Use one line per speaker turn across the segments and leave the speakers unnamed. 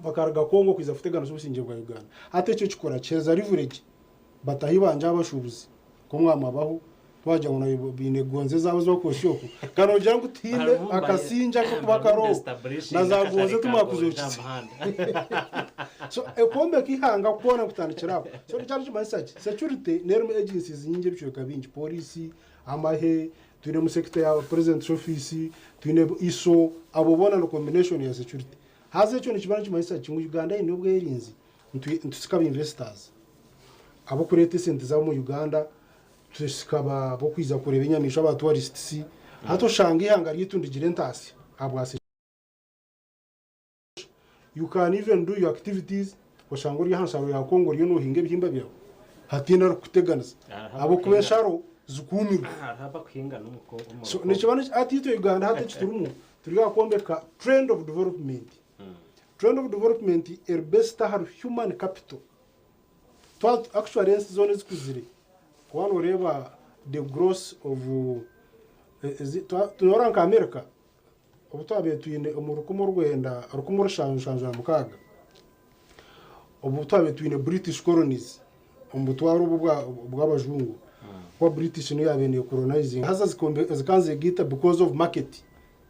Bakaruga Congo kwija kuteganisa obusingye bwa Uganda. Hati ekyo kikora kihereza leverage batahi bangye abashuubuzi nk'omwamabaho twagira ngu nabo baine gonzi ezaabo ezi barikwotsya okwo. Ka noogira ngu tihaine akasingye ak'okuba kariho na za gonzi timwakuzokize. So okwombeka eihanga kwona nikutandikira aho. So nikyo nikimanyisa ki? Security n'erimu agencies nyingi ebicweka bingi, pooriisi, amahe, twinemu sector ya president's office, twine ISO, abo boona ni combination ya security. Haza ekyo nikiba nikimanyisa ki? Ngu Uganda eine obwerinzi, nitusika aba investors abarikureeta esente zaabo omu Uganda, tusika ab'okwija kureeba enyamaishwa aba tourists, hati oshanga eihanga ryaitu nirigira entaasya ahabwa security. You can even do your activities oshanga ori aha nsharo ya Congo oriyo nohinga ebihimba byawe hataine arikukuteganisa ahabw'okuba ensharo zikuumirwe. So nikiba hati itwe Uganda hati eki turimu turi aha kwombeka trend of development. Trend of development eri based ahari human capital. Actually ensi zoona ezikuzire waaba noreeba the growth of noreeba nka America Obu twabaire twine omu rukumi orwenda 1776, obu twabaire twine British colonies omu butware obu obw'abajungu, kuba British niyo yaabaire neekolonizinga haza zikaba nizeegaita because of market,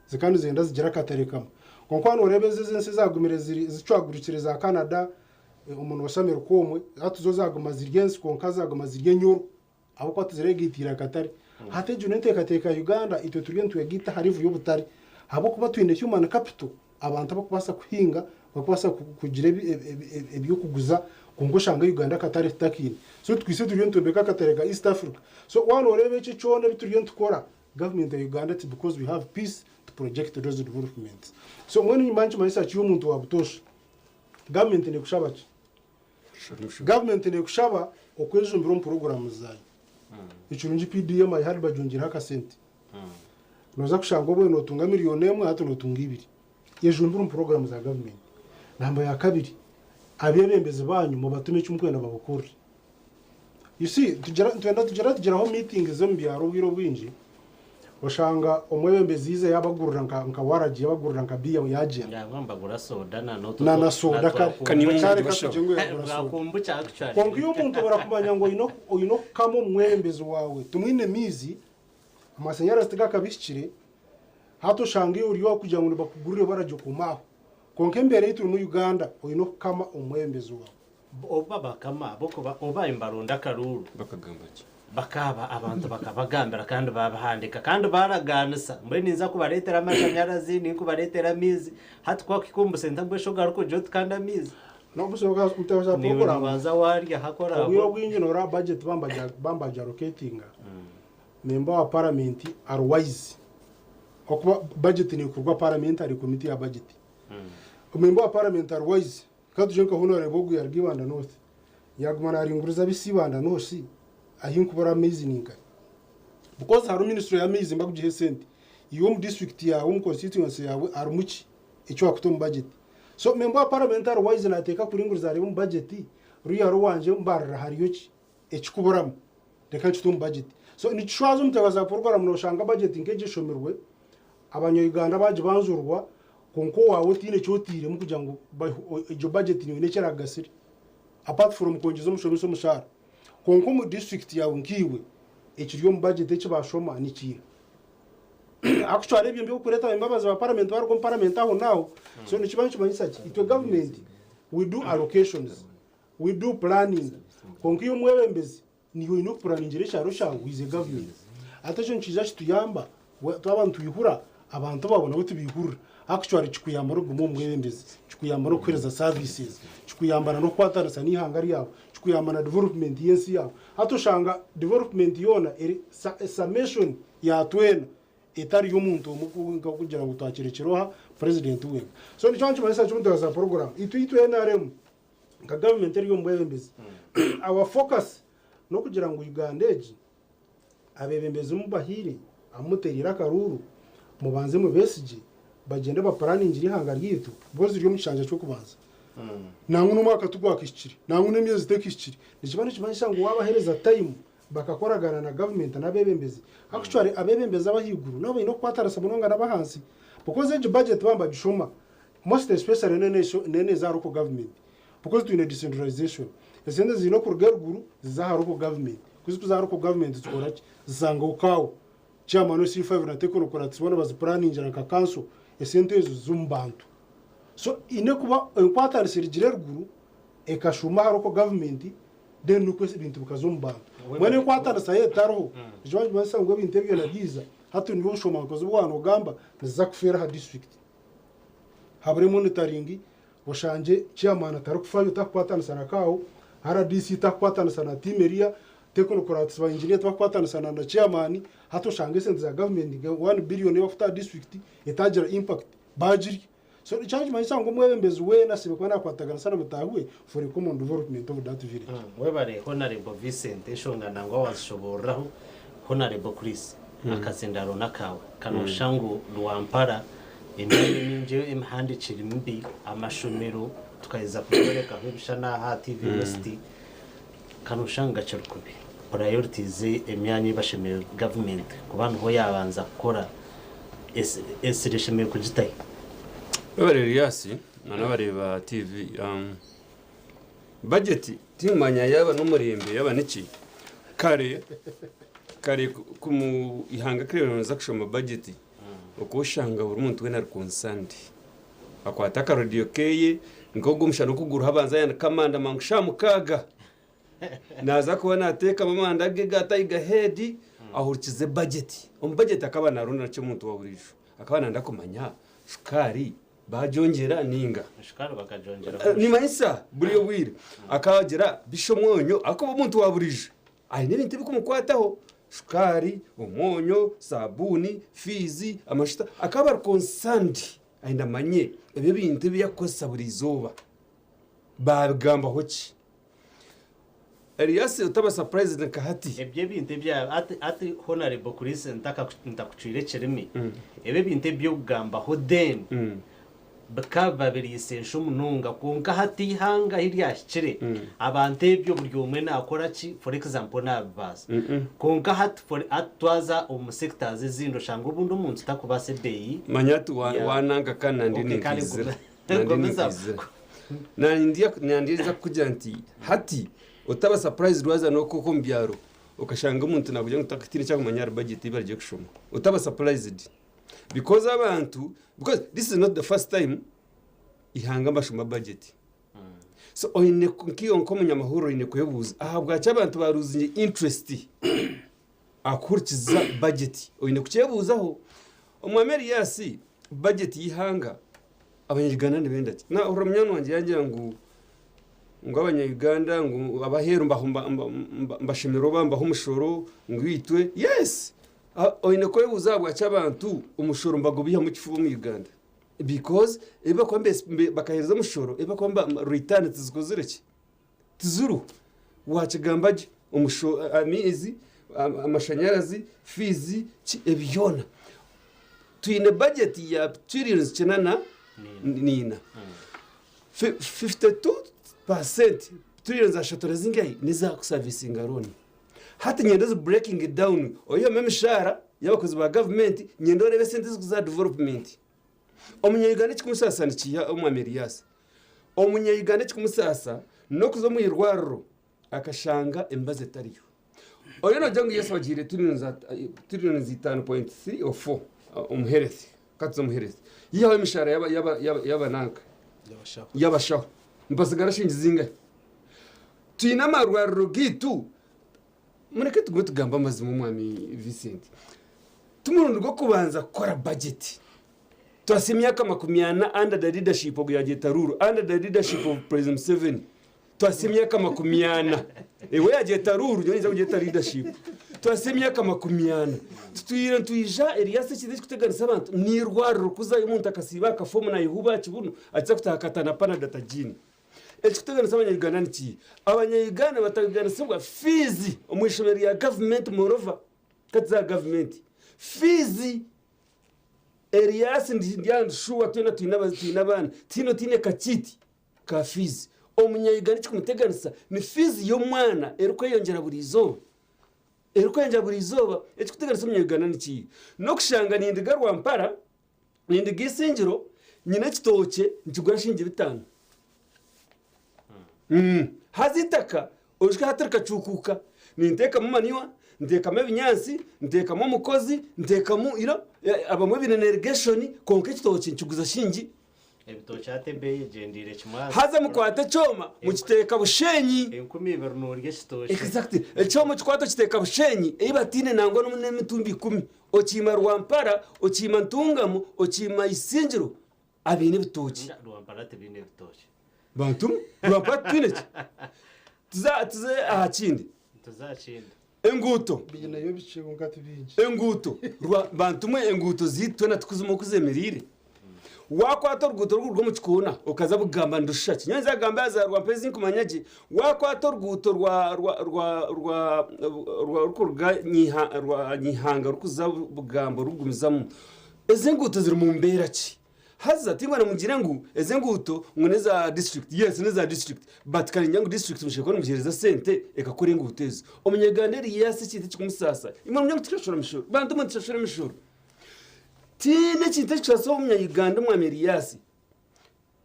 zikaba nizenda zigire akatare kamwe. Kwonka waaba nooreeba ezi ensi ezaagumire ziri zicwagurikire za Canada, omu North America omwe, hati zo zaaguma ziri ensi kwonka zaaguma ziri enyoro. Ahabw'okuba tizireegaitiire akatare. Hati egyo n'enteekateeka ya Uganda, itwe turiyo nitwegaita aha level y'obutare. Ahabw'okuba twine human capital, abantu abarikubaasa kuhinga, abarikubaasa kugira eby'okuguza kwonka oshanga Uganda akatare tutakiine. So twise turiyo nitwombeka akatare ka East Africa. So waaba nooreeba ekyo kyona ebi turiyo nitukora, government ya Uganda eti because we have peace to project those developments. So mbwenu nimba nikimanyisa ki omuntu wa butoosha? Government neekushaba ki? Gavumenti nekushaba okwejumbira omu puroguraamu zaayo. Ekirungi PDM hati bagyongireho akasente. Nooza kushanga obwe nootunga miriyoni emwe hati nootunga ibiri. Yejumbire omu puroguraamu za gavumenti. Namba ya kabiri, abeebembezi baanyu mubatume eki murikwenda babakorere. You see, tugira nitwenda tugira tugiraho meetings z'omu byaro obwire obwingi, oshanga omwebembezi yaiza yabagurira nka nka waragi yabagurira nka biya yagyenda.
Nangwa nibagura soda na n'otu
Na na soda kare.
Ka niiwe
Kare
omuntu
katugye ngu yagura
bwa
soda.
kombucha actually.
Kwonka iwe omuntu barakumanya ngu oine oine okukama omwebembezi waawe, timwine maizi, amashanyarazi tigakabihikire, hati oshanga iwe ori aho kugira ngu nibakugurire waragi okuma aho. Kwonka embeera ei turimu Uganda, oine okukama omwebembezi waawe.
Obu bakama ahabw'okuba obu nibaronda akaruuru.
Bakagamba ki?
Bakaaba abantu bakabagambira kandi baabihandiika kandi baaragaanisa mbwenu ninza kubareetera amashanyarazi, ninkubareetera amaizi. Hati ku wakuhika omu busenta mbwenu shi ogaruke ogire oti kandi amaizi?
N'obusoboka
Naiwe noobanza waarya hakora
Obwire obwingi nooreba budget bambagyaloketinga, member wa parliament ari wise ahakuba budget neekorwa parliamentary committee ya budget. Member wa parliament ari wise Ka tugire nka Honourable ogu yaruga Ibanda North, yaguma naringuriza ab'eishe Ibanda North ahi nkubura amaizi ninkahi? Because hariho ministry y'amaizi nibakugiha esente, iwe omu district yaawe, omu constituency yaawe harimu ki eki wakuta omu budget? So member wa parliament ari wise nateeka kuringuriza areebe omu budget, ruriya rwangye Mbarara hariyo ki ekikuburamu reka nkite omu budget. So nikishwaza omu nteeba za program noshanga budget nk'egyo eshomirwe, Abanya Uganda bagibanzurwa kwonka owaawe otaine eki otairemu kugira ngu egyo budget niyo eine eki erakugasire apart from kwongyeza omushomesa omushaara. Kwonka omu district yaawe nkaiwe ekiri omu budget eki bashoma nikiiha? Actually ebyo nibyo embabazi ba parliament baruga omu parliament aho naaho so nikiba nikimanyisa ki? Itwe government we do allocations, we do planning kwonka iwe omwebembezi Niiwe oine okupuraningira ekyaro kyawe is a government. Hati ekyo nikiija kituyamba twaba nitwihura abantu baawe nabo tibaihurira. Actually kikuyamba n'okuguma omu bwebembezi, kikuyamba n'okuheereza services, kikuyamba na n'okukwatanisa n'eihanga ryawe, kikuyamba na development y'ensi yaawe. Hati oshanga development yoona eri summation ya twena etari y'omuntu omwe kwonka kugira ngu twakirekire oha? President wenka. So nikyo nikimanyisa kimwe nti za program itwe itwe NRM nka gavumenti eri omu bwebembezi our focus n'okugira ngu Uganda egi abeebembezi mubahaire abu muteereire akaruuru mubanze mubeesigye bagyende bapuraningire eihanga ryaitu because riri omu kishangya ky'okubanza nangwa n'omwaka tigwakahikire nangwa n'emyezi tekahikire nikiba nikimanyisa ngu waabaheereza time bakakoragana na gavumenti n'abeebembezi actually abeebembezi ab'ahaiguru nabo baine kukwatanisa munonga n'ab'ahansi because egi budget baaba nibagishoma. Most especially n'enu eza local government because twine decentralization. Esente ziine okuruga eruguru ziza aha local government. Ku zikuza aha local government zikora ki? Zishanga okaawo. Chairman we C5 na technocrats boona bazipuraningira nka council, esente ezo ziza omu bantu. So eine kuba enkwatanisa erugire eruguru ekashuuma aha local government then nikwo ebintu bikaza omu bantu. Mbwenu enkwatanisa yo etariho, nikyo nikimanyisa ngu ebintu ebi byona byiza, hati nibwo obushomankuzi obu waaba nogamba niziza kufeera aha district. Habure monitoring, oshangye chairman atarikufayo tarikukwatanisa na kaaho, RDC tarikukwatanisa na team eriya, technocrats ba engineer tibakukwatanisa na chairman, hati oshange esente za government nka one billion ei bakuta aha district etagira impact, baagirya. So ekyo nikimanyisa ngu omwebembezi weena asemeriire kuba naakwataganisa na mutaahi we for a common development of that village.
Webare Honarebo Vincent enshonga nangwa wazishoboororaho. Honarebo Chris akazindaro nakawe kanoshusha ngu Rwampara emyanya emingi emihandikire mibi, amashomero tukaheza kugyorekaho ebishushani aha aha TV West kanoshusha ngu gakiri kubi. Priorities emyanya ei bashemereire government kuba niho yabanza kukora esiri eshemereire kugitahi?
Webare Elias na n'abareeba TV. Budget tinkumanya yaaba n'omurembe yaaba niki, kare kare ku mu ihanga ku ribaire niriza kushoma budget okaba oshanga buri muntu weena ari concerned. Akwata akarediyo keeye nk'ogu omushana oku guriho abanza ayanika amanda mangu shaaha mukaaga. Naaza kuba naateekamu amanda ge ga Tiger Head ahurikize budget. Omu budget akaba naaronda ki omuntu wa buriijo? Akaba naayenda kumanya shukaari Baagyongyera nainga?
Shukaari bakagyongyera
busha. Nimanyisa buri obwire akagira bisha omwonyo ahakuba omuntu wa buriijo aine ebintu ebikumukwataho, shukaari, omwonyo, sabuuni, fiizi, amashuta, akaba ari concerned ayenda amanye ebi ebintu ebi arikukozesa buri izooba baabigambaho ki. Elias otaba surprised nka hati.
Ebyo ebintu ebya hati hati Honarebo Chris ntakucwire ekirimi, ebyo ebintu eby'okugambaho then bikaba biri essential munonga kwonka hati eihanga ahi ryahikire abantu ebyo buri omwe nakora ki for example nabibaasa kwonka hati for hati twaza omu sectors ezindi oshanga obundi omuntu takubaasa ebeeyi
Manya hati wa- ya wananka kandi nandi
okay kare
ninkwizira. Nandi
gumizamu.
ninkwizira. Nandya kukugira nti hati otaba surprised waza n'oku omu byaro okashanga omuntu nakugira ngu tihaine eki arikumanya ahari budget ei barigiye kushoma. Otaba surprised because abantu because this is not the first time eihanga nibashoma budget. So oine nk'iwe nk'omunyamahurire oine kwebuuza ahabwaki abantu ba losing interest aha kuhurikiza budget oine kukyebuuzaho. Omwami Erias budget y'eihanga Abanya-Uganda nibenda ki? Naahurira munywani wangye yaagira ngu ngu abanya-Uganda ngu ab'aheeru mbashemera oba mbaha omushoro ngu itwe. Yes! Oine kwebuuza ahabwaki abantu omushoro nibagubaihamu kifuba omu Uganda. Because ebi barikuba bakaheereza omushoro, ebi barikuba return tizikozire ki? Tiziriho. Waakigamba gye, amaizi, amashanyarazi, fiizi, ki ebi byona. Twine bajeti ya trillions kinana niina. 52% trillions ashatu na zingahi n'eza kusavisinga looni. Hati nyenda ozi breaking down oihemu emishaara y'abakozi ba gavumenti, nyenda oreebe esente ezirikuza aha development. Omunya-Uganda ekikumusaasa nikiiha Omwami Erias? Omunya-Uganda ekikumusaasa n'okuza omu irwariro akashanga emibazi etariyo. Oriyo noogira ngu Yesu agiire trillions 5.3 or 4 omu health, katuze omu health. Yihaho emishaara y'abananka, y'abashaho, nibasigara shilingi zingahi? Twine amarwariro gaitu, mureke tugume tugambe amazima Omwami Vincent. Ti murundi gw'okubanza kukora bajeti. Twasa emyaka 40 under the leadership ogu yagyeta rule under the leadership of President Museveni. Twasa emyaka 40. Ewe yagyeta rule nyowe nyija kugyeta leadership. Twasa emyaka 40. Tutwire nitwija Elias ekintu ekikuteganisa abantu n'eirwariro kuzayo omuntu akasiiba akafa omu Naihuba aha kibunu akiza kutaaha akatana panado atagiine. Ekikuteganisa abanya-Uganda ni kiiha? Abanya-Uganda bataganisibwa fiizi omu ishomero rya gavumenti moreover kati za gavumenti. Fiizi Eriasi ndi aha ndi shuwa twena twine twine abaana tihaine otaine kakiiti ka fiizi. Omunya-Uganda ekikumuteganisa ni fiizi y'omwana erikweyongyera buri izooba, erikweyongyera buri izooba. Ekikuteganisa omunya-Uganda ni kiiha? N'okushanga nindiga Rwampara, nindiga Isingiro, Nyine ekitookye nikigura shilingi bitaano. Haza eitaka orijwe hati rikacuukuuka, ninteekamu manure, nteekamu ebinyaatsi, nteekamu omukozi, nteekamu you know, abamwe baine na irrigation kwonka ekitookye nikiguza shilingi.
Ebitookye hati ebeeyi egyendeire kimwe aha.
Haza mukwate ekyoma mukiteeka Bushenyi.
2000 noorya ekitookye.
Exactly. Ekyoma okikwata okiteeka Bushenyi ei bataine nangwa n'emitumbi ikumi. Okiima Rwampara, okiima Ntungamo, okiima Isingiro abaine ebitookye.
Ninga Rwampara tibaine ebitookye.
Bantu mwe, Rwampara titwine ki? Tuze tuze aha kindi.
Tuze aha kindi.
Enguuto.
Biineyo bikye kwonka ti bingi.
Enguuto. Rwa bantu mwe enguuto zaitu twena tikuzima oku zemereire. Wakwata oruguuto rurikuruga omu kikoona okaza Bugamba nirushusha ki? Nyowe ninza kugamba aha za Rwampara ezi nkumanya gye. Wakwata oruguuto rwa rwa rwa rwa rwa rurikuruga Nyiha rwa Nyihanga rurikuza Bugamba rurikugumizamu, ezi enguuto ziri mu mbeera ki? Haza tingwenda mugire ngu ezi enguuto ngu n'eza disiturikiti, yes n'eza disiturikiti but kare ningira ngu disiturikiti mushemereire kuba nimugiheereza sente ekakora enguuto ezo. Omunyaganda Erias ekintu ekikumusaasa, imwe nimugira ngu titushashura mishoro, bantu mwe nitushashura emishoro. Tihaine ekintu ekikusaasa omunya-Uganda omwami Erias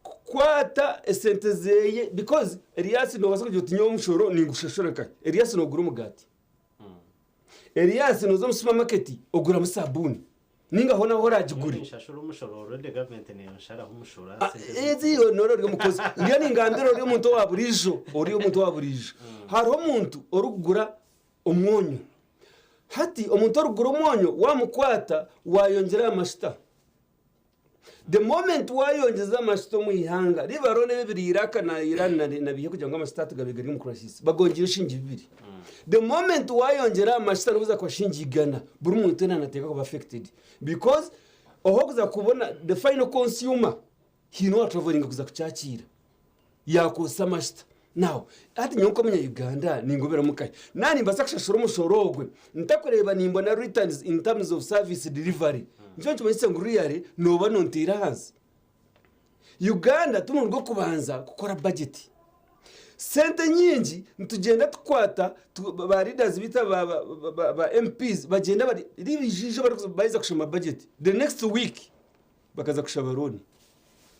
kukwata esente zeeye because Erias noobaasa kugira oti nyowe omushoro ningushashura nkahi? Erias noogura omugaati, Erias nooza omu supamaketi oguramu sabuuni. Ninga hoona ahu oraagigure.
Ninshashura omushoro already government neyonsharaho omushoro aha
Ah,
sente ezi
ezi nora ori omukozi ndiyo ningambira ori omuntu owa buriijo ori omuntu owa buriijo hariho omuntu orikugura omwonyo hati omuntu orikugura omwonyo wamukwata wayongyera aha mashita The moment wayongyeza amashuta omu ihanga riba roona ebi ebiri Iraq na Iran na na biihe kugira ngu amashuta ati gabe gari omu crisis bagongyeyo shingi bibiri. The moment wayongyera amashuta nobuza kuba shingi igana buri muntu weena nateekwa kuba affected because ohokuza kubona the final consumer haine owatravelinga kuza kukyakiira. Yaakozesa amashuta. Now, hati nyowe nk'omunya Uganda ningoberamu nkahi? Naaba nimbaasa kushashura omushoro ogwe ntakureeba nimbona returns in terms of service delivery, nikyo nikimanyisa ngu really nooba nonteera ahansi. Uganda ti murundi gw'okubanza kukora budget. Sente nyingi nitugyenda tukwata ba leaders baitu aba ba MPs bagyenda bari ribijijo barikuza kushoma budget the next week bakaza kushaba loan.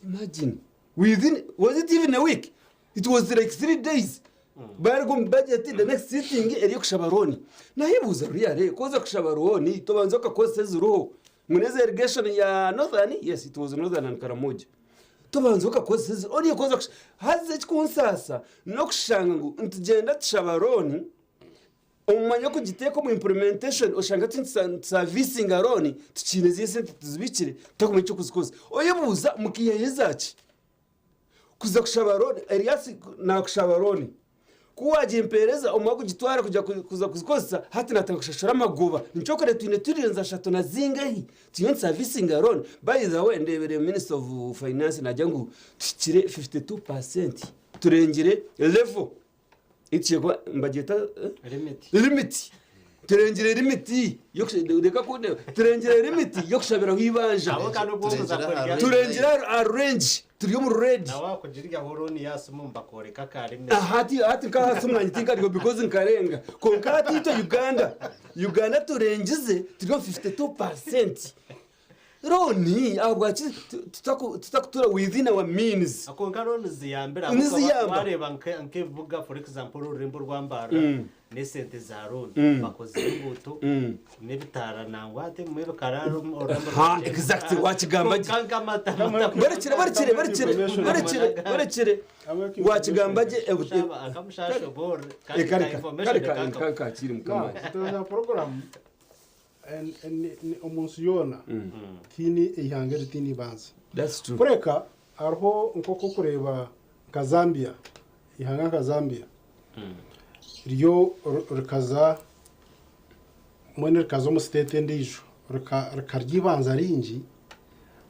Imagine within was it even a week it was like 3 days bari omu budget the next sitting eri ey'okushaba loan nayebuuza really ku oza kushaba loan tobanza okakozesa eziriho ngu n'eza irrigation ya northern yes it was northern and karamoja tobanza okakozesa eziriho oriya ku oza haza ekikunsaasa n'okushanga ngu nitugyenda tushaba loan Omu mwanya gw'okugiteeka omu implementation oshanga nitusavisinga loan tukiine ziri esente tuzibikire tutakumanya eky'okuzikozesa. Oyebuuza mukaihayo ezaaki? Kuza kushaba loan, Elias naakushaba loan ku waagimpeereza omara kugitwara kugira kuza kuzikozesa hati naatandika kushashura amagoba. Nikyo orikureeba twine trillions ashatu na zingahi turiyo nitusavisinga loan. By the way ndeebire minister of finance naagira ngu tuhikire 52% turengire level. Ekyo nibagyeta
Limit.
limit. Turengire limit reka kundeba. Turengire limit y'okushabiraho eibanja.
Aho kandi obwo
Turengire
kuza
aha
kurya.
range.
Turengire aha range turi omu red.
Nawe wakugiryaho loan ya simu bakoreka aka limit.
Hati hati nkaha simu yangye tinkariho because nkarenga. Kwonka hati itwe Uganda, Uganda turengize turi omu 52%. Looni ahabwaki tutakutuura within our means?
Kwonka looni ziyambire
Niziyamba.
wareeba nk'ebibuga for example orurembo rwa Mbarara n'esente za looni bakozire enguuto n'ebitaara nangwa hati ebimwe bikaraara orurembo
Ha, exactly, wakigamba gye.
Kwonka nk'amata
Barekire barekire barekire barekire barekire wakigamba gye
akamushashoboore
Eh, kareka kareka nkankakiri mukama
Za porogaramu omu nsi yoona tihaine eihanga eritaine eibanja.
That's true.
Kureka hariho nk'oku orikureeba nka Zambia, eihanga nka Zambia ryo rikaza mbwenu rikaza omu state endiijo rikarya eibanja ringi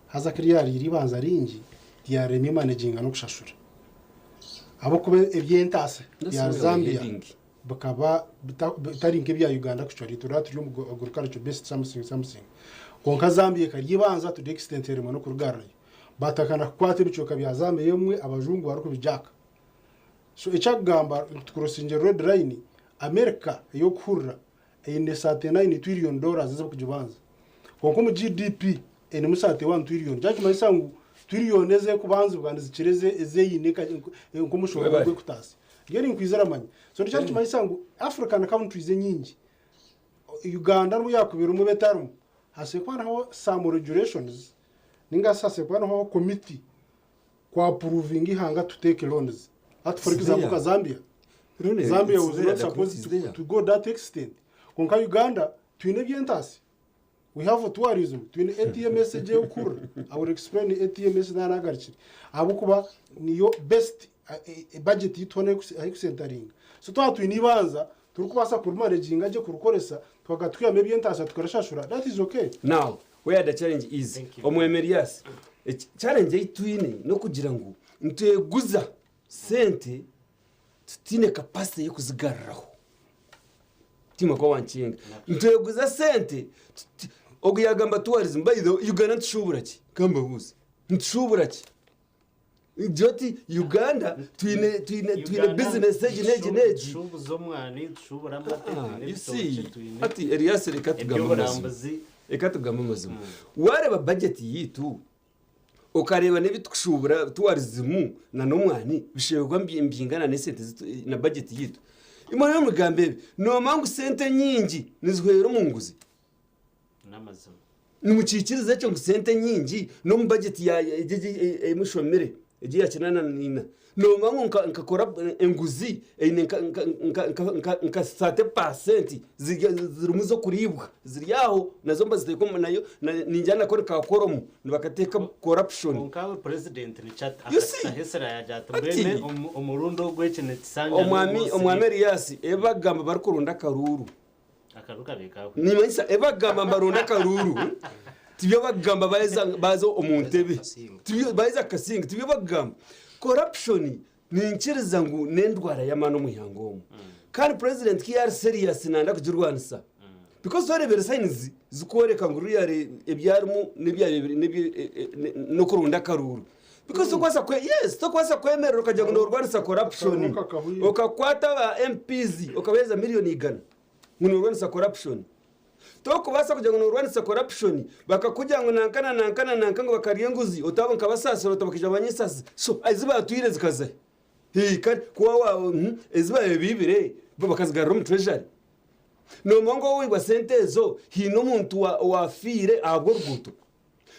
haza ku ryariire eibanja ringi ryaremwa managinga n'okushashura ahabw'okuba eby'entaasa
That's
bya
where we're
Zambia
heading.
bikaba bitari nk'ebya Uganda kucwa turaba turi omu agriculture based something something kwonka Zambia ekarya eibanja to the extent eremwa n'okurugarrayo batakana kukwata ebicweka bya Zambia ebimwe abajungu barikubijaaka so ekyakugamba tukurosinge red line America ey'okuhurira eine 39 trillion dollars ez'okugibanza kwonka omu GDP einemu 31 trillion kyakimanyisa ngu Tiriliyoni ez'ekubanzibwa nizikira ezeyine nk'omushoro
Webale.
gw'ekutaasa. Mbwenu ninkwizira manya. So nikyo nikimanyisa ngu African countries enyingi, Uganda n'obu yaakuba erimu oba etarimu, hasigire kuba hariho some regulations ninga shi hasigire kuba hariho committee ku approvinga ihanga to take loans. Hati for
It's
example
there.
nka Zambia.
Really,
Zambia
it's
was
there,
not
the
supposed
committee is there.
to go that extent. Kwonka Uganda twine eby'entaasya. We have tourism, twine ATMS egi ey'okuhurira. I will explain ATMS naanagarukire. Ahabw'okuba niyo best budget yaitu hoona ahu ekusentaringa. So twaba twine eibanja turikubaasa kurimanaginga gye kurikoresa tukaga twihamu eby'entaasya tukarishashura, that is okay.
Now, where the challenge is,
Thank you.
Omwemi Elias, challenge ei twine n'okugira ngu nitweguza sente tutaine capacity y'okuzigaruraho. Tiima kuba wankinga. Nitweguza sente, ogu yagamba tourism, by the way, Uganda nitushuubura ki? Kambabuuze. Nitushuubura ki? Gira oti Uganda twine twine twine
Uganda
business egi n'egi n'egi.
tushuubuza omwani, tushuubura amate,
Ah,
twine
you
ebitookye,
see,
twine
ati Elias reka tugambe amazima.
eby'oburambuzi.
Reka tugambe amazima. Wareeba budget yaitu okareeba n'ebi tukushuubura tourism na n'omwani bisheberwa nibyingana n'esente zitu na budget yaitu. Imwe rero mugambe ebi, noomanya ngu sente nyingi nizihwera omu nguzi?
N'amazima.
Nimukiikiriza ekyo ngu sente nyingi n'omu budget ya egi egi ei mushomire egi eya kinaana na ina, noomanya ngu nka nka corrup enguzi eine nka nka nka nka nka nka 30% ziri zirimu ez'okuriibwa ziri aho nazo nibaziteeka omu nayo ningira nako ni ka koromu nibakateeka corruption.
Kwonka we president nikyo
You see?
akahesera yagira ati
Ati-
mbwenu omurundi ogu eki nikisanja
Omwami
n'omu
omwami
siriimu.
Erias ebagamba barikuronda akaruuru.
Akaruuru kabaire kahwire.
Nimanyisa ebagamba nibaronda akaruuru tibyo bakugamba baheza baza omu ntebe.
Kasinga.
Tibyo baheza kukasinga tibyo bakugamba. Corruption ninkiriza ngu n'endwara y'amaani omu ihanga omu. Kandi president ku yaari serious nayenda kugirwanisa because twareebire signs zikworeka ngu really ebi arimu n'okuronda akaruuru. Because tokubaasa kwe yes tokubaasa kwemerera okagira ngu norwanisa corruption
Akaruuru kakahwire.
okakwata aba MPs okabaheereza miriyoni igana ngu norwanisa corruption. Tokubaasa kugira ngu norwanisa corruption bakakugira ngu nanka na nanka na nanka ngu bakarya enguzi otaba nkabasaasira oti bakaija banyesasi so ezi baatwire zikazahi? Hii kare ku waaba ezi baabaire baibire bo bakazigarura omu treasury. Noomanya ngu waaba oiba sente ezo haine omuntu owaafiire ahabw'oruguuto?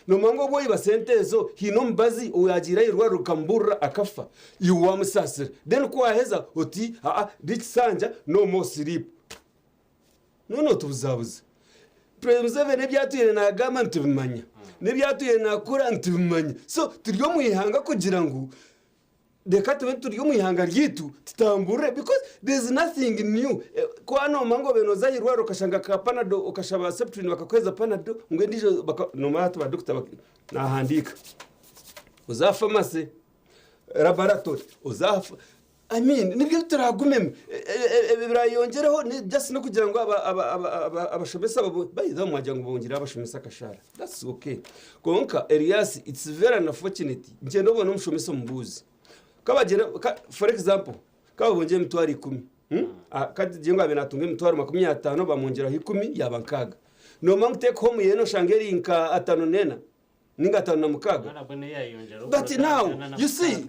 Noomanya ngu obu oiba sente ezo haine omubazi owaagiire aha irwariro rikamuburira akafa? Iwe waamusaasira. Then ku waaheza oti aa rikisanja no more sleep. Noona otubuzabuza. President Museveni ebi atwire naagamba nitubimanya, n'ebi atwire naakora nitubimanya. So turi omu ihanga kugira ngu Reka tube turi omu ihanga ryaitu tutamburire because there is nothing new. Ku waaba noomanya ngu obaire nooza aha irwariro okashanga ka panado okashaba septrin bakakuheereza panado ngu endiijo baka noomanya hati ba dokita naahandiika oze aha pharmacy, laboratory oze aha I mean nibyo ebi turaagumemu. Ebi biraayongyeraho ni just n'okugira ngu abashomesa by the way mwagira ngu bongyereho abashomesa akashaara that's okay. Kwonka Elias it's very unfortunate ngyenda obone omushomesa omubuuze kabagira for example kababongyera emitwaro ikumi katugire ngu abaire natunga emitwaro 50 bamwongyeraho ikumi yaaba nkaaga nomanya ngu take home ye noshanga eri nka 54 ninga 56. But now you see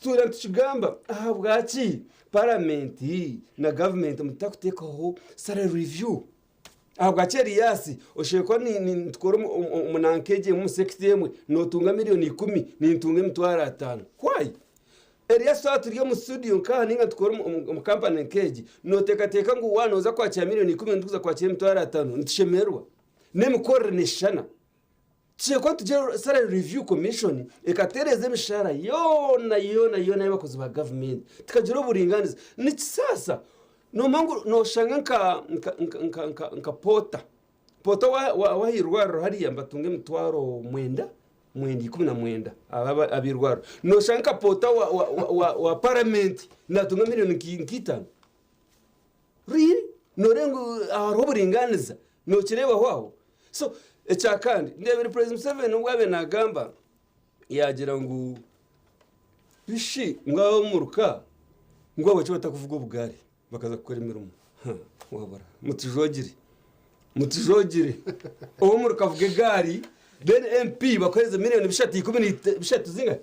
Twena nitukigamba ahabwaki paramenti na gavumenti mutakuteekaho salary review? Ahabwaki Erias oshemereire kuba nitukora omu nanka egi emwe omu sector emwe notunga miriyoni ikumi nintunga emitwaro ataano? Why? Erias twaba turi omu studio nkaha ninga nitukora omu kampani nk'egi noteekateeka ngu waaba noza kwakira miriyoni ikumi ndikuza kwakira emitwaro ataano nitushemererwa? N'emikorere neshushana? Tushemereire kuba nitugira Salary Review Commission ekatereeza emishahara yoona yoona yoona y'abakozi ba gavumenti tukagira oburingaaniza. Nikisaasa noomanya ngu nooshanga nka nka nka nka nka nka poota, poota ow'aha irwariro hariya nibatunga emitwaro mwenda, mwenda 19 aba ab'eirwariro. Nooshanga nka poota wa wa wa wa paramenti naatunga miriyoni nka itaano. Really? Nooreeba ngu hariho oburingaaniza? Nookireebaho aho? So, ekya kandi, ndeebire President Museveni obu yaabaire naagamba, yaagira ngu bishi ngu ab'omuruka ngu ahabwaki batakuvuga obugaari bakaza kukora emirimo. Ha, wabura, mutujogire, mutujogire. Ow'omuruka avuga egaari. Then MP bakuhereze miriyoni bishatu ikumi na bishatu zingahi?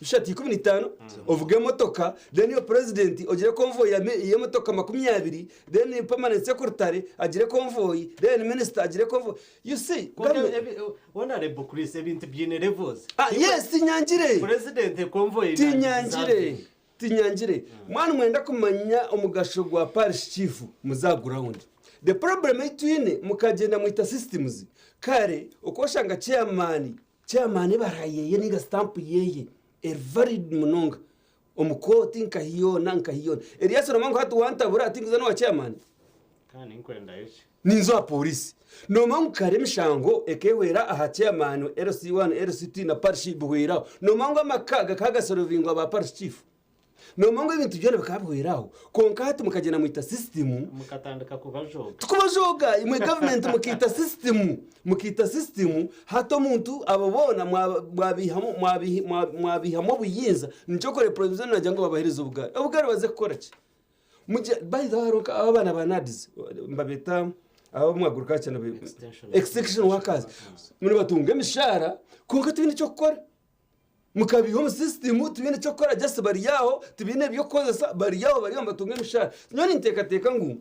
Bishatu ikumi na itaano ovuge emotoka then iwe president ogire convoy ya y'emotoka 20 then permanent secretary agire convoy then minister agire convoy you see
Kwonka
government
Honourable Chris ebintu biine levels.
Ah, yes tinyangire
President convoy
tinyangire Tinyangire. Mwanu mwenda kumanya omugasho gwa parish chief muze aha ground. The problem ei twine mukagyenda mwita systems kare okoshanga chairman, chairman ebaraha yeye ninga stamp yeye eri valid munonga omu court nkahi yoona nkahi yoona. Erias nomanya ngu hati wantabura tinkuza nowa chairman?
Kandi nkwendayo ki?
Ninza owa polisi. Nomanya ngu kare emishango ekehwera aha chairman, LC1, LC2 na parish bihweraho. Nomanya ngu amaka gakaba gasorovingwa ba parish chief. Nomanya ngu ebintu byona bikaba bihwera aho. Kwonka hati mukagyenda mwita system.
Mukatandika kubajooga.
Tikubajooga, imwe government mukaita system, mukaita system, hati omuntu abo boona mwabihamu mwabihamu obuyinza, nikyo okore president nagira ngu babahereze obugari. Obugari baze kukora ki? Mugye by the way hariho nka abaana ba NAADS nibabeta ab'omu agriculture nibe
Extension.
extension workers nibatunga emishahara kwonka tibaine eky'okukora. Mukabiiha omu system tibaine eky'okukora just bari aho tibaine eby'okukozesa bari aho bari aho nibatunga emishahara. Nyowe ninteekateeka ngu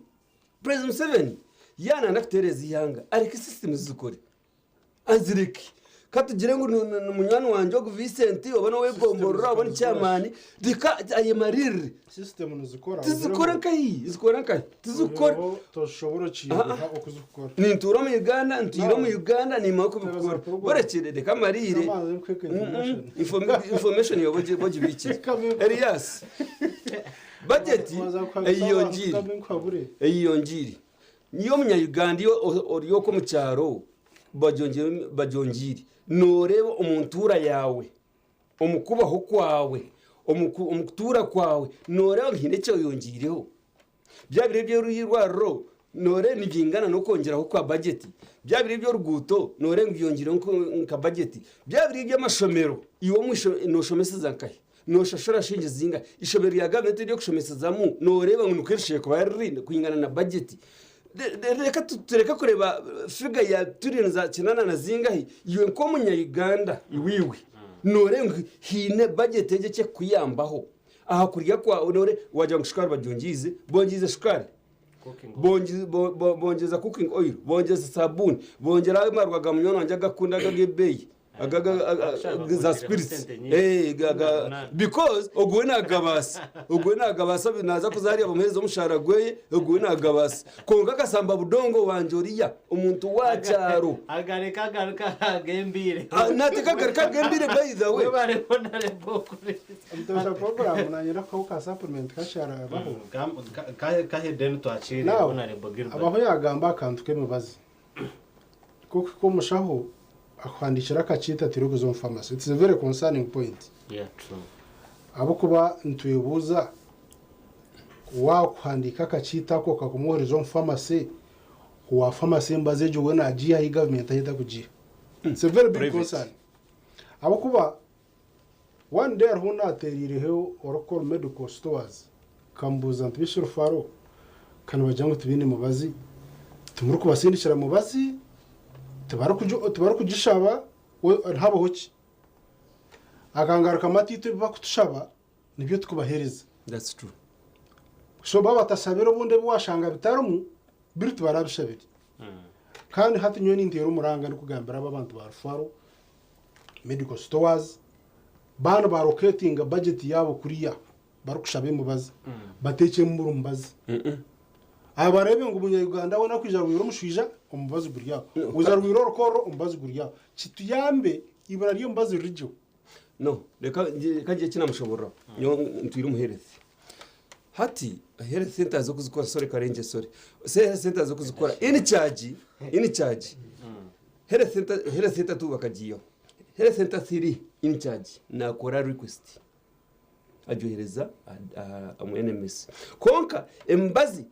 President Museveni yaaba nayenda kutereeza eihanga areke systems zikore. Azireke. Ka tugire ngu ni munywani wangye ogu Vincent oba n'ow'egomborora oba ni chairman, reka ayemaririre.
System nizikora.
Tizikora nkahi? Zikora nkahi? Tizikukora.
Oihireho toshobora okiiruha okuzikukora.
Nintuura omu Uganda, ntwire omu Uganda, nimanya oku
Tereeza
bikukora.
program.
Borekire, reka mariire.
Kamaanze nkuhe information.
Information yoba ogibiikire.
Kame-
Elias, budget
Waza kuhabisa abantu,
eyiyongiire.
kame nkuhabure.
Eyiyongiire. Niiwe omunya-Uganda iwe ori okwo omu kyaro bagyongyeire, nooreeba omu ntuura yaawe, omu kubaho kwawe, omu kutuura kwawe, nooreeba ngu haine eki oyongyeireho? Byaba biri eby'eirwariro, nooreeba nibyingana n'okwongyeraho kwa bajeti? Byaba biri eby'oruguuto, nooreeba ngu byongyeireho nka bajeti? Byaba biri eby'amashomero, iwe nooshomeseza nkahi? Nooshashura shingi zingahi? Eishomero rya gavumenti ery'okushomesezamu nooreeba ngu nikwo rishemereire kuba riri kwingana na bajeti? Reka tureke kureeba figa ya tiriyoni za kinaana na zingahi, iwe nk'omunya-Uganda iwe iwe nooreeba ngu haine bajeti egi eki erikukuyambaho aha kurya kwawe nooreeba waagira ngu shukaari bagyongyeize, bongyeize shukaari? Bongyeza cooking oil, bongyeza saabuuni, bongyera amarwa ga munywani wangye agu akukunda ago ag'ebeeyi. Aga- aga- aga-
Akashaba
za
bongyeremu
spirits
sente nyingi.
Eh, ga- ga-
Munana.
because ogwo we nagabaasa ogwo we nagabaasa naza kuza hariya bamuhereze omushahara gweye ogwo we nagabaasa kwonka akasamba budongo wangye oriya omuntu wa kyaro
Agareka agaruka agembiire.
Ah, nateeka agaruka agembire by the way
Webare honorable Chris.
Mutosha program nanye nako ka supplement kasharabaho.
Kahe then twakire
Now,
honorable Gilbert.
abaho yagamba akantu k'emibazi. Kuko omushaho akuhandikira akakiita tiri kuza omu pharmacy. It's a very concerning point.
Yeah, true.
Ahabw'okuba nitwebuuza waakuhandiika akakiita ako kakumwohereza omu pharmacy, owa pharmacy emibazi egyo we naagiiha ahi gavumenti ahu etakugiiha. It's a very big
Private.
concern. Ahabw'okuba one day hariho ou naateereireho orikukora omu medical stores nkamubuuza nti bishi Rufaro ka nibagira ngu tibaine mubazi, timurikubasindikira mubazi, tibarikugishaba, nihabaho ki? Akangarukamu ati itwe ebi barikutushaba nibyo turikubaheereza.
That's true.
So baaba batashabire obundi ebi waashanga bitarimu, biri tibarabishabire. Kandi hati nyowe ninteera omuranga ndikugambira aba abantu ba Rufaro, Medical Stores, baaba nibaroketinga bajeti yaabo kuriya barikushaba emibazi, bateekyemu buri mubazi. Aha bareebe ngu munya-Uganda weena kwija arwaire omushwija, omubazi guri aho. Waija arwaire orukorro, omubazi guri aho. Kituyambe eibura ry'omubazi rirugyeho.
No, reka reka ngire eki namushoborora. Nyowe ntwire omu health. Hati health centers okuzikora sorry karengye sorry. Health centers okuzikora in charge, in charge. Health center, health center 2 bakagiihaho. Health center 3 in charge nakora request. Agyohereza omu NMS. Kwonka emibazi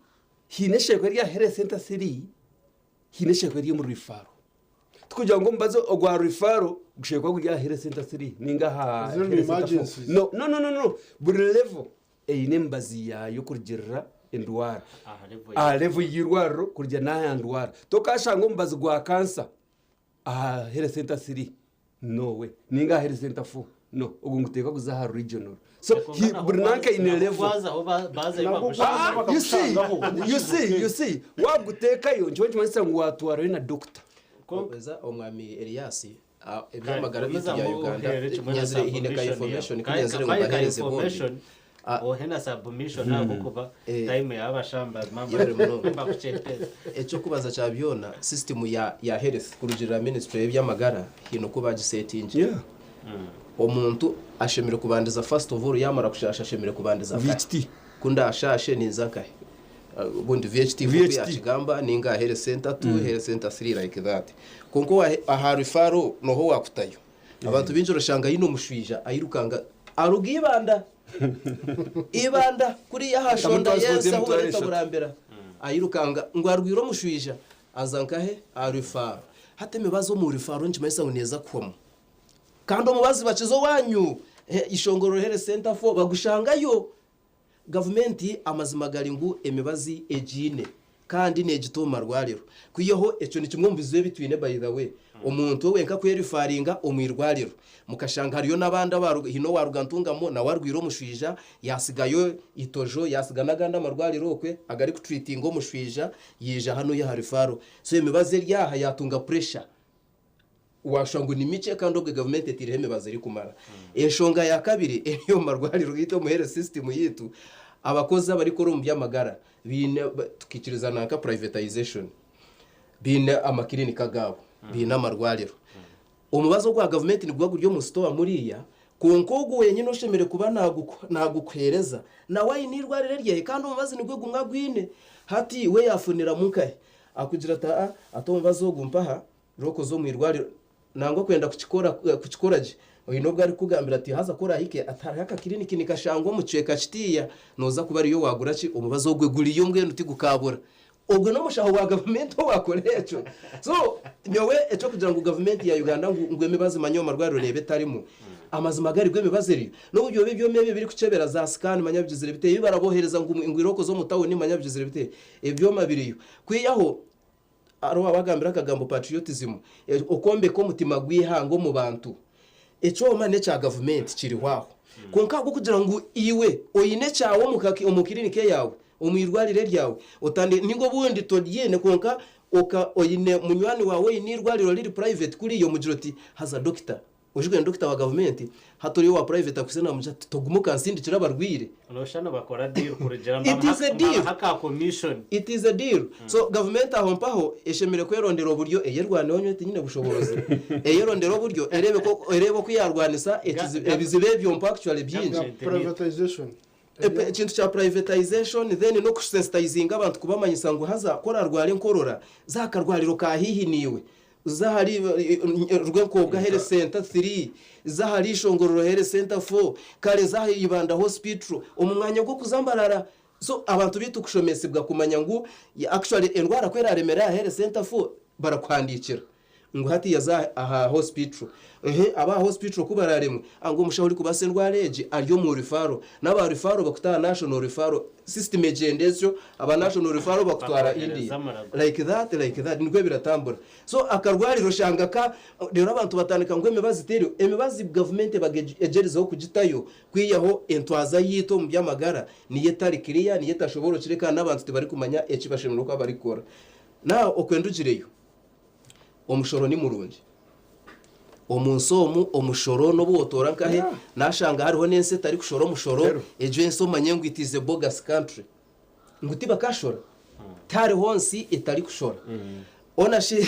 haine esherekwa eri aha health center 3, haine esherekwa eri omu referral. Tikugira ngu omubazi ogwa referral gusherekwa guri aha health center 3 ninga aha
Ziri
health center 4.
emergencies.
No, no, no, no, no. Buri level eine emibazi yaayo kurugirira endwara.
Aha level
Aha level y'eirwariro kurugira n'aha ndwara. Tokashanga omubazi gwa cancer. Aha health center 3 no way ninga aha health center 4 no ogwo nguteekwa kuza aha regional so he buri nanka aine level.
Nabwo
Ah, you see,
bakakushangaho.
you see, you see, waguteekayo nikiba nikimanyisa ngu watwarayo na doctor.
Okweza omwami Elias eby'amagara byaitu bya Uganda nyazire hiine ka information ku nyazire ngu mbahereze bombi.
Ohe na submission ahabw'okuba time yabashamba
Yebare munonga.
mbakukyeteza.
Eky'okubanza kya byona system ya ya health kurugirira ministry y'eby'amagara haine oku bagisetingire. Omuntu ashemereire kubandiza first of all yamara kushasha ashemereire kubandiza nkahe?
VHT.
Ku ndashashe ninza nkahe? Obundi VHT nk'oku
VHT.
yakigamba ninga aha health center 2, health center 3 like that. Kwonka owa aha referral noho wakutayo. Abantu baingi orashanga aine omushwija airukanga aruga Ibanda. Ibanda kuriya aha shonda
Tamu transport
yensi ahu
y'emitwaro
bareta
eshatu.
Burambira. Airukanga ngu arwire omushwija aza nkahe? Aha referral. Hati emibazi omu referral nikimanyisa ngu neeza kuhwamu. Kandi omubazi bakiza owanyu Ishongororo Health Centre 4 bagushangayo. Gavumenti amazima gari ngu emibazi egiine kandi negita omu marwariro. Kwihaho ekyo ni kimwe omu bizibu ebi twine by the way. Omuntu we wenka kwerifaringa omu irwariro mukashanga hariyo n'abandi abaruga haine owaruga Ntungamo nawe arwire omushwija yasigayo Itojo yasiga n'agandi amarwariro okwe agari kutreatinga omushwija yaija hanuya aha referral. So emibazi eri aha yatunga pressure. Waashusha ngu ni mikye kandi obwe gavumenti etaireho emibazi erikumara. Enshonga ya kabiri eri omu marwariro gaitu omu health system yaitu, abakozi abarikukora omu by'amagara baine tukiikirizana nka privatization, baine amakirinika agaabo, baine amarwariro. Omubazi ogwa gavumenti niguba guri omu sitowa muriya, kwonka ogwo wenyine oshemereire kuba naagukuheereza nawe aine eirwariro erye kandi omubazi nigwo gumwe agwine. Hati we yaafuniramu nkahi? Akugira ati aa ati omubazi ogu mpaha Reero okoza omu irwariro nangwa kwenda kukikora kukikora gye oine obu arikukugambira ati haza ku oraahike ati hariho akakiriniki nikashangwa omu kicweka kitiiya nooza kuba ariyo waagura ki omubazi ogwe guriyo mbwenu tigukaabura. Ogwe n'omushaho wa gavumenti owaakora ekyo. So nyowe eky'okugira ngu gavumenti ya Uganda ngu ngu emibazi manya omu marwariro neeba etarimu, amazima gari go emibazi eriyo. N'obu byoba ebyoma ebi ebirikukyebera za scan manya bigizire bita, ebi barabohereza ngu ngu irooko oze omu tawuni manya bigizire bita, ebyoma biriyo. Kwihaho Hariho owabagambira akagambo patriotism, okwombeka omutima gw'eihanga omu bantu. Ekyoma n'ekya gavumenti kiriho aho. Kwonka ahabw'okugira ngu iwe oine ekyawe omu kiriniki eyaawe, omu irwariro eryawe, otandi ninga obundi toryiine kwonka oka oine munywani waawe oine eirwariro riri private kuriya omugira oti haza dokita, Oijukire ni dokita wa gavumenti, hati oriya owa private akwaitse namugira ati togume okansindikira abarwaire.
Noshusha nibakora deal kurugira
It is a deal.
mbabaha ka commission.
It is a deal. So gavumenti aho mpaho eshemereire kwerondera oburyo eyerwaneho nyowe tinyine bushoboorozi. Eyerondere oburyo ereebe ko ereebe oku yarwanisa ekizibu ebizibu ebyo mpa actually bingi.
Government
Privatization.
Ekintu kya privatization then n'okusensitizinga abantu kubamanyisa ngu haza ku orarwara enkorora za aha karwariro ka haihi naiwe. Za ahari Rwenkoobwa Health Centre 3, za ahari Ishongororo Health Centre 4, kare za aha Ibanda Hospital omu mwanya gw'okuza Mbarara. So abantu baitu kushomesibwa kumanya ngu actually endwara ku eraremera aha Health Centre 4 barakuhandiikira ngu hatiiya za aha hospital. Ehe ab'aha hospital ku bararemwe ngu omushaho orikubaasa endwara egi ari omu referral. N'aba referral bakuta aha national referral. System egyenda etyo, aba national referral bakutwara
Bakohereza
India.
amarago.
Like that, like that nikwo biratambura. So akarwariro oshanga ka reero abantu batandika ngu emibazi teriho. Emibazi gavumenti ebaga egyerizeho kugitayo kwihaho entwaza yaitu omu by'amagara niyo etari clear, niyo etashoboorokire kandi n'abantu tibarikumanya eki bashemereire kuba barikukora. Now okwenda ogireyo, omushoro ni murungi. Omu nsi omu omushoro n'obu wotoora nkahe, nashanga hariho n'ensi etarikushora omushoro, egyo ensi omanye ngu it is a bogus country. Ngu tibakashora? Tihariho nsi etarikushora. Hoona shi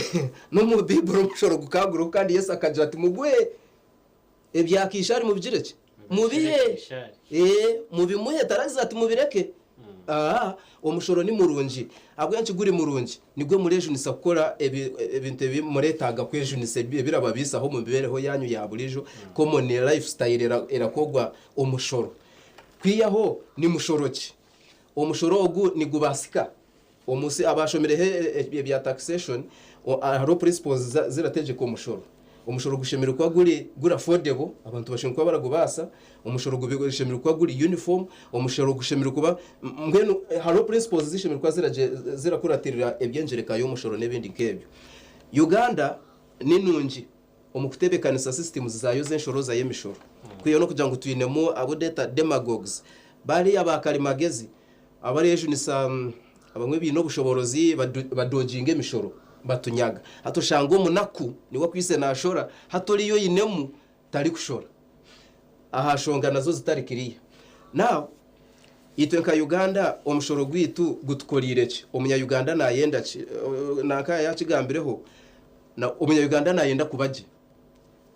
n'omu Baiburi omushoro gukaguriho kandi Yesu akagira ati muguhe ebya Kaishaari mubigire ki? Mubihe. Ee, mubimuhe. Taragize ati mubireke. Aa, omushoro ni murungi. Ahabw'enki guri murungi? Nigwo murejunisa kukora ebintu ebi mureetaaga kwejunisa ebirababaisaho omu mibeereho yaanyu ya buriijo. Common lifestyle erakorwa omushoro. Kwihaho ni mushoro ki? Omushoro ogu nigubaasika omu nsi? Abaashomireho ebya taxation, hariho principles zirategyeka omushoro. Omushoro gushemereire kuba guri guri affordable, abantu bashemereire kuba baragubaasa, omushoro gushemereire kuba guri uniform, omushoro gushemereire kuba mbwenu hariho principles zishemereire kuba zirakuratirira eby'engyereka y'omushoro n'ebindi nk'ebyo. Uganda. Ni nungi omu kutebeekanisa systems zaayo z'enshoroza y'emishoro. Kwihaho n'okugira ngu twinemu abu beeta demagogues, bariya ba karimagezi abarejunisa abamwe baine obushoboorozi badoginga emishoro batunyaga. Hati oshanga omunaku niwe akwaitse naashora, hati oriya oinemu tarikushora. Aha nshonga nazo zitari clear. Now, itwe nka Uganda omushoro gwaitu gutukoriire ki? Omunya Uganda nayenda ki? Nanka yakigambireho, na omunya Uganda nayenda kuba gye.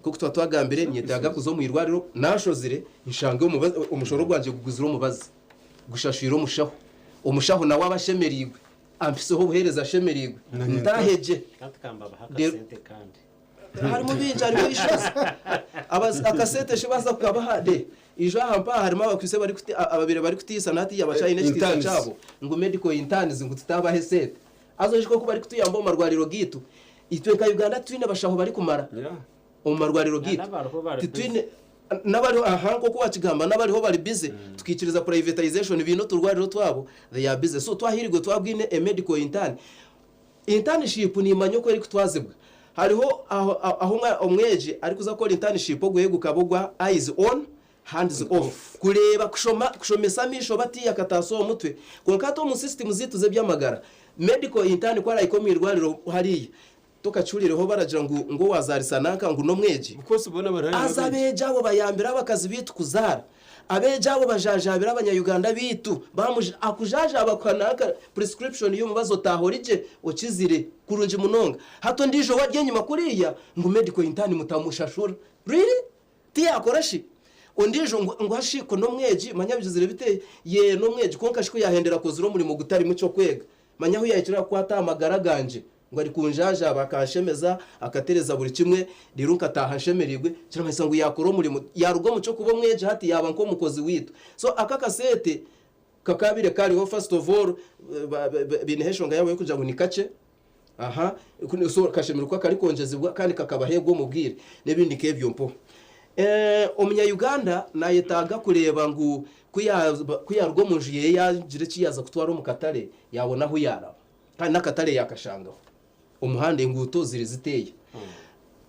Nk'oku tuba twagambire, nyetaaga kuza omu irwariro, nanshozire nshange omushoro gwangye guguzire omubazi, gushashwire omushaho, omushaho nawe abe ashemereirwe, ampiseho obuheereza ashemereirwe, ntaahe gye.
Kandi kambabahe akasente kandi.
Harimu bingi harimu issues. Abaz- akasente shi baza kukabaha de ijo aha mpaha harimu abakwise barikuti ababaire barikutiisa na hatiiya bakyayine ekitiisa
Interns.
kyabo ngu medical interns ngu tutaabaha esente. Haza oijuke oku barikutuyamba omu marwariro gaitu. Itwe nka Uganda titwine bashaho barikumara
Yeah.
omu marwariro
Na
gaitu.
n'abariho bari
Titwine n'abariho aha nk'oku wakigamba n'abariho bari busy tukaikiriza privatization baine oturwariro twabo they are busy. So twahiirigwe twabwine a medical intern Internship nimanya oku erikutwazibwa. Hariho ahu omwegi arikuza kukora internship ogwe gukaba ogwa eyes on, hands off. Kureeba kushoma kushomesa amaisho batiiya akataasa omu mutwe. Kwonka hati omu system zaitu z'eby'amagara, medical intern ku arahika omu irwariro hariya, tokakihurireho baragira ngu ngu owazaarisa nanka ngu n'omwegi?
Of course boona bari hariya
Haza
n'abeegi.
abeegi abo bayambire abakazi baitu kuzaara. Abeegi abo bajajaabire abanya-Uganda baitu, baamuj akujajaaba akuha nanka prescription y'omubazi otaaha ori gye okizire kurungi munonga. Hati ondiijo we ari enyima kuriya ngu medical intern mutamushashura. Really? Tiyaakora shi? Ondiijo ngu ngu hashi ku n'omwegi manya abigizire bite? Yee n'omwegi kwonka shi ku yaahendera akozire omurimo gutarimu ky'okwega. Manya ahu yaahikire akukwata aha magara gangye. Ngu ari kunjaajaaba akanshemeza, akatereza buri kimwe, reero nkataaha nshemereirwe, kiramanyisa ngu yaakora omurimo, yaaruga omu ky'okuba omwegi hati yaaba nk'omukozi waitu. So aka akasente kakaabaire kariho first of all baineho enshonga yaabo y'okugira ngu ni kakye, aha, so kashemereire kuba karikwongyezibwa kandi kakabaheebwa omu bwire n'ebindi nk'ebyo mpoho. Omunya Uganda naayetaaga kureeba ngu ku yaaruga omu nju ye yaagira eki yaaza kutwara omu katare, yaabona ahu yaaraba. Kandi n'akatare yaakashangaho. Omuhanda enguuto ziri ziteeya.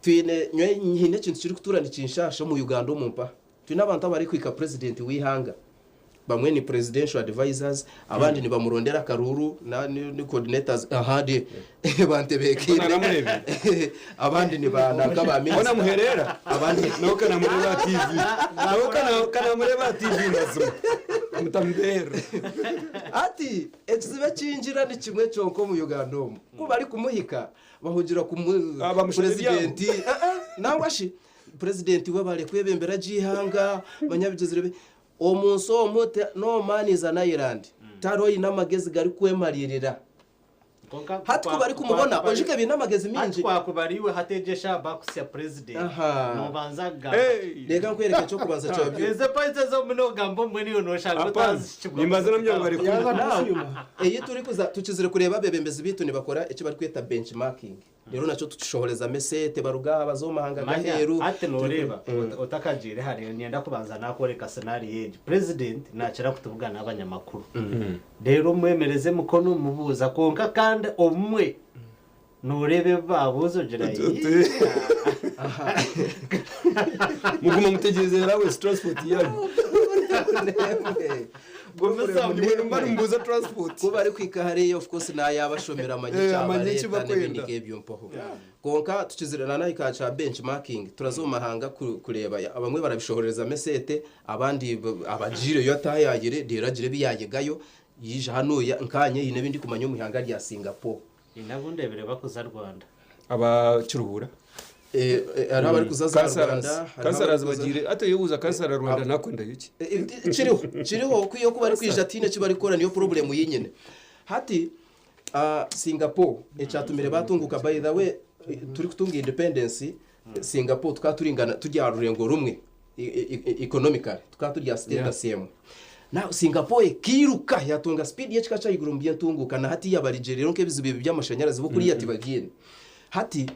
Twine nyowe haine ekintu kirikutuura nikinshaasha omu Uganda omu mpaha. Twine abantu abarikuhika purezidenti w'eihanga. Bamwe ni presidential advisors, abandi nibamurondera akaruuru na ni coordinators ahandi bantebeekeire.
Naramureebire.
Abandi ni ba nanka ba
Ona
minisita.
muherera.
Abandi
Nawe kanamureeba aha TV. Nawe kana kanamureeba aha TV mazima. Mutamubeera.
Hati ekizibu ekingira ni kimwe kyonka omu Uganda omu. Ku barikumuhika bahugira kumu
Ah, bamushaba ebyabo.
purezidenti ah, ah, nangwa shi purezidenti webare kwebembera gye eihanga manya bigyezire bi omu nsi omu te- no man is an island tihariho oine amagezi garikwemariirira.
Kwonka
Hati ku barikumubona oijuke baine amagezi
Hati
maingi.
kwakuba ari iwe hati egyo eshaaha bakutsya president
Aha.
nobanza kugamba
Hey!
Reka nkwereke eky'okubanza kya byona.
Ezo points ez'omu nogamba mbwenu iwe noshanga
Hapana.
otazikigwa.
Nimbaza namya ngu bari kumwe.
Yaza kusiima.
Ei turikuza tukizire kureeba abeebembezi baitu nibakora eki barikweta benchmarking. Reero nakyo tukishohorezamu esente baruga aha baza omu mahanga
Manya,
g'aheeru.
hati noreeba otakagiire hare niinyenda kubanza naakworeka scenario egi. President naakira kutubugana abanyamakuru. Reero omwemereza emikono omubuuza kwonka kandi obumwe nooreeba ebi baabuuza ogira
Muguma mutegyereze allowance transport yanyu. Nimwe muba nimubuuza transport.
Ku barikuhika hariya of course naayabashomera amanye
Eh, amanye eki
ekyabareeta
bakwenda.
n'ebindi nk'ebyo mpaho. Kwonka tukizire na nahika aha kya benchmarking turaza omu mahanga kureeba abamwe barabishohorerezamu esente abandi abagiireyo ataayaayire reero agire ebi yaayegayo yaija hanuya nkaanye haine ebi ndikumanya omu ihanga rya Singapore.
Haine abu ndeebire bakuza Rwanda.
Aba Kiruhura.
Eh, eh, hariho abarikuza za
Councillors.
Rwanda hariho
Councillors
abarikuza-
bagiire ate yebuuza councillor Rwanda nakwendayo ki?
Eh, eh, kiriho kiriho kwiyo ku barikwija tihaine eki barikukora niyo purobulemu yinyine. Hati ah, Singapore ekyatumire batunguka by the way turikutunga independence Singapore tukaba turingana turi aha rurengo rumwe economically tukaba turi aha status emwe. Now Singapore ekairuka yatunga speed y'ekika ky'ahaiguru omu by'entunguuka na hatiiya barigye reero nk'ebizibu ebi by'amashanyarazi bo kuriya tibabiine. Hati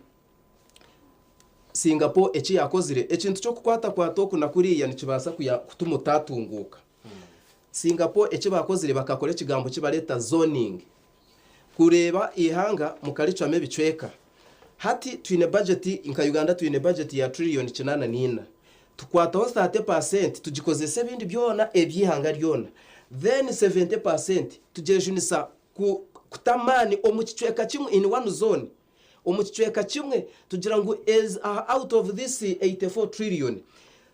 Singapore eki yaakozire, ekintu ky'okukwatakwata oku na kuriya nikibaasa kutuma otaatunguuka. Singapore eki baakozire bakakora ekigambo ki bareeta zoning, kureeba eihanga mukaricwamu ebicweka. Hati twine budget nka Uganda twine budget ya trillion 84. Tukwataho 30% tugikozesa ebindi byona eby'eihanga ryona. Then 70% tugyejunisa ku kuta amaani omu kicweka kimwe in one zone. Omu kicweka kimwe tugira ngu as out of this 84 trillion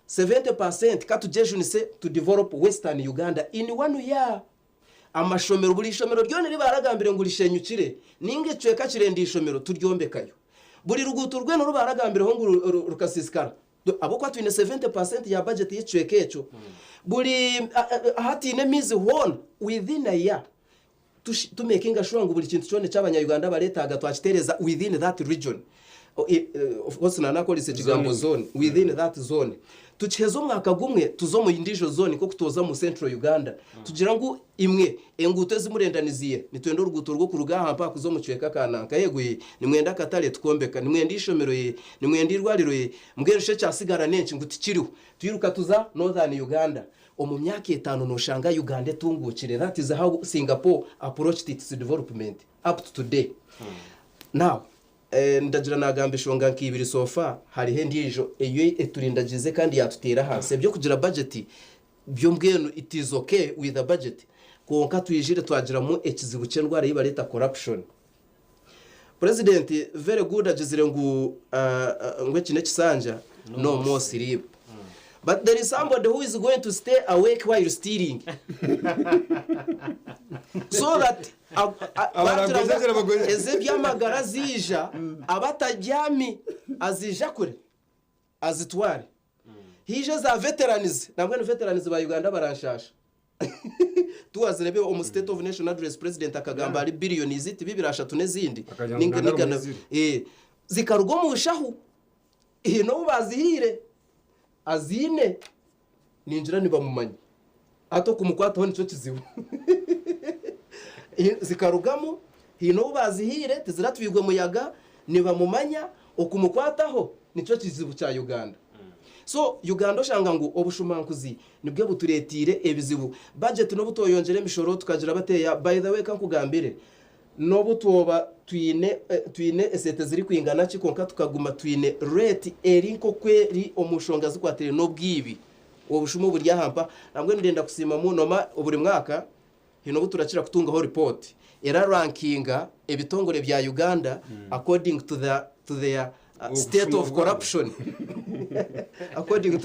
70% katugyejunise to develop Western Uganda in one year. Amashomero buri ishomero ryona eri baragambire ngu rishenyukire ninga ekicweka kirenda ishomero turyombekayo. Buri ruguuto rwena oru baragambireho ngu rukasiisikara ahabw'okuba twine 70% ya budget y'ekicweka ekyo. Buri ahataine maizi hoona within a year tumekinga sure ngu buri kintu kyona eki abanya-Uganda bareetaaga twakitereeza within that region. Of course nanakoresa ekigambo zone, within that zone. Tukiheza omwaka gumwe tuze omu ndiijo zone nk'oku twoza omu Central Uganda. Tugira ngu imwe enguuto ezi murendaniziire nitwenda oruguuto rw'okuruga aha mpaha kuza omu kicweka ka nanka yego ye, nimwenda akatare tukombeka, nimwenda eishomero ye, nimwenda eirwariro ye, mbwenu shi ekyatsigara n'enki ngu tikiriho. Twiruka tuza Northern Uganda. Omu myaka etaano noshanga Uganda etunguukire. That is how Singapore approached its development up to today. Now, ndagira nagamba eshonga nka ibiri so far, hariho endiijo ei eturindagiize kandi yatuteera ahansi. Eby'okugira budget byo mbwenu it is okay with the budget, kwonka twijire twagiramu ekizibu ky'endwara ei bareeta corruption. President very good agizire ngu ngu eki n'ekisanja no more sleep. But there is somebody who is going to stay awake while stealing. So that
Abaragweza
bagira ez'eby'amagara ziija abatabyami azija kure azitware. Haija za veterans, nambwenu veterans ba Uganda baranshasha. Tuwazirebe omu State of Nation Address President akagamba hari billion ziti bibiri ashatu n'ezindi.
Akagira ngu Uganda rumwe
Zikaruga omu nshahu. N'obu bazihiire aziine ningira nibamumanya. Hati okumukwataho nikyo kizibu. Zikarugamu haine obu bazihiire tiziratwirwe muyaga nibamumanya okumukwataho nikyo kizibu kya Uganda. So Uganda oshanga ngu obushumankuzi nibwo butureetiire ebizibu. Budget n'obu twoyongyera emishoro tukagira bateya by the way kankugambire n'obu twoba twine esente zirikwingana ki kwonka tukaguma twine rate eri nk'okweri omu nshonga zikwatire n'obwibi. Obushuma oburi aha mpa nambwenu ndenda kusiima munoma buri mwaka hine obu turakira kutungaho report era rankinga ebitongore bya Uganda according to the to their state of corruption according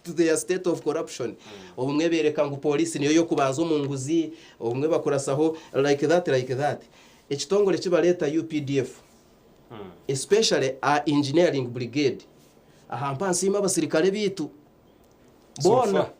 to their state of corruption. Obumwe bereka ngu polisi niyo yokubanza omu nguzi, obumwe bakurasaho like that like that. Ekitongore kibareeta UPDF especially our engineering brigade aha mpa nsiima abasirikare biitu boona
far.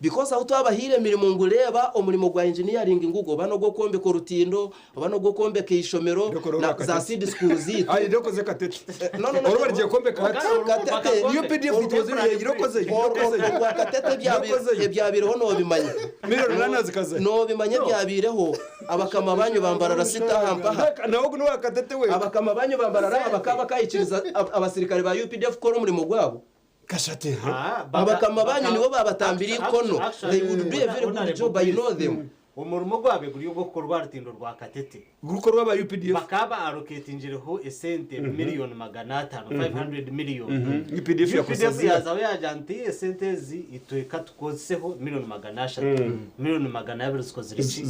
Because aho twabahiire emirimo ngu reeba omurimo gwa engineering ngugo oba n'ogw'okwombeka orutindo oba n'ogw'okwombeka ishomero
Ndokora
na
Katete.
za seed school ziitu.
Ayi ndokoze Katete.
No, no.
Oro bagiye kombeka hati.
Katete.
UPDF itoze irokoze irokoze.
Orwa Katete
Yakozeyo.
ebyabireho nobimanya.
Miliyoni nana zikaze.
Nobimanya ebyabireho abakama banyu bambarara sita ahampaha.
Nawe guno wa Katete we.
Abakama banyu bambarara bakaba bakayikiriza abasirikare ba UPDF kukora omurimo gwabo.
Kashate ha.
Abakama banyu nibo babatambira ikono. They would do a very good job, I know them.
Omurimo gwabe guri ogw'okukorwa rutindo rwa Katete.
Gukorwa aba UPDF.
Bakaba allocatingireho esente miliyoni 500, 500 million.
UPDF yakoze
UPDF yazaho yagira nti esente ezi itweka tukozeseho miliyoni 300, miliyoni 200 zikozire ki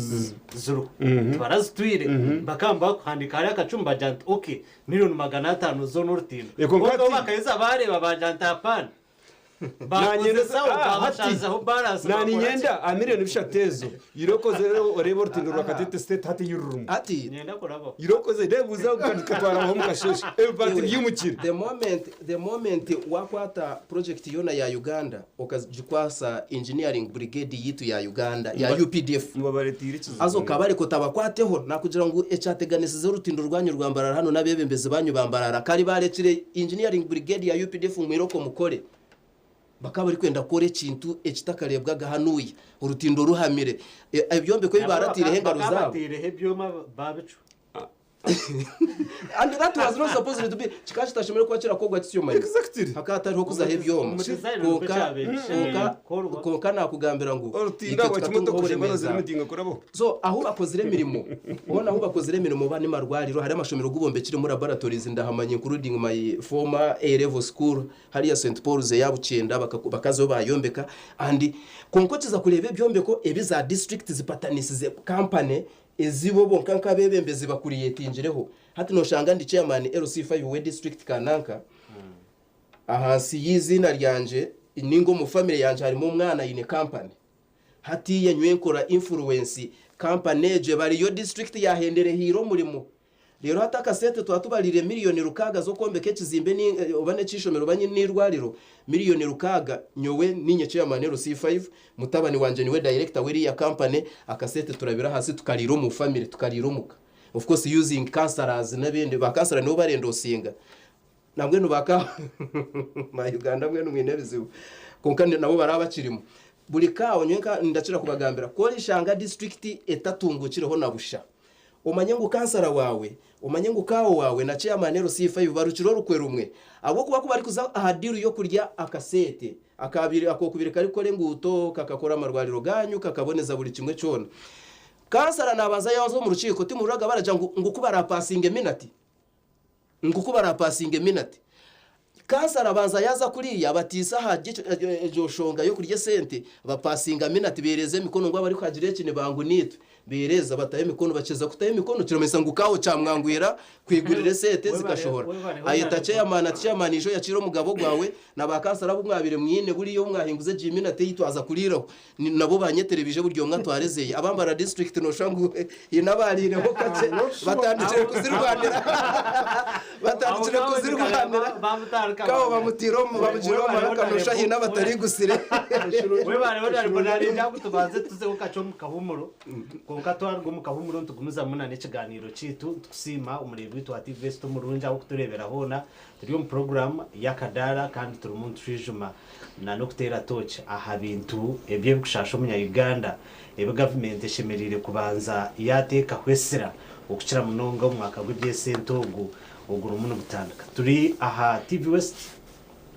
ziriho tubarazitwire bakamba bakuhandika hariya akacumba bagira nti ok miliyoni 500 zo n'orutindo.
Eko
Konka
nkati-
bakaheza bareba bagira nti hapana
Nanyenda
bakozesaho babashazaho balance
nani
bakora ki?
nyenda a miliyoni 3 ezo irokoze rero oreba orutindo rwa Katete state hati yururumu.
Ati
nyenda kurabaho.
Irokoze rebuza ukatwara aho mukasheshe ebibati byimukire.
The moment wakwata project yona ya Uganda okagikwasa engineering brigade yitu ya Uganda ya UPDF
Mubabaretire ikizibu.
azo kabareko tabakwateho nakugira ngu ekyateganisize orutindo rwanyu rwambarara hano n'abebembezi banyu bambarara kari barekire engineering brigade ya UPDF mwiroko mukore bakaba bari kwenda kukora ekintu ekitakarebwaga hanuya orutindo ruhamire. Ebyombeko ebi baratiireho engaro zaabo.
Bakabatiireho ebyoma babicu.
And that was not supposed to be kikaba kitashemereire kuba kirakorwa kityo manya.
Exactly.
Hakaba hatariho kuzaho ebyoma.
Omu design nikwo
Kwonka
kyabaire
kwonka
kukorwa.
kwonka nakugambira ngu
Orutinda
itwe
rwa
tukatunga
kimotoka
oburemeezi
oshemeza
aho.
zirimutinga kurabaho.
So ahu bakozire emirimo hoona ahu bakozire emirimo oba n'amarwariro hariho amashomero agu bombekiremu laboratories ndahamanya including my former A level school hariya St Paul's eya Bukyenda bakazayo bayombeka and kwonka okiza kureeba ebyombeko ebi za district zipatanisize company ezi bo bonka nk'abeebembezi bakuriyetingireho. Hati noshanga ndi chairman LC5 we district kananka ahansi y'eiziina ryangye ninga omu family yangye harimu omwana aine company. Hatiiya nyowe nkora influence company egyo eba ariyo district yahenderehiire omurimo. Reero hati akasente twaba tubariire miriyoni rukaaga z'okwombeka ekizimbe oba n'eky'eishomero oba n'eirwariro, miriyoni rukaaga nyowe niinye chairman LC5, mutabani wangye niwe director w'eriya company, akasente turabira ahansi tukariira omu family, tukariira omuka. Of course using councillors n'ebindi, ba councillor nibo barendoosinga. Nambwenu ba ka ba Uganda mbwenu mwine ebizibu kwonka nabo baraba bakirimu. Buri ka nyowe nka ndakira kubagambira ku orishanga disiturikiti etatungukireho na busha omanye ngu kansara waawe, omanye ngu kaawo waawe na chairman LC5 barukire orukwe rumwe ahabw'okuba ku barikuza aha diiru y'okurya akasente akaabaire ak'okubire karikukora enguuto, kakakora amarwariro gaanyu, kakaboneza buri kimwe kyona. Kansara naabanza yaaza omu rukiiko timururaga baragira ngu ngu ku baraapasinge minati. Ngu ku baraapasinge minati, kansara abanza yaaza kuriya abatiisa aha egyo nshonga y'okurya esente, bapasinga minati beereeza emikono ngu abarikuhagira eki nibangu niitwe. Beereeza bataho emikono, bakiza kutaho emikono kiramanyisa ngu kaaho kyamwangwira kwigurira esente zikashohora. Ayeta ceyamaani ati, Ceyamaani ija oyakiire omugabo gwawe na baakansara abu mwabaire mwine buriya obu mwahinguza egi minati ei twaza kuriiraho. Nabo banyetere baije buri omwe atware ezeye. Aba Mbarara district noshusha ngu haine abariireho kakye batandikire kuzirwanira batandikire kuzirwanira kaabo bamutiire omu bamugiire omu maraka noshusha haine abatarigusire.
Webare Honorable narinda ngu tubanze tuzeho kakye omu kahumuro kwonka twaruga omu kahumuro nitugumizamu na n'ekiganiiro kyaitu nitukusiima omureebi waitu wa TV Esita omurungi ahabw'okutureebera hoona turi omu puroguraamu y'akadaara kandi turimu nitushwijuma na n'okuteera tooki aha bintu ebi ebirikushaasha omunya Uganda ebi gavumenti eshemereire kubanza yaateekaho esira okukira munonga omu mwaka gw'eby'esente ogu ogurimu nigutandika. Turi aha TV West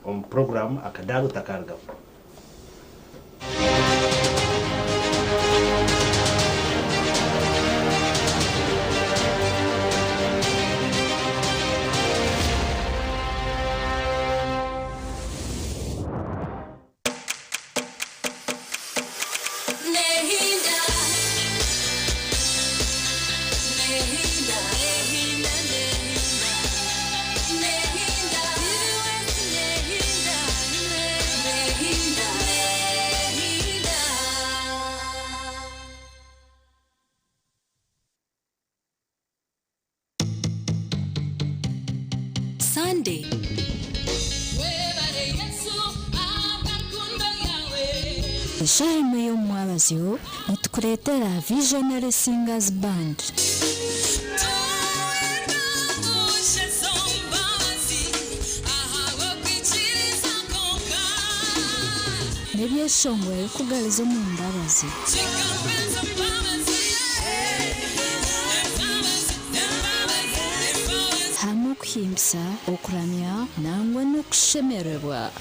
omu puroguraamu Akadaara Otakarugamu.
Sunday. Eshaaha emwe y'omumwabazyo nitukureetera Visionary Singers Band. N'ebyeshongoro ebirikugariza omu mbabazi. Hamwe okuhimbisa, okuramya nangwa n'okushemererwa.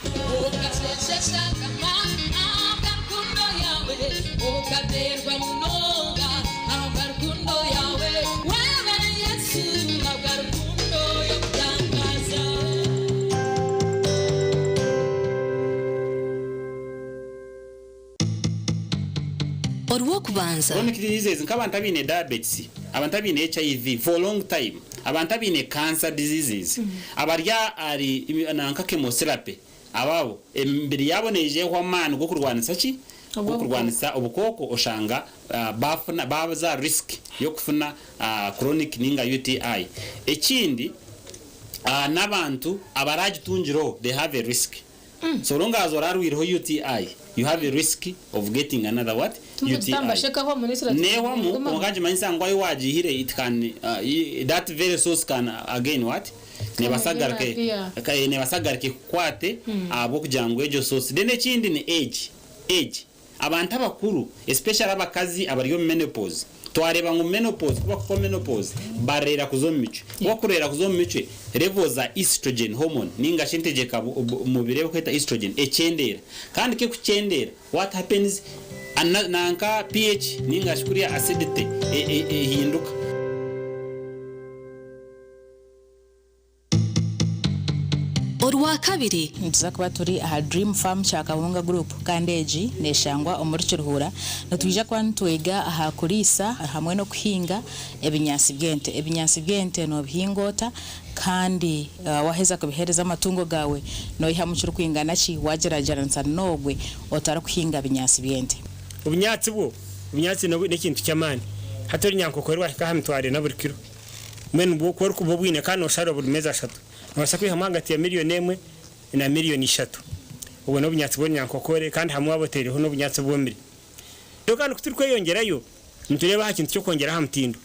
Orw'okubanza.
Chronic diseases nk'abantu abaine diabetes, abantu abaine HIV for long time, abantu abaine cancer diseases, abari ahari nanka chemotherapy abo abo emibiri yaabo neija ehwa amaani g'okurwanisa ki? G'okurwanisa obukooko oshanga baafuna baaza aha risk y'okufuna chronic ninga UTI. Ekindi n'abantu abaraagitungireho they have a risk. So long as orarwireho UTI, you have a risk of getting another what? UTI. Nehwamu kwonka nikimanyisa ngu ahi wagihire it can that very source can again what? Nebaasa kugaruka nebaasa kugaruka ekukwate ahabw'okugira ngu egyo source. Then ekindi ni age, age. Abantu abakuru especially abakazi abari omu menopause. Twareeba ngu menopause, ku bakuhika omu menopause, bareera kuza omu micwe. Ku bakureera kuza omu micwe, levels za estrogen hormone ninga shi entegyeka mubiri ei barikweta estrogen ekyendeera. Kandi ku ekukyendeera, what happens, nanka pH ninga shi kuriya acidity ehinduka.
Orwakabiri.
Nituza kuba turi aha Dream Farm Kyakahunga Group kandi egi neshangwa omuri Kiruhura. Nitwija kuba nitwega aha kuriisa hamwe n'okuhinga ebinyaatsi by'ente. Ebinyaatsi by'ente nobihinga ota kandi waheza kubihereza amatungo gaawe noihamu kirikwingana ki wagyeragyeranisa n'ogwe otarikuhinga binyaatsi by'ente.
Obunyaatsi bwo, obunyaatsi n'ekintu ky'amaani. Hati orunyankokore rwahika aha mitwaro ena buri kiro. Mbwenu bwo ku orikuba obwine kandi nooshara buri meezi ashatu, noobaasa kwihamu ahagati ya miriyoni emwe na miriyoni ishatu. Obwo n'obunyaatsi bw'orunyankokore kandi hamwe waaba otaireho n'obunyaatsi obwomire. Reero kandi ku turikweyongyerayo, nitureeba aha kintu ky'okwongyera aha mutindo.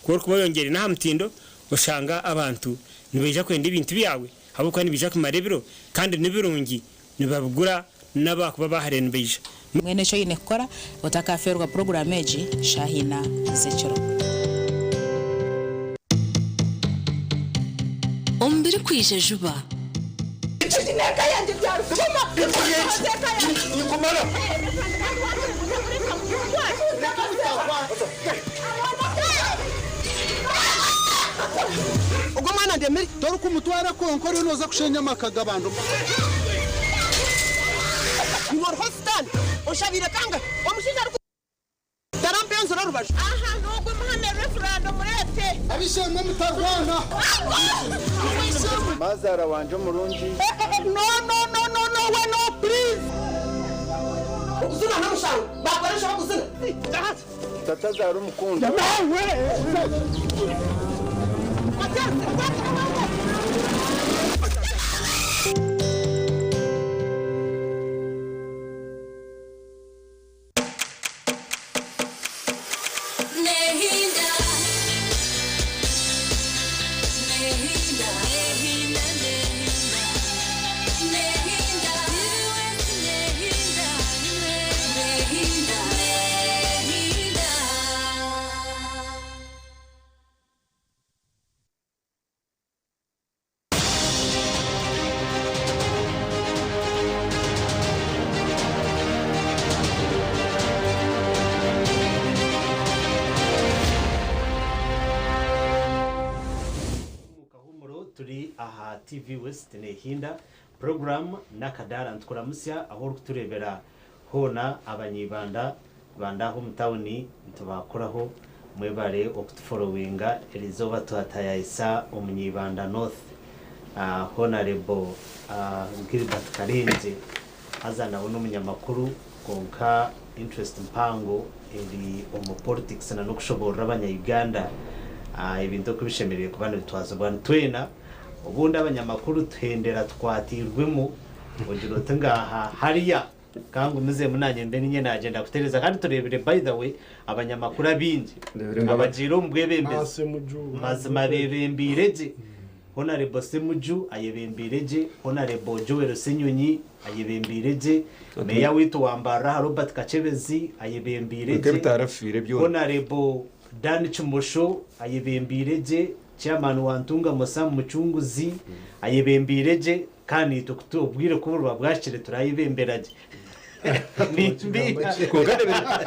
Ku orikuba oyongyeire n'aha mutindo, oshanga abantu nibaija kwenda ebintu byawe ahabw'okuba nibiija kumara ebiro kandi nibirungi, nibabigura n'abakuba ba hare nibaija.
Mbwenu eki oine kukora otakafeerwa puroguraamu egi shaaha ina z'ekiro.
Omu birikwija juba.
Torikumutwara kwonka oriyo nooza kushenya amaka g'abantu. Ab'eishe-emwe mutarwana.
Mazaara wangye omurungi. Tatazaara omukundwa.
Omu kahumuro turi aha TV West nehinda program n'akadaara nitukuramutsya ahu orikutureebera hoona abanyibanda banda aho omu tawuni nitubakuraho mwebare okutuforowinga erizooba twatayayisa omunyibanda North Honarebo Gilbert Karengye haza nawe n'omunyamakuru kwonka interest mpango eri omu politics na n'okushoboorora abanya Uganda ebintu oku bishemereire kuba nibitwazibwa nitwena obundi abanyamakuru tuhendera tukwatiirwemu ogira oti ngaaha hariya kangumizemu nanye mbe ninye nagyenda kutereeza kandi tureebire by the way abanyamakuru abaingi abagiire omu bwebembezi mazima bebembiire gye. Honarebo Ssemuju ayebembiire gye, Honarebo Joel Ssenyonyi ayebembiire gye, Meeya waitu wa Mbarara Robert Kakyebezi ayebembiire gye, Honarebo Dan Kimosho ayebembiire gye, Chairman wa Ntungamo Sam Mucunguzi ayebembiire gye kandi naitwe ku obwire ku buriba bwahikire turayebembera gye.
Kwonka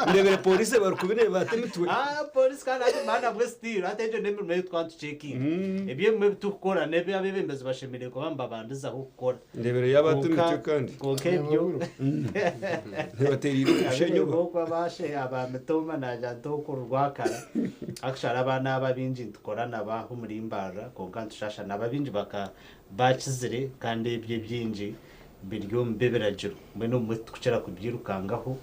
ndebere polisi barikubi nebata emitwe.
Ah, polisi kandi hati maana bwe still hati egyo n'emirimo ei twaba nitucekinga. Ebyo ebimwe ebi turikukora n'ebi abeebembezi bashemereire kuba nibabandizaho kukora.
Ndebere yabata emitwe kandi.
Kwonka ebyo
Nebatereire okushenya oba.
Nk'oku abashe aba mitooma nagira nti oku orwakara actually abaana aba abaingi nitukora nabo aha omuri Mbarara kwonka nitushasha nabo abaingi baka bakizire kandi ebyo ebingi biri omu b'ebiragiro mbwenu obumwe titukukira kubyirukangaho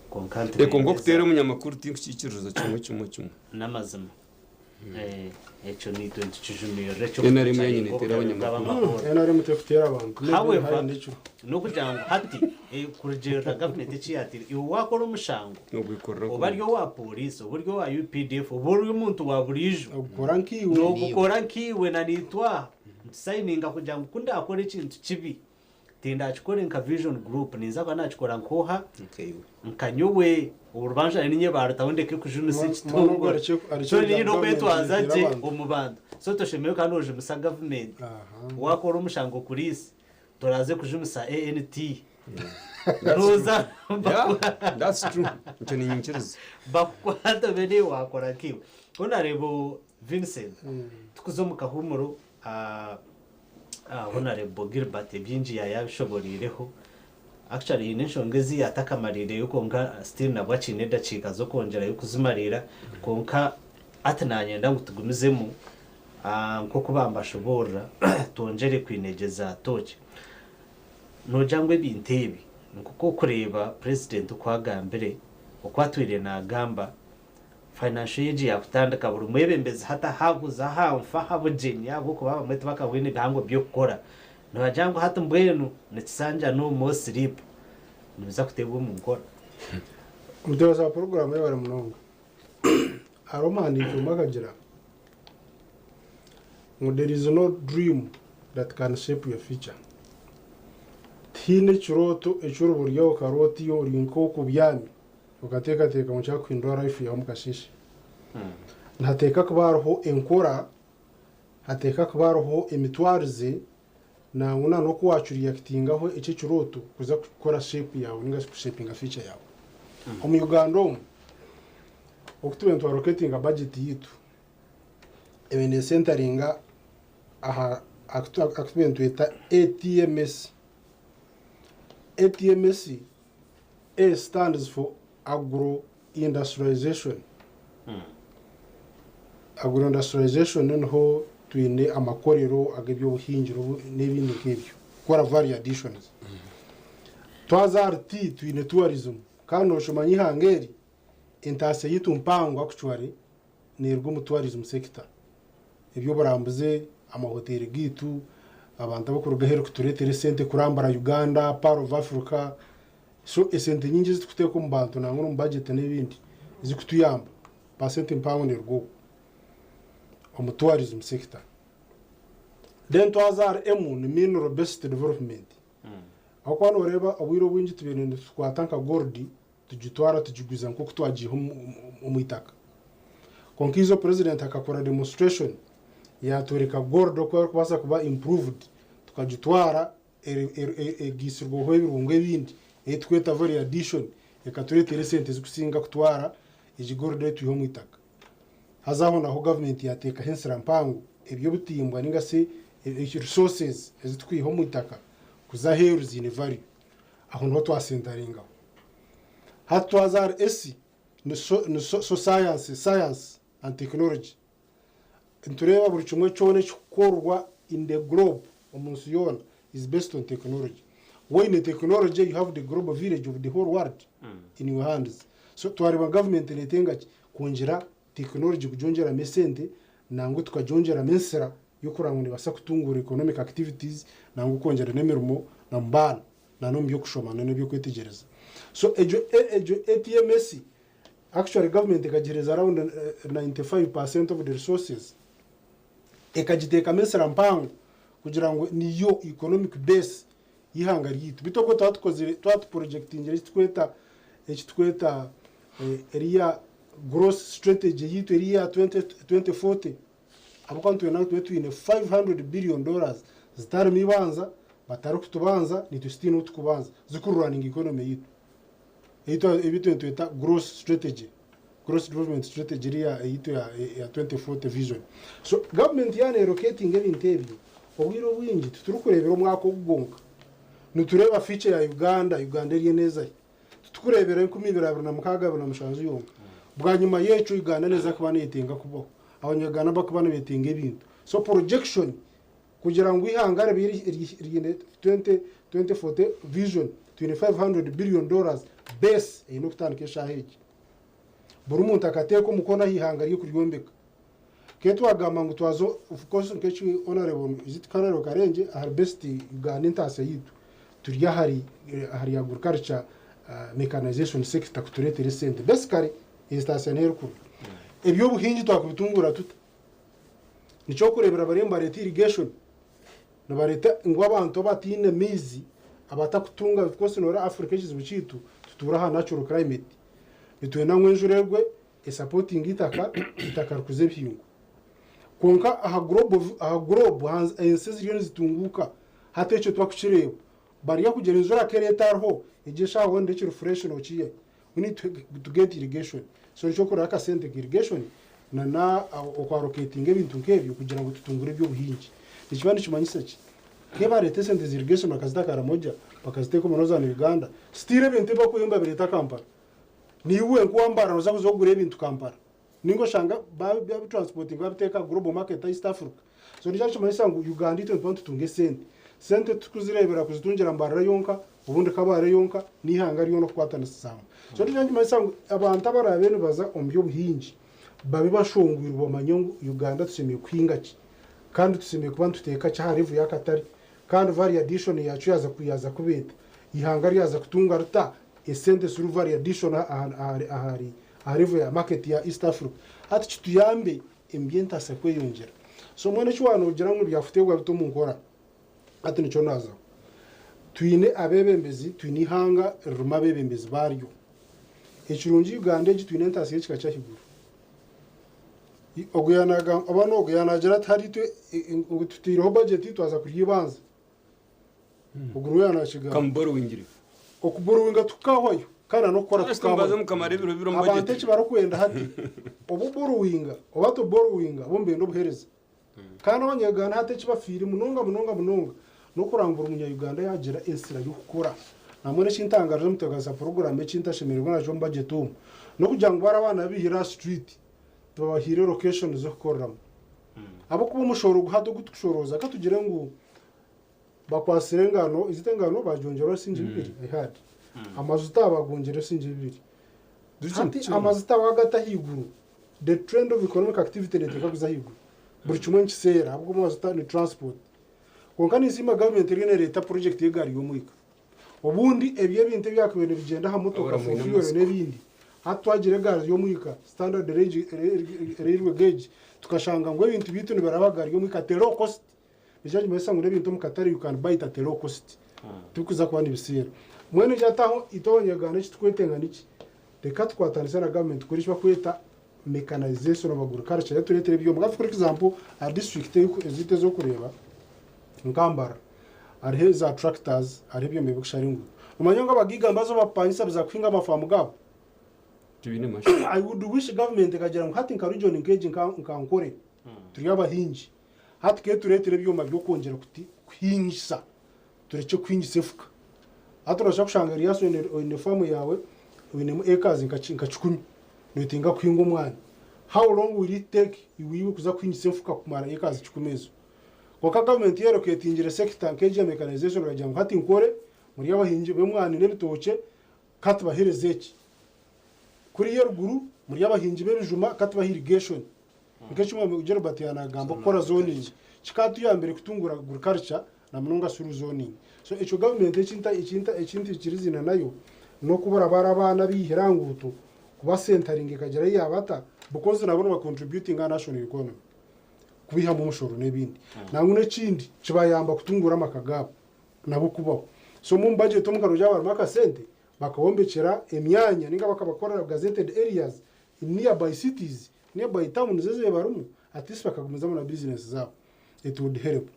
kwonka
Kwonka okuteera omunyamakuru tinkukiikiriza kimwe kimwe kimwe.
N'amazima ekyo naitwe nitukijumirira
NRM yanyine eteera abanyamakuru.
NRM terikuteera abantu.
However, n'okugira ngu hati kurugiirira gavumenti eki yaataire, iwe waakora omushango, oba ari owa pooriisi, oba ori owa UPDF, oba ori omuntu wa buriijo, noogukora nkaiwe na naitwe aha, nitusayininga kugira ngu ku ndaakore ekintu kibi, Tindakikore nka Vision Group, ninza kuba nakikora nk'oha? Nka nyowe. Orubanja ninye barutaho ndeke kujumisa ekitongore. So nyine okwetwaza gye omu bantu. So toshemereire kandi ojumisa gavumenti. Wakora omushango kuriisi, toraze kujumisa ANT. Noza
That's true. Ekyo niinyikiriza.
Bakukwata obe wakora nk'iwe. Honorable Vincent, tukuza omu kahuumuro. Honorable Gilbert ebingi yayabishoboreireho. Actually haine enshonga ezi yatakamariireyo kwonka still nabwo akiine edakiika z'okwongyerayo kuzimariira kwonka ati nanyenda ngu tugumizemu nk'oku bambashoboorora twongyere kwinegyeza tooki. Noogira ngu ebintu ebi nk'oku orikureeba Purezidenti oku agambire, oku atwire naagamba, Financial egi yakutandika buri mwebembezi hati ahabuza aha nfa aha bugyenyi ahabw'okuba abamwe tibakabwine bihango by'okukora. Nibagira ngu hati mbwenu nikisanja no more sleep nibiza kuteebwa omu nkora.
Omutebeekanisa wa puroguraamu yebare munonga. Hariho omuhandiiki omwe akagira ngu there is no dream that can shape your future. Tihaine ekirooto eki oriba ori aho okaroota iwe ori nk'okubyami Okateekateeka ngu kyakuhindura life yaawe omu kasheeshe. Nihateeka kuba hariho enkora, hateeka kuba hariho emitwarize nangwa na n'oku waakiriyakitingaho ekyo ekirooto kuza kukora shape yaawe ninga shi kushepinga future yaawe. Omu Uganda omu, oku tubaire nitwaroketinga budget yaitu, ebaire neesentaringa aha aku tubaire nitweta ATMS. ATMS A stands for Agro-industrialization. Agro-industrialization niho twine amakorero ag'eby'obuhingiro n'ebindi nk'ebyo kukora value additions. Twaza ahari T twine tourism kandi noshomanya eihanga eri entaasya yaitu mpango actually neeruga omu tourism sector. Eby'oburambuzi, amahoteeri gaitu, abantu abarikuruga aheeru kutureetera esente kurambura Uganda, part of Africa. So esente nyingi ezi turikuteeka omu bantu nangwa n'omu budget n'ebindi ezirikutuyamba, percent mpango neeruga okwo omu tourism sector. Then twaza ahari M ni mineral based development. Ahabw'okuba nooreeba obwire obwingi tubaire nitukwata nka gold tugitwara tugiguza nk'oku twagiiha omu itaka. Kwonka eizo Purezidenti akakora demonstration yaatworeka gold oku erikubaasa kuba improved tukagitwara egaitsirweho ebirungo ebindi ei turikweta value addition ekatureetera esente zirikusinga kutwara egi gold ei twiha omu itaka. Haza aho naho gavumenti yaateekaho ensira mpango eby'obutimbwa ninga shi resources ezi turikwiha omu itaka kuza aheeru ziine value. Aho niho twasentaringaho. Hati twaza ahari S ni so, ni so, so science, science and technology. Nitureeba buri kimwe kyona ekikukorwa in the globe, omu nsi yoona, is based on technology. Waine technology, you have the global village of the whole world in your hands. So twareeba government neetenga ki? Kwongyera technology kugyongyeramu esente nangwa tukagyongyeramu ensira y'okureba ngu neebaasa kutunguura economic activities nangwa okwongyera n'emirimo na mu baana na n'omu by'okushoma na n'eby'okwetegyereza. So egyo egyo ATMS actually government ekagiheereza around 95% of the resources ekagiteekamu ensira mpango kugira ngu niyo economic base y'eihanga ryaitu. Beitu obwo twaba tukozire twaba tuporojectingire eki turikweta eki turikweta eriya growth strategy yaitu eriya 2040 ahabw'okuba nitwenda ngu tube twine 500 billion dollars zitarimu eibanja, batarikutubanza naitwe titaine ou turikubanza, zirikururaninga economy yaitu. Ei ebi nitweta growth strategy, growth development strategy eriya eyaitu eya 2040 vision. So government yaaba neeroketinga ebintu ebyo, obwire obwingi titurikureebera omwaka ogu gwonka. Nitureeba future ya Uganda, Uganda eriyo neeza hi. Titukureebera 2026, 27 yonka. Bwanyima y'ekyo Uganda neeza kuba neetenga kubaho. Abanyaganda bakuba nibeetenga ebintu. So projection kugira ngu eihanga ribe riine 2040 vision, twine 500 billion dollars base eine okutandika eshaaha egi. Buri muntu akateeka omukono aha ihanga rye kuryombeka. Ke twagamba ngu twaza of course nk'eki Honourable is it Honourable Karengye ahari best Uganda entaasya yaitu turi ahari ahari agriculture mechanization sector kutureetera esente. Basically entaasya niho erikuruga. Eby'obuhingi twakubitungura tuta? Nikyo orikureebera bariyo nibareeta irrigation, nibareeta ngu abantu abataine maizi Abatakutunga of course noreeba Africa ekizibu kyaitu tutuura aha natural climate. Nitwenda ngu enjura egwe esapotinge eitaka, eitaka rikuze ebihingwa. Kwonka aha global aha globe ensi eziriyo nizitunguuka hati ekyo tibakukireeba. Bariyo kugira enjura ku eraba etariho egyo eshaaha wenda ekiri fresh nokiihahi. We need to get irrigation. So nikyokurora akasente ka irrigation na na oku allocatinga ebintu nk'ebyo kugira ngu tutungure eby'obuhingi. Nikiba nikimanyisa ki? Nk'ebareeta esente za irrigation bakazita Karamoja, bakaziteeka omu Northern Uganda, still ebintu ebi bakuhimba babireeta Kampala. Naiwe wenka owambarara noza kuza kugura ebintu Kampala. Ninga oshanga babitransportinga babiteeka global market East Africa. So nikyo nikimanyisa ngu Uganda itwe nituba nitutunga esente. Sente titukuzireebera kuzitungira Mbarara yonka, obundi Kabale yonka, n'eihanga ryona okukwatanisiza hamwe. So nikyo nikimanyisa ngu abantu abaraabe nibaza omu by'obuhingi babe bashongwirwe bamanye ngu Uganda tushemereire kuhinga ki, kandi tushemereire kuba nituteeka ki aha level y'akatare, kandi value addition yaakyo yaaza yaaza kuba eta, eihanga ryaza kutunga rita esente through value addition ahari aha level ya market ya East Africa. Hati kituyambe omu by'entaasya kweyongyera. So mbwenu eki waaba noogira ngu byakuteebwa bita omu nkora, hati nikyo naazaho. Twine abeebembezi, twine eihanga ririmu abeebembezi baaryo. Ekirungi Uganda egi twine entaasya y'ekika ky'ahaiguru. Ogu yaanagamba, oba n'ogu yaanaagira ati hariitwe ngu tutaireho budget twaza kurya eibanza. Ogu niwe yaanakigamba.
Kamuborowingire.
Okuborowinga tukahwayo kandi na n'okukora
First
tukahwayo.
mbaze mukamara ebiro biro omu
Abantu
budget.
eki barikwenda hati, obu borowinga oba toborowinga bo nibenda obuheereza. Kandi abanyayuganda hati eki bafiire munonga munonga munonga n'okuranga buri munyayuganda yaagira ensira y'okukora. Nambwenu ekintangaarize omu ntebeekanisa puroguraamu eki ntashemereirwe nakyo omu budget omu, n'okugira ngu bari abaana baihire aha street tibabahaire location z'okukoreramu. Ahabw'okuba omushoro ogu hati ogu turikushorooza ka tugire ngu bakwatsire engano, is it engano bagyongyeraho siringi bibiri? I heard. Amajuta bagongyeraho siringi bibiri. Hati amajuta waagata ahaiguru, the trend of economic activity neeteekwa kuza ahaiguru. Buri kimwe nikiseera ahabw'okuba amajuta ni transport. Kwonka ninsiima gavumenti eriyo neereeta project y'egaari y'omwika. Obundi ebyo ebintu ebyakubaire nibigyenda aha motoka
Abura
for
mwine
fuel
amatsiko.
n'ebindi, hati twagira egaari y'omwika, standard railway gauge, tukashanga ngu ebintu byaitu nibiraba aha gaari y'omwika at a low cost. Nikyo nikimanyisa ngu n'ebintu omu katare you can buy it at a low cost. Tibikuza kuba nibiseera. Mbwenu ekyo hati aho itwe abanyayuganda eki turikwetenga niki? Reka tukwatanise na gavumenti tukore eki barikweta mechanization of agriculture etureetere ebyoma. Nka for example aha district ezaitu ez'okureeba nka Mbarara hariho za tractors, hariho ebyoma ebirikushara enguuto. Nomanya ngu abagaiga nibaza bapangisa biza kuhinga amafaamu gaabo?
Tibiine mashini.
I would wish government ekagira ngu hati nka region nk'egi nka Ankole turi abahingi, hati ketureetere ebyoma by'okwongyera kuti kuhingisa turekye kuhingisa efuka. Hati nobaasa kushanga Erias oine faamu yaawe oinemu acres nka kikumi noyetenga kuhinga omwani. How long will it take iwe kuza kuhingisa efuka kumara acres kikumi ezo? Kwonka gavumenti yo eroketingire sector nk'egi ya mechanization ekagira ngu hati Nkore muri abahingi b'omwani n'ebitookye katubaheereze eki. Kuriya eruguru muri abahingi b'ebijuma katubahe irrigation. Nk'eki Mwami Gilbert yaanagamba okukora zoning kikatuyambire kutungura agriculture na munonga through zoning. So ekyo gavumenti eki ntaikirizaine nayo n'okubura bari abaana abaihire aha nguuto kubasentaringa ekagira ahu yaabata because nabo nibacontributinga aha national economy kubihamu omushoro n'ebindi. Nangwa n'ekindi kibayamba kutungura amaka gaabo nabo kubaho. So omu budget omu karogira harimu akasente bakabombekyera emyanya ninga bakabakorera gazetted areas in nearby cities, nearby towns ezi barimu at least bakagumizamu na business zaabo. It would help.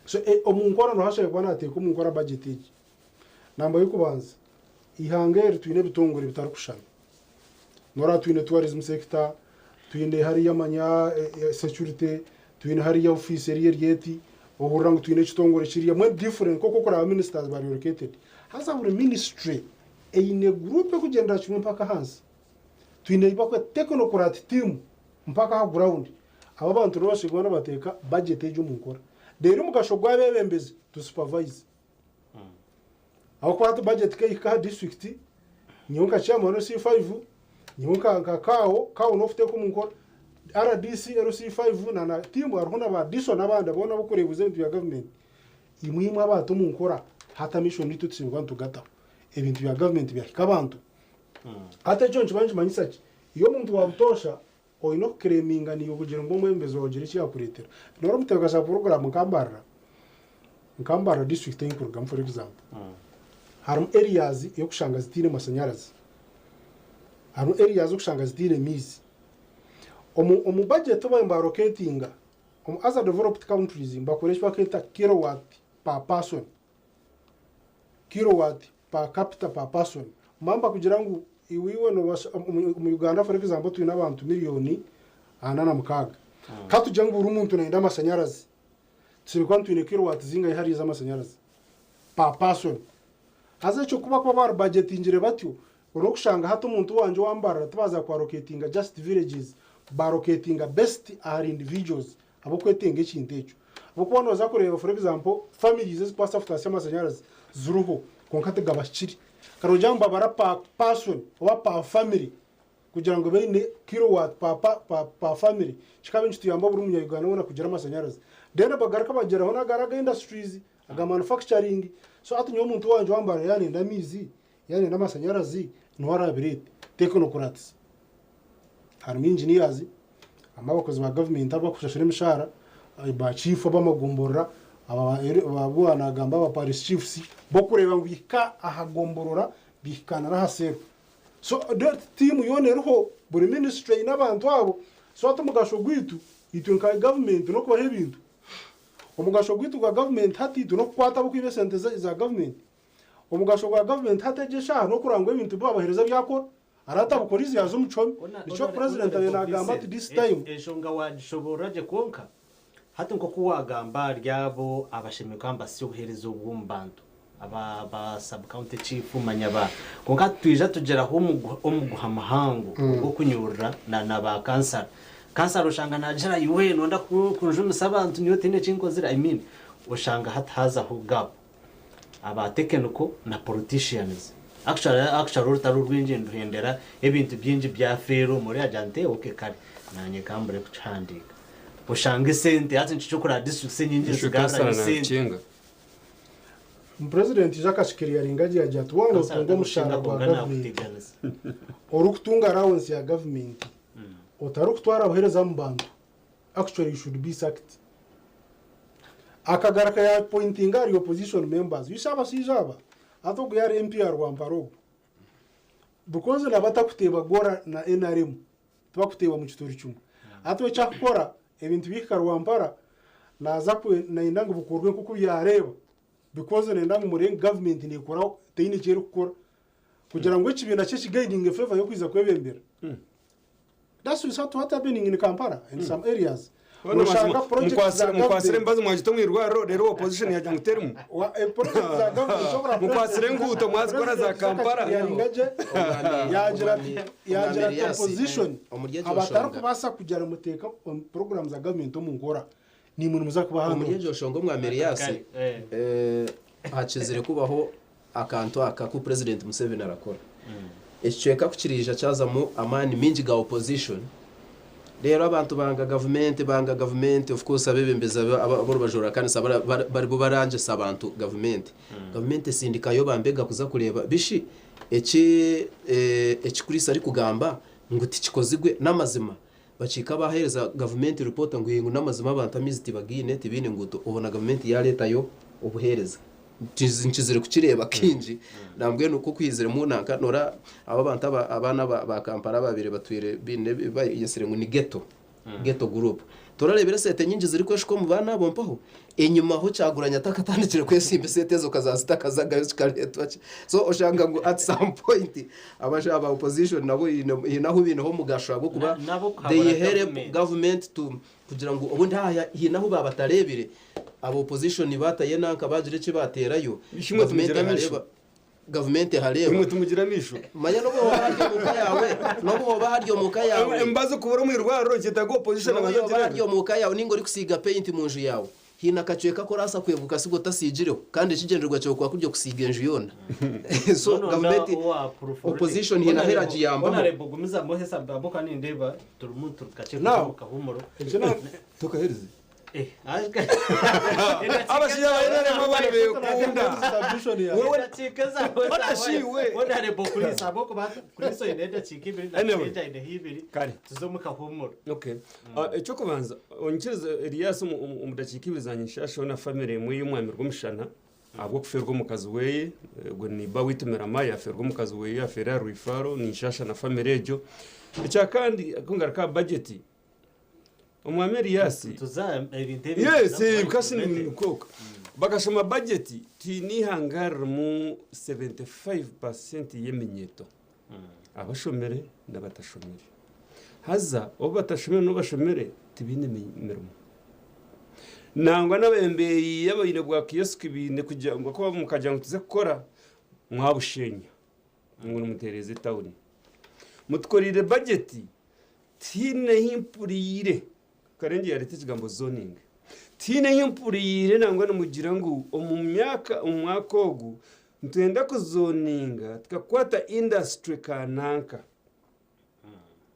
So omu nkora nohashabe kuba nateeka omu nkora budget egi. Namba y'okubanza, ihanga eri twine ebitongore bitarikushushana. Noreeba twine tourism sector, twine hariya manya security, twine hariya office eriya eryeti, ohurira ngu twine ekitongore kiriya, mbwenu different nk'oku okuraba ministers bari allocated. Haza buri ministry eine group ekugyendera kimwe mpaka ahansi. Twine eyi bakweta technocrat team mpaka aha ground. Abo abantu nibo bashemereire kuba nibateeka budget egi omu nkora. Reero omugasho gw'abeebembezi to supervise. Ahabw'okuba hati budget kehika aha district, nyowe nka chairman LC5, nyowe nka CAO, CAO niwe okuteeka omu nkora, RDC, LC5 na team hariho na ba DISO n'abandi boona abarikureebuza ebintu bya gavumenti. Imwe imwe abaata omu nkora, hati amaisho nitwe tushemereire kuba nitugataho. Ebintu bya gavumenti byahika abantu. Hati ekyo nikiba nikimanyisa ki? Iwe omuntu wa butoosha oine okuclaiminga niiwe kugira ngu omwebembezi waawe agire eki yaakureetera. Noora omutebeekanisa wa puroguraamu nka Mbarara, Nka Mbarara district ei nkurugamu for example, harimu areas ey'okushanga zitaine mashanyarazi, harimu areas okushanga zitaine maizi. Omu omu budget obu nibaalocatinga, omu other developed countries nibakora eki barikweta kilowatt per person, kilowatt per capita per person. Mbaba nibakugira ngu iwe iwe noobaasa omu omu Uganda for example twine abantu miriyoni 46. Ka tugire ngu buri muntu nayenda amashanyarazi, Tushemereire kuba nitwine kilowatt zingahi hariya ez'amashanyarazi per person. Haza ekyo ku bakuba barubajetingire batyo, orikushanga hati omuntu wangye owa Mbarara tibaaza ku allocatinga just villages, baalocatinga based ahari individuals ab'okwetenga ekintu ekyo. Ahabw'okuba nooza kureeba for example families ezikubaasa kutaasya amashanyarazi ziriho kwonka tigabahikire. Kare ogira ngu nibabara per person oba per family kugira ngu baine kilowatt per, per, per, per family kikaba nikituyamba buri munya Uganda weena kugira amashanyarazi. Then bagaruka bagyeraho n'agari aga industries, aga manufacturing. So hati nyowe omuntu wangye owa Mbarara yaanenda amaizi, yaanenda amashanyarazi, niwe araabireete. Technocrats. Harimu engineers, harimu abakozi ba government abakushashura emishahara, ba chief ab'amagomborora, aba abu waanagamba aba parish chiefs, b'okureeba ngu bihika aha gomborora, bihikaana n'aha cell. So that team yoona eriho, buri ministry eine abantu abo. So hati omugasho gwaitu itwe nka government n'okubaha ebintu. Omugasho gwaitu gwa government hati itwe n'okukwata abokwiba esente za government. Omugasho gwa government hati egi eshaaha n'okureba ngu ebintu ebi babahereza byakora. Araba atabikorize yaaza omu kihome. Nikyo president abaire nagamba ati this time.
Enshonga wagishoboorora gye kwonka Hati nk'oku waagamba ahari abo abashemereire kuba nibasya obuheereza obu omu bantu, aba ba sub county chief manya ba, kwonka hati twija tugyeraho omuguha muhango ogw'okunyurura na na ba kansara. Kansara oshanga naagira iwe noyenda kunjumisa abantu nyowe tihaine eki nkozire, I mean oshanga hati haazaho gap. Aba technical na politicians. Actually actually orutaro orwingi niruhendera ebintu bingi byafeera omuri agira nti okay kare nanye kambure kukihandiika. Oshanga esente hati nikyo kyokureba districts enyingi
Ishwe
nizigarurayo
kansara
esente.
narukinga.
Purezidenti Jacques Kiriyaringa agira agira ati waaba
Kansara
nootunga omushaara
tarukukinga
gwa
kwonka
gavumenti,
nakuteganisa.
orikutunga allowance ya gavumenti, otarikutwara buheereza omu bantu, actually you should be sacked. Akagaruka ya pointinga ahari opposition members, you see abashaija aba, hati ogu yaari MP ya Rwampara ogu, because nabo atakuteeba gora na NRM, tibakuteeba omu kituuri kimwe. Hati we eki akukora, ebintu bihika Rwampara, naaza kwe nayenda ngu bikorwe nk'oku yaareeba because nayenda ngu mureebe ngu gavumenti neekora teine eki erikukora kugira ngu ekibiina kye kigaininge favour y'okwija kwebembera. That's what happening in Kampala in some areas.
Noshanga project za Mukwasire embazi mwagita omu irwariro reero opposition yagira ngu terimu. Mukwasire enguuto mwazikora za Kampala.
Yagira ati yagira ati opposition abatarikubaasa kugira muteeka program za government omu nkora nimwe nimuza kuba
Omuri
handle.
egyo nshonga omwami Erias hakizire kubaho akantu aka aku Purezidenti Museveni arakora. Ekicweka ku kiriija kyazamu amaani maingi ga opposition, reero abantu banga gavumenti, banga gavumenti, of course abeebembezi ab'orubaju rwa kanisa baribo barangyesa abantu gavumenti. Gavumenti esindikayo bambega kuza kureeba bishi eki eki Chris arikugamba ngu tikikozigwe n'amazima? Bakiika baaheereza gavumenti ripoota ngu ngu n'amazima abantu amaizi tibagaine, tibaine nguuto, obwo na gavumenti yaareetayo obuheereza. Nkizire kukireeba kaingi nambwenu ku okwiziremu nanka noora abo abantu abaana ba Kampala abaabaire batwire baine ebi bayetsire ngu ni ghetto, ghetto group. Torareebire eseete nyingi zirikweshuka omu baana abo mpaho? Enyimaho Kyagulanyi atakatandikire kwesimba eseete ezo okaza zitakazagayo kikareetwa ki? So oshanga ngu at some point abasha aba opposition nabo haine ahu baineho omugasho ahabw'okuba they help government to kugira ngu obundi haine ahu baabatareebire aba opposition baatayo enanka baagira eki baateerayo
Ishimwe
government
tumugira amaisho.
ehareeba. Gavumenti ehareeba.
Imwe tumugira amaisho.
Manya n'obu hooba hari omu ka yaawe, n'obu hooba hari omu ka yaawe.
Emibazi kubura omu irwariro nikyetaaga opposition
N'obu
abanze
yooba
agireebe.
hari omu ka yaawe nainga orikusiiga paint mu nju yaawe, haine akacweka aku oraasa kwebuka okasiga otasiigireho kandi ekigyendererwa kyawe kuba kuri okusiiga enju yoona. So
Nonda
gavumenti,
owa proofreading.
opposition haine ahu eragiyambaho.
Honorable gumizamu ohe sababu ka nindeeba turimu turi kakye
Now,
kuza omu kahuumuro.
ekyo na
Tokaherize. Abashaija ba NRM aba nibekunda. Batashiwe.
Honorable Chris, ahabw'okuba Chris oine edakiika ibiri na
Anyway.
Kishaija aineho ibiri,
Kare.
tuze omu kahuumuro.
Okay. Ekyokubanza onyikirize Elias omu dakiika ibiri zangye nshasheho na family emwe y'omwami Rwomushana ahabw'okufeerwa omukazi weye, ogwo ni iba waitu Mirama yafeerwa omukazi weye yafeera aha Rwifaro, ninshasha na family egyo. Ekyakandi kungaruka aha budget, omwami Elias
Tuza ebintu ebi
Yes,
tuza
kasi
kuba
nikoka. Bakashoma budget twine ihanga ririmu 75% y'eminyeeto. Abashomire n'abatashomire. Haza obu batashomire n'obu bashomire tibaine mirimo. Nangwa n'abembeyi abaine bwa kiosk baine kugira ngu kuba mukagira ngu tuze kukora mwabushenya ngu nimuteereza etawuni. Mutukoreire budget tihaine ahi mpuriire Karengye yareeta ekigambo zoning. Tihaine ahi mpuriire nangwa nimugira ngu omu myaka omu mwaka ogu nitwenda kuzoninga tukakwata industry kananka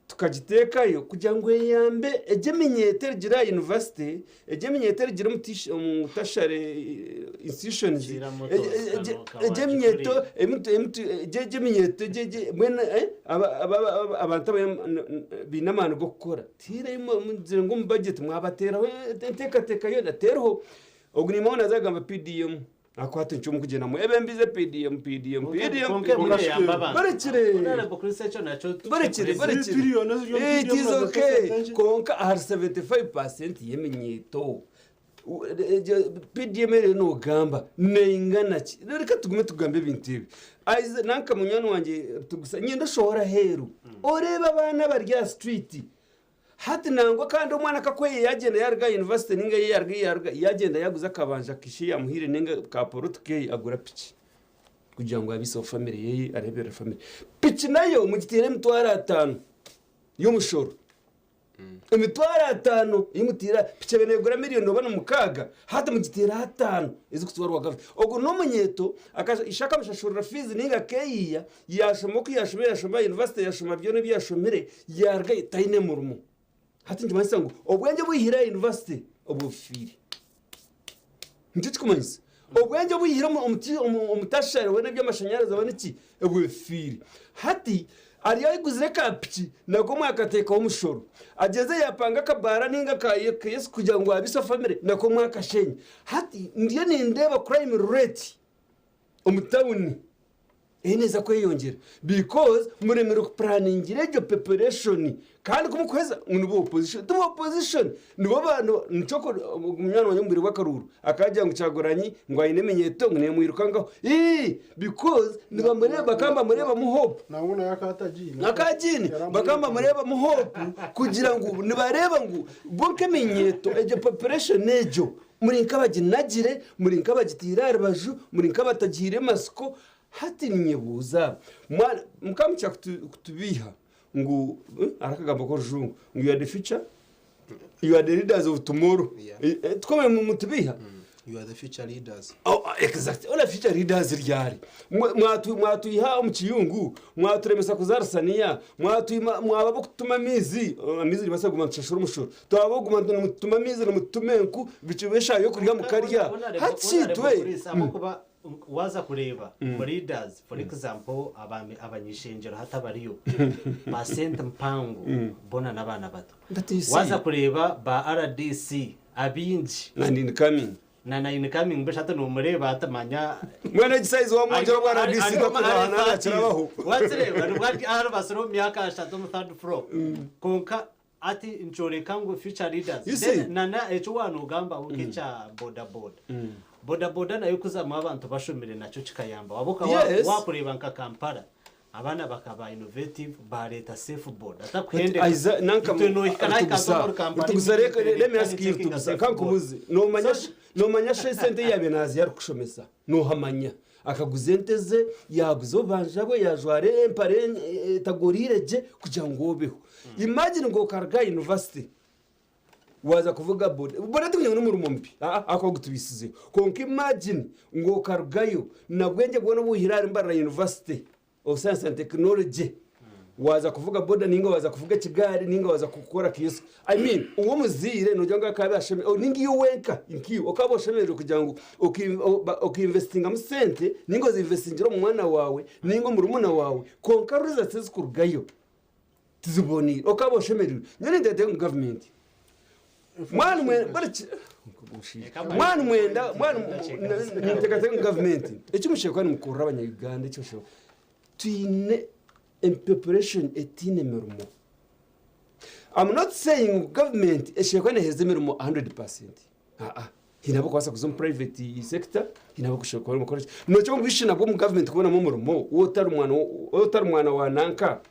tukagiteekayo kugira ngu eyambe egyo eminyeeto erugire aha university, egyo eminyeeto erugire omu tertiary institutions,
Kiira Motors, kano
egyo eminyeeto,
kawagikurire.
egyo eminyeeto, egyo mbwenu abantu baine amaani g'okukora. Tihaine mugire ngu omu budget mwabateeraho enteekateeka yoona teriho. Ogu niimuha naaza kugamba PDM. Akwata encumi kugyenda mwebembize PDM, PDM, PDM,
Kwonka emwe eyamba abantu.
Barekire.
Honorable Chris, ekyo nakyo
Barekire,
tukikurize.
barekire.
Trillion eziri omu
It
PDM
is
nazo
okay.
sente.
Kwonka ahari 75% y'eminyeeto. Egyo PDM eriyo noogamba neingana ki? Reka tugume tugambe ebintu ebi. Aize nanka munywani wangye Tugusa, nyenda oshohore aheeru. Oreebe abaana abari aha street. Hati nangwa kandi omwana akakweye yagyenda yaruga aha university ninga yaruga yaruga yagyenda yaguza akabanja kishe yamuhaire ninga ka poloti keye agura piki kugira ngu abiiseho family yeye areeberere family. Piki nayo mugiteire emitwaro ataano y'omushoro. Emitwaro ataano ei mutaire aha piki ebaire neegura miriyoni oba na mukaaga hati mugiteire ataano ezikutwarwa gavumenti. Ogu n'omunyeeto ishe akamushashurira fiizi ninga akeeyiiya yaashoma oku yaashomire yaashoma aha university yaashoma byona ebi yaashomire yaarugayo taine murimo. Hati nikimanyisa ngu obwengye obwihire aha university obwo bufiire. Nikyo kikumanyisa obwengye obwihire omu tertiary weena eby'amashanyarazi oba niki obwo bufiire. Hati ari ayeguzire ka piki nako mwakateekaho omushoro. Agyeze yaapanga akabaara ninga ka kiosk kugira ngu abiise family nako mwakashenya. Hati ndiyo nindeeba crime rate omu tawuni eriyo neeza kweyongyera because muremirwe kupuraningira egyo population kandi ku mukuheza ngu nibo opposition. Tibo opposition nibo bantu nikyo munywani wangye omu bwire bw'akaruuru akagira ngu Kyagulanyi ngu aine eminyeeto ngu neemwirukangaho. Ii because nibamureeba bakaba nibamureebamu hope.
Nangwa nawe akaba atagiine.
Akaba agiine bakaba nibamureebamu hope kugira ngu nibareeba ngu bo nk'eminyeeto egyo population egyo muri nk'abaginagire, muri nk'abagiteire aha rubaju, muri nk'abatagihaire matsiko. Hati ninyebuuza, mukaba mukira kutubiiha ngu hariho akagambo k'orujungu ngu you are the future, you are the leaders of tomorrow. Tikwo mutubiiha?
You are the future leaders.
Oh, exactly. Ola future leaders ryari. Mwatwiha omu kiyungu, mwaturemesa kuzaara saniya, mwatwima mwaba ab'okutuma amaizi, amaizi nibasa kuguma nitushashura omushoro. Twaba ab'okuguma nimututuma amaizi nimututuma enku, bicuba eshaaha y'okurya mukarya. Hati itwe.
Ahabw'okuba waaza kureeba mu leaders, for example, abany'ishengyero hati abariyo, percent mpango boona n'abaana bato.
But you see.
Waaza kureeba ba RDC abaingi.
And incoming.
Na na incoming mbwenu hati nomureeba hati manya.
Mbwenu egi size wamwongyera obwa RDC takurwana nakirabaho.
Wakireeba nibwo aribasire omu myaka ashatu omu third floor. Kwonka hati nikyoreka ngu future leaders.
You see?
Then na na eki waanogambaho nk'ekya boda boda. Boda boda nayo kuzamu abantu bashomire nakyo kikayamba. Waaba wakureeba nka Kampala abaana bakaba innovative bareeta safe boda. Atakuhendeka.
Aiza nanka
Itwe nohika nawe ikaza omuri Kampala
Rutugusa reka
immediately
let me ask you
checking a
Rutugusa
safe
kankubuze
boda.
nomanya sente yabe nazi yarikushomesa nohamanya akaguza ente ze yaguza obubanja bwe yajwara empare etagoriire gye kugira ngu obeho. Imagine ngu okaruga aha university waza kuvuga boda boda tikugira ngu n'omurimo mubi ahakuba gutubisizeho kwonka imagine ngu okarugayo na bwengye bwona obu waihire ahari Mbarara University of Science and Technology. Waza kuvuga boda ninga waza kuvuga ekigaari ninga waza kukora kiosk. I mean, uwomuziire nogira ngu akabe asheme ninga iwe wenka nkiwe okaba oshemereire kugira ngu okiinvestingamu sente ninga ozinvestingira omu mwana waawe ninga omurumuna waawe konka results ezikurugayo tiziboniire okaba oshemereirwe. Nyowe ninteekateeka ngu gavumenti mwana mwana mwenda mwana ninteekateeka ngu gavumenti eki mushemereire kuba nimukorera abanya-Uganda eki bashemereire twine population etiine mirimo. I'm not saying government eshemereire kuba neeheereza emirimo 100%. Aa, haine abarikubaasa kuza omu private sector, haine abarikushobora kuba nibakora ki. Nogira ngu bishi nabwo omu government kubonamu omurimo waaba otari mwana wa nanka,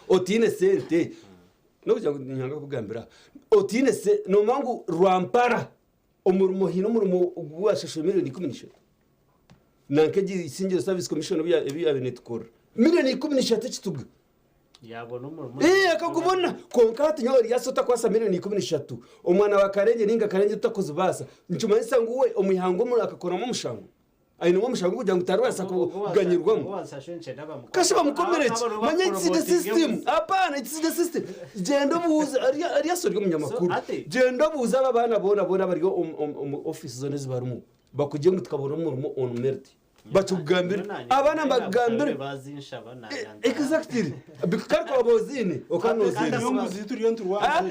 otiine sente, n'okugira ngu niinyanga kukugambira aha, otiine sente, noomanya ngu Rwampara omurimo haine omurimo ogu waashashura milioni 13. Nanka egi Isingiro Service Commission ebi yaabaire neetukorera. Milioni 13 ekituga.
Yabona omurimo.
Ee, akagubona. Kwonka hati nyowe Elias otakwasa milioni 13, omwana wa Karengye ninga Karengye otakuzibaasa, nikimanyisa ngu we omu ihanga omu akakoramu omushango. Ainemu omushango kugira ngu taribaasa kuganyirwamu. Kashi bamukomere ki? Manya it's the system. Hapana, it's the system. Gyenda obuuze, Elias ori omunyamakuru. Gyenda obuuze abo abaana boona boona abari omu ofiisi zoona ezi barimu, bakugire ngu tukabona omurimo on merit. Bakikugambire. Abaana mbakugambire. Exactly. Kandi waba oziine, okaba noziheereza.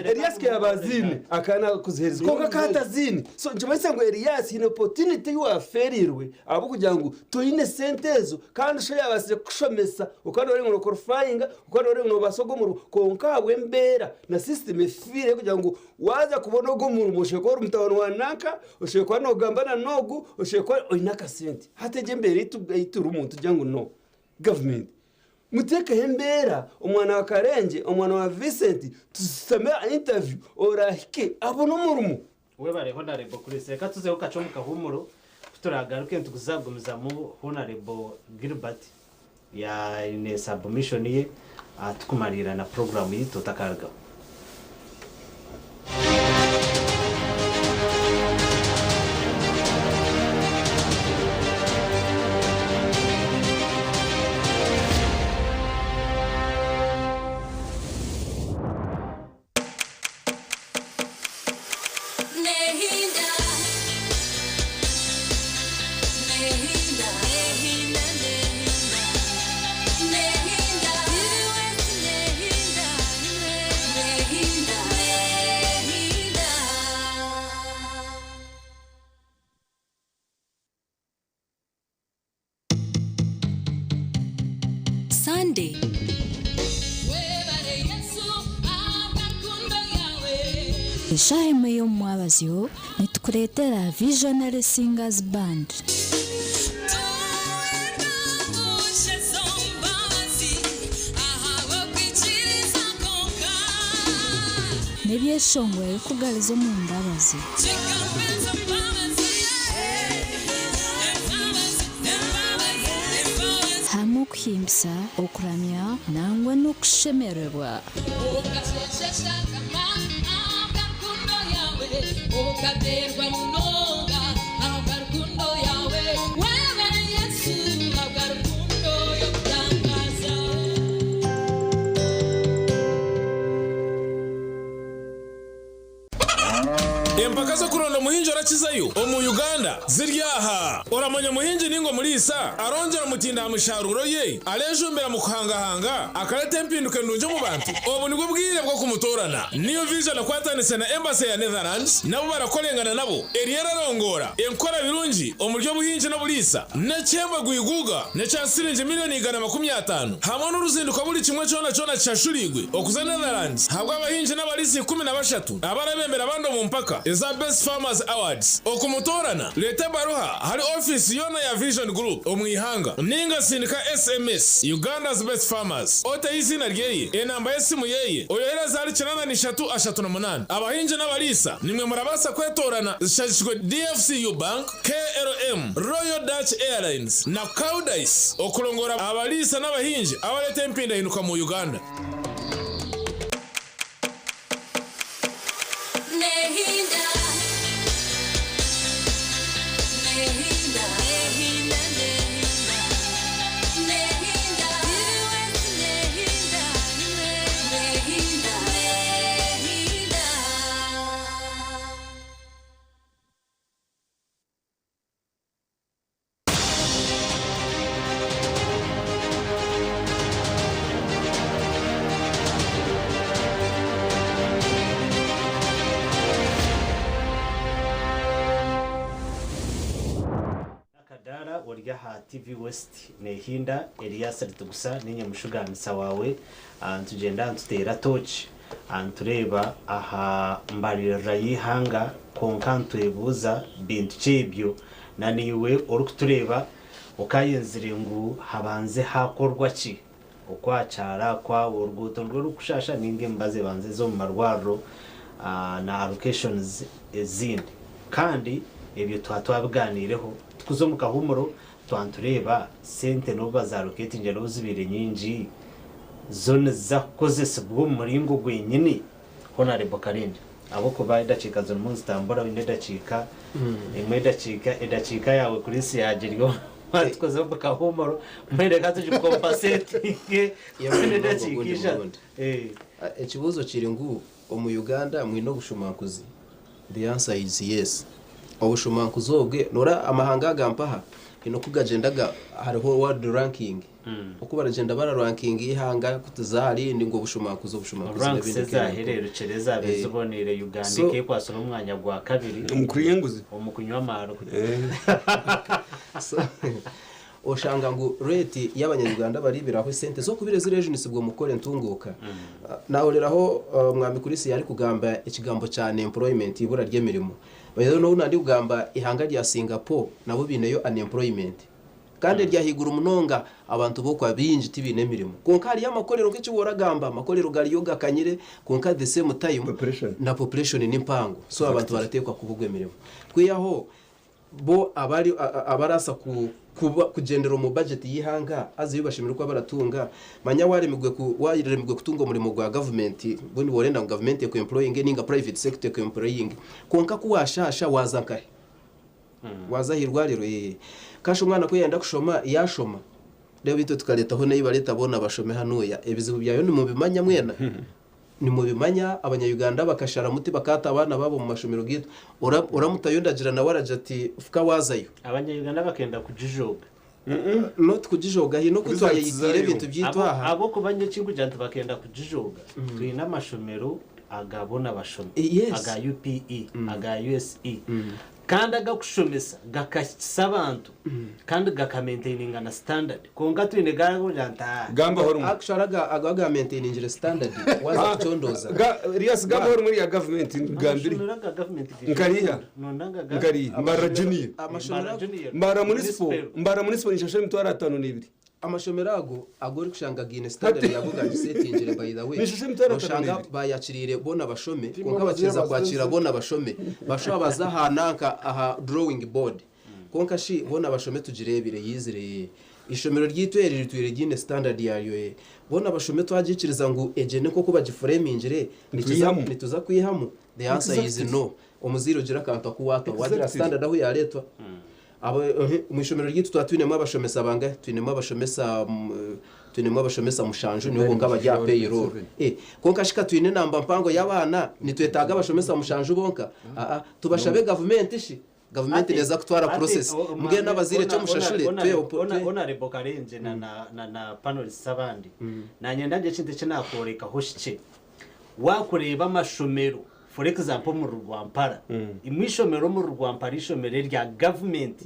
Elias ku yaaba aziine, akaba naakuziheereza. Kwonka akaba ataziine. So nikimanyisa ngu Elias haine opportunity ei waafeereirwe ahabw'okugira ngu toine sente ezo kandi shi yaabaasize kukushomesa okaba nooreeba ngu nookorifayinga, okaba nooreeba ngu noobaasa ogwo murimo kwonka ahabw'embeera na system efiire y'okugira ngu Waaza kubona ogu omurimo oshemereire kuba ori mutabani wa nanka, oshemereire kuba noogamba na n'ogu, oshemereire kuba oine akasente. Hati egi embeera ei turimu nitugira ngu no, gavumenti muteekeho embeera omwana wa Karengye, omwana wa Vincent tusitame aha interview oraahike abone omurimo.
Webare Honarebo Chris. Reka tuzeho kakye omu kahuumuro, ku turaagaruke nituza kugumizamu Honarebo Gilbert yaine submission ye tukumariira na puroguraamu yaitu otakarugaho.
Sunday.
Eshaaha emwe y'omumwabazyo nitukureetera Visionary Singers Band. N'ebyeshongoro ebirikugariza omu mbabazi. Hamwe okuhimbisa, okuramya nangwa n'okushemererwa.
Empaka z'okuronda omuhingi orakizayo omu Uganda ziri aha. Oramanya omuhingi ninga omuriisa arongyera omutindo aha misharuuro ye, arejumbira mu kuhangahanga, akareta empinduka endungi omu bantu? Obu nibwo bwire bw'okumutoorana. New Vision ekwatanise na Embassy ya Netherlands nabo barakorengana nabo eriyo erarongoora enkora birungi omuri obuhingi n'oburiisa n'ekihembo gwiguuga n'ekya siringi milioni 150 hamwe n'oruzinduko buri kimwe kyona kyona kishashuriirwe okuza Netherlands ahabw'abahingi n'abariisa 13 abarabembera abandi omu mpaka eza Best Farmers Awards. Okumutoorana, reeta ebaruha ahari ofiisi yoona ya Vision Group omu ihanga ninga sindika SMS Uganda's Best Farmers oteho eiziina ryeye, enamba y'esimu yeye, oyohereze ahari 83 38. Abahingi n'abariisa nimwe murabaasa kwetoorana zishagikirwe DFCU Bank, KLM, Royal Dutch Airlines na Koudijs okurongoora abariisa n'abahingi abareeta empindahinduka mu Uganda.
Ori aha TV West nehinda Elias Ritugusa ninye mushugaanisa waawe. Nitugyenda nituteera tooki nitureeba aha mbaririra y'eihanga kwonka nitwebuuza bintu ki ebyo na naiwe orikutureeba okayenzire ngu habanze hakorwa ki okwakyara kwawe oruguuto nirwo rurikushaasha ninga emibazi ebanze eze omu marwariro na allocations ezindi kandi ebyo twaba twabiganiireho tukuza omu kahuumuro twaba nitureeba sente n'obu bazaaloketingire n'obu zibaire nyingi zo niziza kukozesibwa omu muringo gwenyini Honarebo Karengi ahabw'okuba edakiika zirimu nizitambura oine edakiika emwe edakiika edakiika yaawe Chris yaagirya tukoze omu kahuumuro mbwenu reka tugikompasetinge
Yabona
edakiika
ogundi
ishatu.
murundi. Ekibuuzo kiri ngu omu Uganda mwine obushumankuzi? The answer is yes. Obushumankuzi obwe noreeba amahanga aga mpaha haine oku gagyenda ga hariho world ranking oku baragyenda bararankinga eihanga kutiza aha rindi ngu obushumankuzi obushumankuzi
Ranks
n'ebindi nk'ebyo.
ezahereerukire ezaabaire ziboneire Uganda ekekwatsire omwanya gwa kabiri
Omu kurya enguzi.
omu kunywa amaarwa.
So, oshanga ngu rate y'abanyayuganda bariibiraho esente z'okubira ezirejunisibwa omu kukora entunguuka. Nahuriraho mwami Chris yarikugamba ekigambo kya unemployment, ibura ry'emirimo. By the way, n'obu nandi kugamba ihanga rya Singapore nabo biineyo unemployment kandi eryahaiguru munonga, abantu bokwa bingi tibiine emirimo. Kwonka hariyo amakorero nk'eki woragamba, amakorero gariyo gakanyire, kwonka at the same time na population ni mpango, so abantu barateekwa kubugwa emirimo. Kwihaho bo abari abarasa kuba kugendera omu budget y'ihanga haza iyo bashemereire kuba baratunga. Manya waremigwe waremigwe kutunga omurimo gwa gavumenti, bundi worenda ngu gavumenti ekuemployinge ninga private sector ekuemployinge, kwonka ku washasha waza nkahe? Waza ah'irwariro? Kasha omwana ku yayenda kushoma yashoma, reero itwe tukaretaho neyi bareta boona bashome hanuya. Ebizibu byayo nimubimanya mwena, nimubimanya. Abanyayuganda bakashara muti bakata abaana babo mu mashomero gitu. Oramutayo ndagira nawe aragira ati fuka wazayo.
Abanyayuganda bakenda kujijoga.
Not kujijoga, hino kutwayeyitire ebintu byitwaha.
Ahabw'okuba nyo ekinkugira nti bakenda kujijoga, twine amashomero agabona bashomi,
Yes.
aga UPE, aga USE, kandi agakushomesa gakahikisa abantu kandi gakamaintaininga na standard, kwonka twine gakugira nti "Ah."
Actually aga maintainingire standard waza kucondoza.
Elias, gamba hori muri ya government ngambire.
Amashomero aga government
Nkariya.
Nonanga
Nkariya Mbarara Junior.
Amashomero
Mbarara Municipal, Mbarara Municipal nishasha 52,000.
Amashomero ago agori kushanga giine standard yago gagisetingire, by the way,
Nishushe emitwaro atanu
oshanga
n'ebiri.
bayakiriire bona bashome, kwonka
baziire
bakiza kwakira
bazize.
bona bashome bashoba baza aha nanka aha drawing board, konka shi bona bashome tugirebire yizire ishomero ryitu eri ritwire ryine standard yaryo. Bona bashome twagikiriza ngu egene nk'oku bagifuremingire nituza
Nitwihamu.
nituza kwihamu? The answer is no. Omuzire ogira akantu akuwatwa wagira standard aho yaretwa. Abo mu ishomero ryitu tuba twinemu abashomesa bangahe? Twinemu abashomesa 7, nibo bonka bajya payroll. Konka shika twine namba mpango y'abaana, nitwetaaga abashomesa 7 bonka? Aa, tubashabe gavumenti shi gavumenti neza kutwara process mbwenu abazire cyo mushashure.
Honorable Karenje na panelists abandi, nanyenda nje ekintu ekinakworekaho shike. Wakureeba amashomero, for example mu Rwampara, imwe ishomero mu Rwampara, ishomero erya government,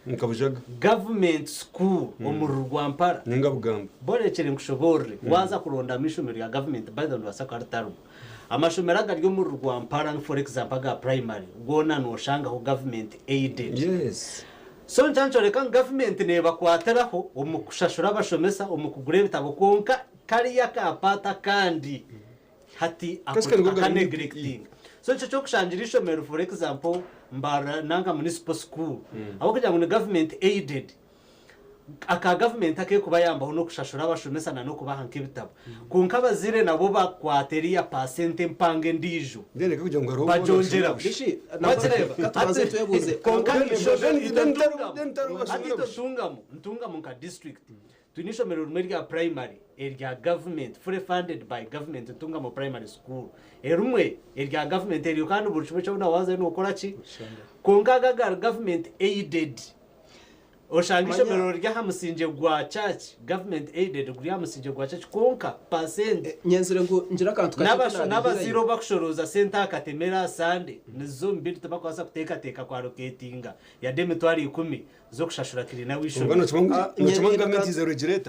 Nkabujaga.
government school omu Rwampara.
Ninga Bugamba.
Borekere nkushoborere. Waza kurondamu ishomero rya government, by the way, nibasa kuba amashomero agari omu Rwampara, for example aga primary, goona noshangaho government aided. So nkyankyoreka ngu gavumenti nebakwatiraho omu kushashura abashomesa, omu kugura ebitabo, konka kariya kapata kandi hati
Kasi kari
aka neglecting. So nikyo kyokushangira ishomero, for example Mbarara nanga Municipal School, aho kugira ngu ni government aided, aka gavumenti akekubayambaho n'okushashura abashomesa na n'okubaha nk'ebitabo, konka abazire nabo bakwata eriya pasente empango endiijo
kugira ngo hariho
bagyongyeraho.
Bishi, katubanze twebuze.
Konka ati Ntungamo nka district twine ishomero rimwe rya primary erya government, fully funded by government, Ntungamo Primary School, erimwe erya government eryo, kandi buri kimwe kyona waza nokora ki, konka aga ga government aided. Oshanga
Manya-
ishomero riri aha musingye gwa church, government aided guri aha musingye gwa church kwonka percent.
Nyenzire ngu ngire akantu kakye
N'abasho-
ku
N'abazaire
naabihirayo.
obu bakushorooza sente aha katemere aha Sande nizo omu bintu tibakubaasa kuteekateeka kwaloketinga yade 100,000 z'okushashura kirina w'ishomero.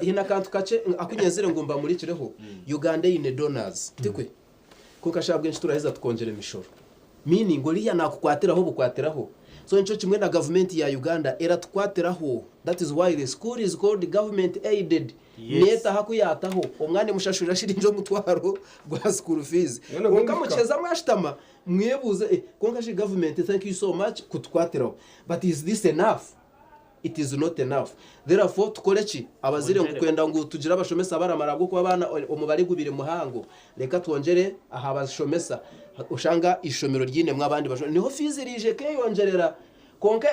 Hine akantu kakye aku nyenzire ngu mbamurikireho. Uganda eine donors, tikwe? Konka shi ahabw'enki turaheza tukongyera emishoro? Meaning oriya nakukwatiraho bukwatiraho. So nikyo kimwe na gavumenti ya Uganda eratukwatiraho. That is why the school is called government aided. Neetaho aku yaataho omwana emushashurira shiringi 1000 gwa school fees. Kwonka mukiheza mwashutama mwebuuze, kwonka shi government, thank you so much kutukwatiraho, but is this enough? It is not enough. Therefore tukore ki abazire ngu
Twongyere.
kwenda ngu tugire abashomesa baramara, ahabw'okuba abaana omubare gubire muhango, reka twongyere aha bashomesa. Oshanga ishomero ryinemu abandi bashomesa, niho fees rije keyongyerera. Konka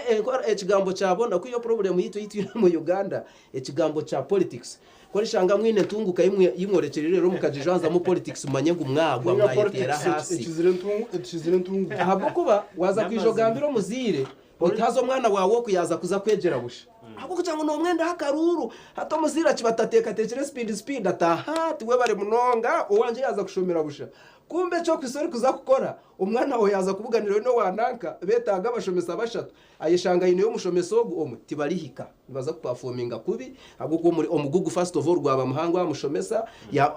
ekigambo kyabona ku iyo problem yitu yitwine mu Uganda, ekigambo kya politics, korishanga mwine ntunguka yimworekerere, rero mukagijanzamu politics, mumanye ngu mwagwa
Ninga
mwayetera
politics
hasi.
Ekizire entunguka.
Ahabwokuba waza kwija ogambira omuziire otaza omwana wawe okuyaza kuza kwegyera busha, ahabwokugira ngu nomwenda akaruru. Hati omuziire akibatateekateekire speed speed, ataha tiwe bari munonga owanje yaza kushomera busha. Kumbe ekyokwisa ori kuza kukora, omwana wawe yaza kubuganira nowananka betaaga abashomesa bashatu, ayeshanga ayineyo omushomesa ogu omwe, tibarihika, nibaza kuperforminga kubi, ahabwokuba omugugu first of all gwaba muhango amushomesa.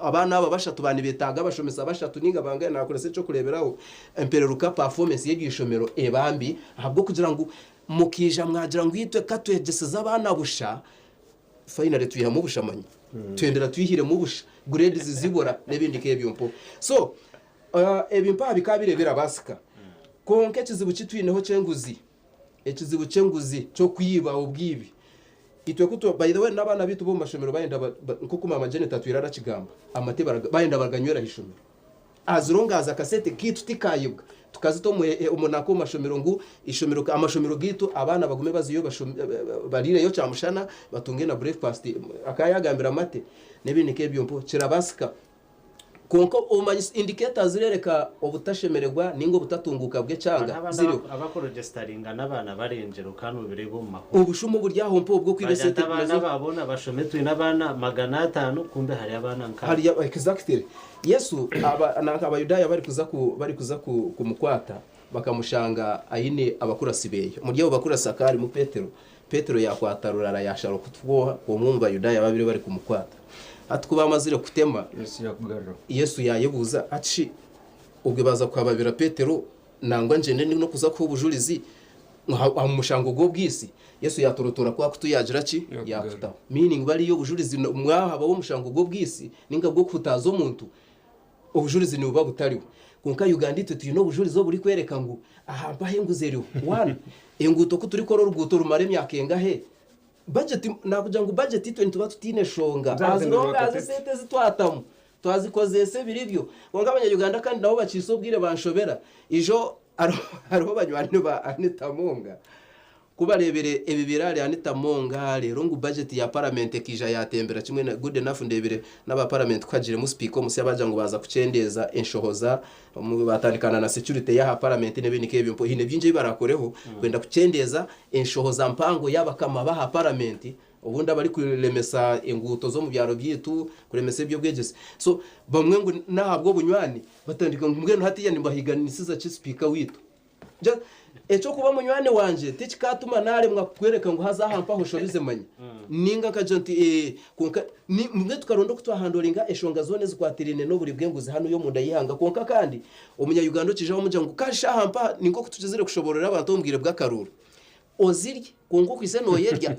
Abaana aba bashatu bani betaaga abashomesa bashatu ninga bangaye nakoresa ekyokureeberaho, empereruka performance y'eryo ishomero ebambi, ahabwokugira ngu mukija mwagira ngu itwe katwegeseza abaana busha. Finally twihamu obushamanyi, twendera twihiremu obusha, grades zibura n'ebindi nk'ebyo mpo. So ebimpa bikaba bire birabasika, konka ekizibu kitwineho ky'enguzi, ekizibu ky'enguzi ky'okwiba, obwibi. Itwe kuto, by the way, n'abaana bitu bo mu mashomero bayenda nkuko mama Janet atwira arakigamba, amate bayenda baganywera ishomero, as long as akasete kitu tikayibwa. Tukazita omunako mu mashomero ngu ishomero, amashomero gitu abaana bagume baziyo barireyo kyamushana, batunge na breakfast, akayagambira amate n'ebindi nk'ebyo mpo. Kirabasika, konka omanyi indicators zirereka obutashemererwa ninga obutatunguka bw'ekyanga
Abana
ziriho.
Abakuregisteringa n'abaana barengera kandi ubireba omu makuru.
Obushumu buri aho mpo obwo kwiba
Bajya
esente.
Abaana babona bashome twine abaana 500, kumbe hari abaana nka
Hariya exactly. Yesu nanka Abayudaya bari kuza kumukwata, bakamushanga aine abakurasi beye. Muri abo bakurasi akaba harimo Petero. Petero yakwata rurara, yashara kutwoha omwe mu Bayudaya babiri bari kumukwata. Ati kuba amazire kutema,
Yesu yakugarura.
Yesu yayebuuza ati, ubwo baza kuhababira Petero, nangwa njende no kuza kuha obujurizi aha mushango gw'obwisi? Yesu yatorotora kwa kutu, yagira ki, yakutaho. Meaning bariyo obujurizi mwahabaho omushango gw'obwisi ninga bwo kuhutaza omuntu, obujurizi nibuba butariho. Konka Uganda itwe twine obujurizi oburi kwereka ngu aha mpaho enguzi eriho. One, enguuto, ku turikora oruguuto rumara emyaka engahe? Budget, nakugira ngu budget itwe nituba tutiine shonga, as long as esente zitwatamu twazikozesa ebiri byo. Konka Abanyayuganda kandi nabo bakiisa obwire banshobera. Ijo hariho banywani ba Anita Monga, kubarebere ebi birari Anita Monga rero ngu budget ya parliament ekija yatembera kimwe na good enough. Ndebere n'aba parliament kwagiremu speaker omusi abaja ngu baza kucendeza enshohoza batandikana na security y'aha parliament n'ebindi nk'ebyo mpo. Hine byingi barakoreho kwenda kucendeza enshohoza mpango y'abakama baha parliament, ubundi abari kuremesa enguuto zo mu byaro byitu, kuremesa ebyobwegyese. So bamwe ngu nahabwo obunywani batandika ngu mbwenu hatiya nibahiganisiza ki speaker witu. Ekyo kuba munywani wanje tikikatuma naremwa kukwereka ngu haza aha mpaho shobize manya ninga nkagira nti konka mwe tukaronda okutwahandoringa eshonga zone zikwatirine n'oburi bw'enguzi hano yo munda y'ihanga. Konka kandi Omunyayuganda okijaho mugira ngu kasha aha mpa ninko kutukizire kushoborera abantu omu bwire bw'akaruru, ozirye konka okwise noyerya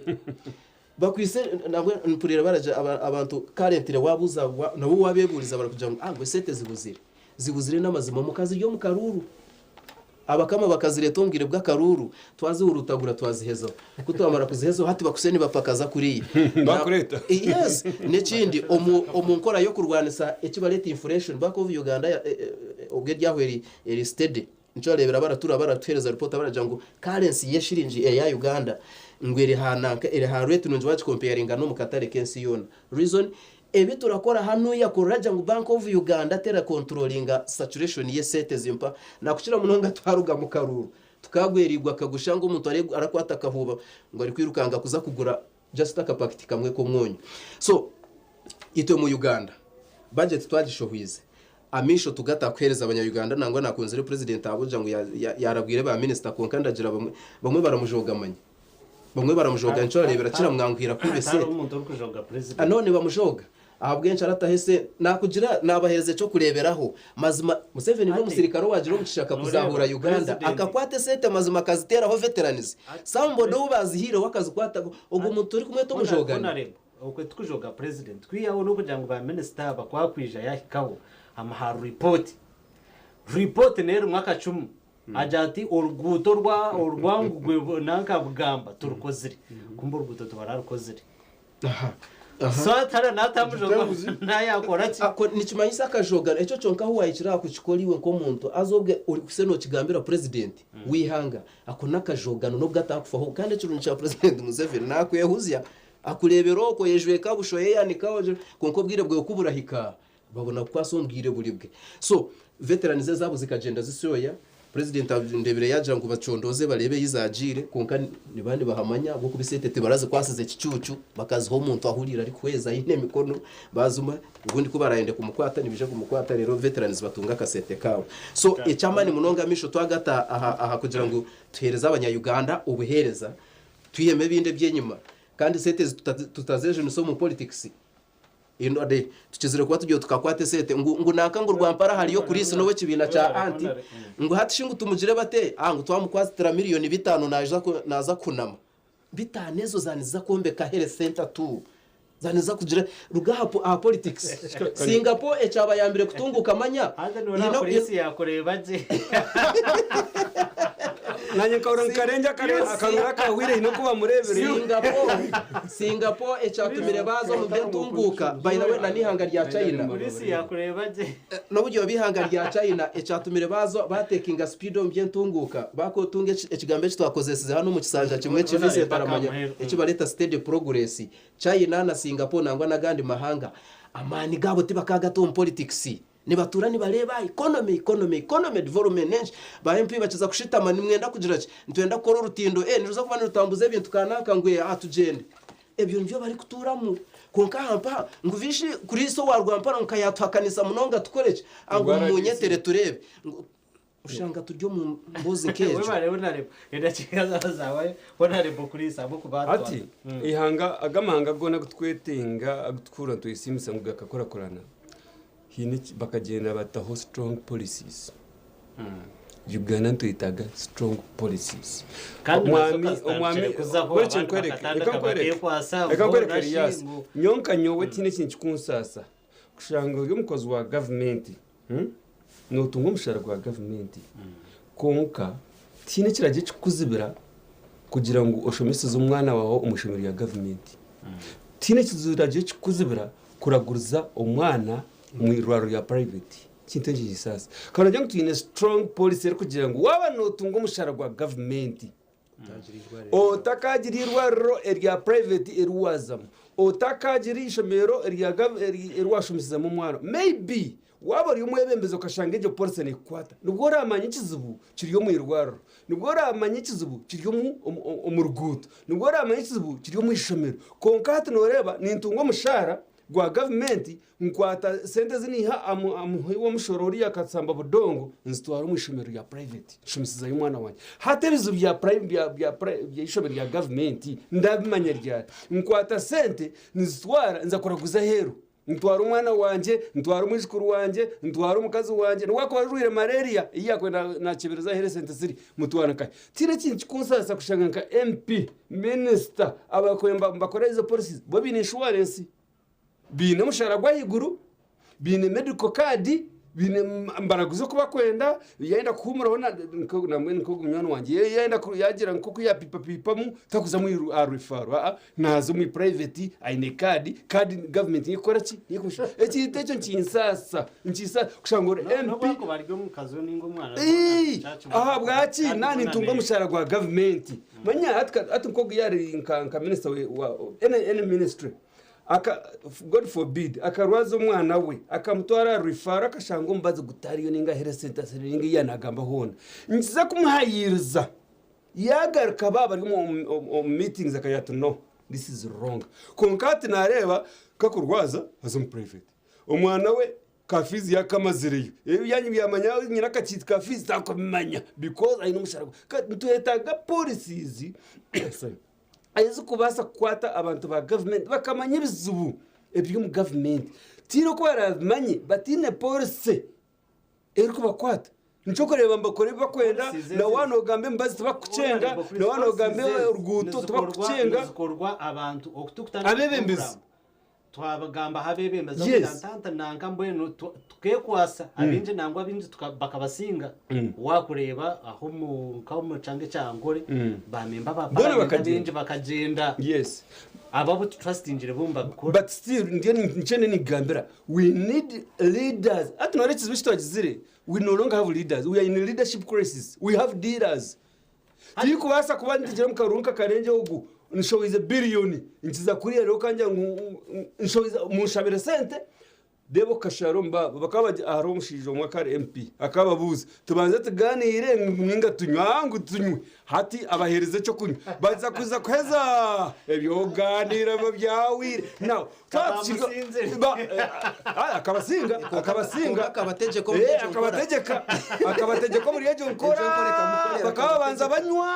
bakwise nabwo mpurira baraja abantu karentire wabuza nabo wabeburiza, barakugira ngo ah, ngo esente zibuzire, zibuzire n'amazima mukazi ryo mu karuru. Abakama bakazireta omu bwire bw'akaruru, twazihurutagura, twazihezaho. Kutwamara kuzihezaho, hati bakuse nibapakaza kuriya.
Bakureta.
Yes. N'ekindi, omu nkora yo kurwanisa ekibareta inflation, Bank of Uganda obwe ryaho eri steady, nico barebera baratura baratuhereza report, baragira ngo currency y'eshiringi eya Uganda ngo eri hananka, eri ha rate nungi wagicomparinga no mu katare k'ensi yona. Reason ebi turakora hano yakoreraja ngu Bank of Uganda tera controllinga saturation y'esente zimpa nakukira munonga twaruga mu karuru. Tukagwerirwa akagusha ngu omuntu arakwata akahuuba ngu arikwirukanga kuza kugura just akapakiti kamwe k'omwonyo. So itwe mu Uganda budget twagishohwize, amaisho tugata kuheereza abanya-Uganda nangwa nakunzire president ahabw'okugira ngu yarabwire ba minisita kwonka ndagira bamwe bamwe baramujoga manya. Bamwe baramujoga nikyo orareebera kiramwanguhira kwiba esente.
Hariho omuntu orikujoga president.
No nibamujoga. Ahabw'enki arataho ese nakugira nabahereza ekyokureberaho mazima Museveni n'omusirikare owagira omu kishaka kuzahura Uganda akakwata esente mazima akaziteraho veterans somebody ou bazihiireho akazikwata ogwo muntu torikumweta omujogani?
Honourable okwe tikujoga president kwihaho nokugira ngu ba minister aba kwakwija yahikaho amuha report, report nerimu akacumu agira ati oruguuto orwa orwa Ngugwe nanka Bugamba turukozire kumbe oruguuto tibararukozire. So atara natamujoga nayakora ki?
Ako nikimanyisa akajogano ekyo kyonka ahu wahikire aha kukikora iwe nk'omuntu haza obwe orikuhitsya nokigambira president w'eihanga ako n'akajogano n'obwo atakufaho kandi ekirungi kya president Museveni nakwehuzya akureebera okwo oyejweka busha oyeyanikaho kwonka obwire bwawe kuburahika Babona kukwasa omu bwire buri bwe. So veterans ezaabo zikagyenda zisyoya, president ndebire yagira ngu bacondooze bareebe ei zagiire kwonka niba nibahamanya ahabw'okuba esente tibarazikwasize kicuucu bakaziha omuntu ahuriire arikuhweza aine emikono bazima obundi ku barayende kumukwata nibaija kumukwata reero veterans batunge akasente kaabo. So eky'amaani munonga amaisho twagata aha aha kugira ngu tuheereze abanya Uganda obuheereza twihemu ebindi eby'enyima kandi esente ezi tutazejunisa omu politics. Ino de tukizire kuba tugire tukakwata esente ngu ngu nanka ngu Rwampara hariyo Chris n'owekibiina kya anti ngu hati shi ngu tumugire bate ah ngu twamukwatira miriyoni bitano naija ku naza kuhunama bitano ezo za niziza kwombeka health center tu za niziza kugira ruga aha aha politics Singapore ekyabayambire kutunguka manya
Haza noreeba
ino
Chris yakureeba gye.
Nanye nkahurira ngu Karengye akarura akahwire haine oku bamureebire.
Singapore Singapore ekyatumire baaza omu by'entunguuka by the way na n'eihanga rya China
Polisi yakureeba gye.
N'oburyo b'eihanga rya China ekyatumire baaza baatekinga speed omu by'entunguuka baakotunga ekigambo eki twakozesize hanu omu kisanja kimwe eki Vincent aramanya eki bareeta steady progress China na Singapore nangwa n'agandi mahanga amaani gaabo tibakaagata omu politics Nibatuura nibareeba economy, economy, economy, development n'enki. Ba MP bakiza kushutama nimwenda kugira ki? Nitwenda kukora orutindo, eh niruza kuba nirutambuza ebintu kananka ngu eh aha tugyende. Ebyo nibyo barikutuuramu. Kwonka aha mpaha ngu vishi Kristo owa Rwampara ngu ka yaatuhakanisa munonga tukore ki? Ngu mumunyetere tureebe. Ngu Oshanga turi omu mboozi nk'egyo.
Webare Honarebo. Edakiika zaawe zaawayo. Honarebo Chris ahabw'okuba
Hati eihanga aga amahanga goona agu tukwetenga agu tukuhurira nitwesiimisa ngu gakakurakurana haine eki bakagyenda bataho strong policies. Uganda nitwetaaga strong policies.
Kandi nazo
Omwami
okazitandikire
omwami
kuzaho
mbwenu
abandi
nkwereke
bakatandika
reka nkwereke
bakekwasa
reka nkwereke
boona shi
Elias
ngu
nyowe nka nyowe tihaine ekintu kikunsaasa kushanga ori omukozi wa gavumenti Nootunga omushaara gwa gavumenti kwonka tihaine ekiragiro ekirikukuzibira kugira ngu oshomeseze omwana waawe omu ishomero rya gavumenti. Tihaine ekiragiro ekirikukuzibira kuraguriza omwana omu irwariro rya purayiveti. Ekintu ekyo nikisaasa. Kandi noogira ngu twine strong policy erikugira ngu waaba nootunga omushaara gwa gavumenti, Otakagira eirwariro erya private eri waazamu, otakagira eishomero erya eri waashomesezamu omwana. Maybe waaba ori omwebembezi okashanga egyo policy neekukwata, nibwo oraamanya ekizibu kiri omu irwariro, nibwo oraamanya ekizibu kiri omu omu ruguuto, nibwo oraamanya ekizibu kiri omu ishomero. Kwonka hati nooreeba nintunga omushaara gwa gavumenti, Nkwata sente ezi niiha aha muhi w'omushoro oriya akasamba budongo nzitwara omu ishomero rya private nshomesizayo omwana wangye. Hati ebizibu by'eishomero rya gavumenti ndabimanya ryari? Nkwata sente nzitwara nza kuraguza aheeru. Ntwara omwana wangye, ntwara omwijukuru wangye, ntwara omukazi wangye nobu akuba arwaire malaria ei yaakuba naakyebereza aheeru esente ziri mutwara nkahi? Tihaine ekintu kikunsaasa kushanga nka MP, minisita abakwemba nibakora ezo policies bo baine inshuwarensi. Baine omushara gw'ahaiguru, baine medical card, baine nibaraguza oku barikwenda, yayenda kuhuumuraho nambwenu nk'ogu munywani wangye yayenda yagira nk'oku yaapiipapiipamu tarikuza aha referral aa naaza omu private aine kaadi, kaadi gavumenti niyo erikukora ki? Niyo erikumusha. Ekintu ekyo nikinsaasa, nikinsaasa kushanga ori MP.
N'obu akuba ari omukazi we nainga omwana we.
Ahabwaki? Naaba nintunga omushara gwa gavumenti. Manya hati nk'ogu yaari nka minisita wa any ministry. Aka God forbid akarwaza omwana we akamutwara aha referral akashanga omubazi gutariyo ninga health center ninga ei yanagamba hoona. Nikiza kumuhayiiriza yagaruka baaba bari omu meetings akagira ati no this is wrong. Kwonka hati nareeba kakurwaza aza omu private. Omwana we ka fees yakamazireyo. Ebi byanyu byamanya nyine akakiiti ka fees takubimanya because aine omushara gwe. Nitwetaaga policies sorry. Ezikubaasa kukwata abantu ba gavumenti bakamanya ebizibu ebiri omu gavumenti. Tihaine oku baraabimanye bataine poorisi erikubakwata. Nikyo orikureeba nibakora ebi barikwenda, na waaba noogamba emibazi tibarikukukyenga, na waaba noogamba oruguuto tibarikukukyenga. Abeebembezi.
Twabagamba aho abeebembezi yes. Ntanta nanka mbwenu tukekwasa mm. Abingi nangwa abingi bakabasinga mm. Wakureeba aho nka omu kyanga ekya Ankole mm. Bamemba ba parliament abingi bakagyenda
yes.
Abo abu tutrustingire bo nibabikora
but still ndiyo nikyo nigambira we need leaders hati noreeba ekizibu eki twagizire we no longer have leaders we are in leadership crisis we have dealers Tirikubaasa kuba nitugira omu karuru nkakarengye ogu nshowize biliyoni nkiza kuriya reero okangira ngu nshowize munshabire sente reeba okashara omu baabo bakaba bari hariho omushaija omwe akaba ari MP akababuuza tubanze tugaaniire ninga tunywe aa ngu tunywe hati abaheereza ekyokunywa baza kuza kuheza ebyokugaaniira biba byahweire now Akabasinga akabasinga
Akabategyeka omuri egyo nkora.
Akabategyeka akabategyeka omuri egyo nkora bakaba babanza banywa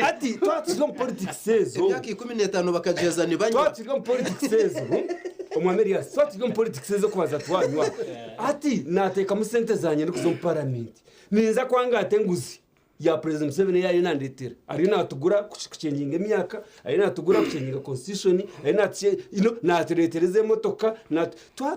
hati twaba turi omu politics ezo
Emyaka 15 bakagyeza nibanywa.
Twaba turi omu politics ezo omwami Elias twaba turi omu politics ezo kubanza twanywa hati nateekamu sente zangye ndikuza omu paramenti ninza kwangata enguzi ya President Museveni ei ariyo nandetera. Ariyo natugura kuchenjinga emyaka, ariyo natugura kuchenjinga constitution, ariyo natuche you know, naturetereza emotoka, natu twaba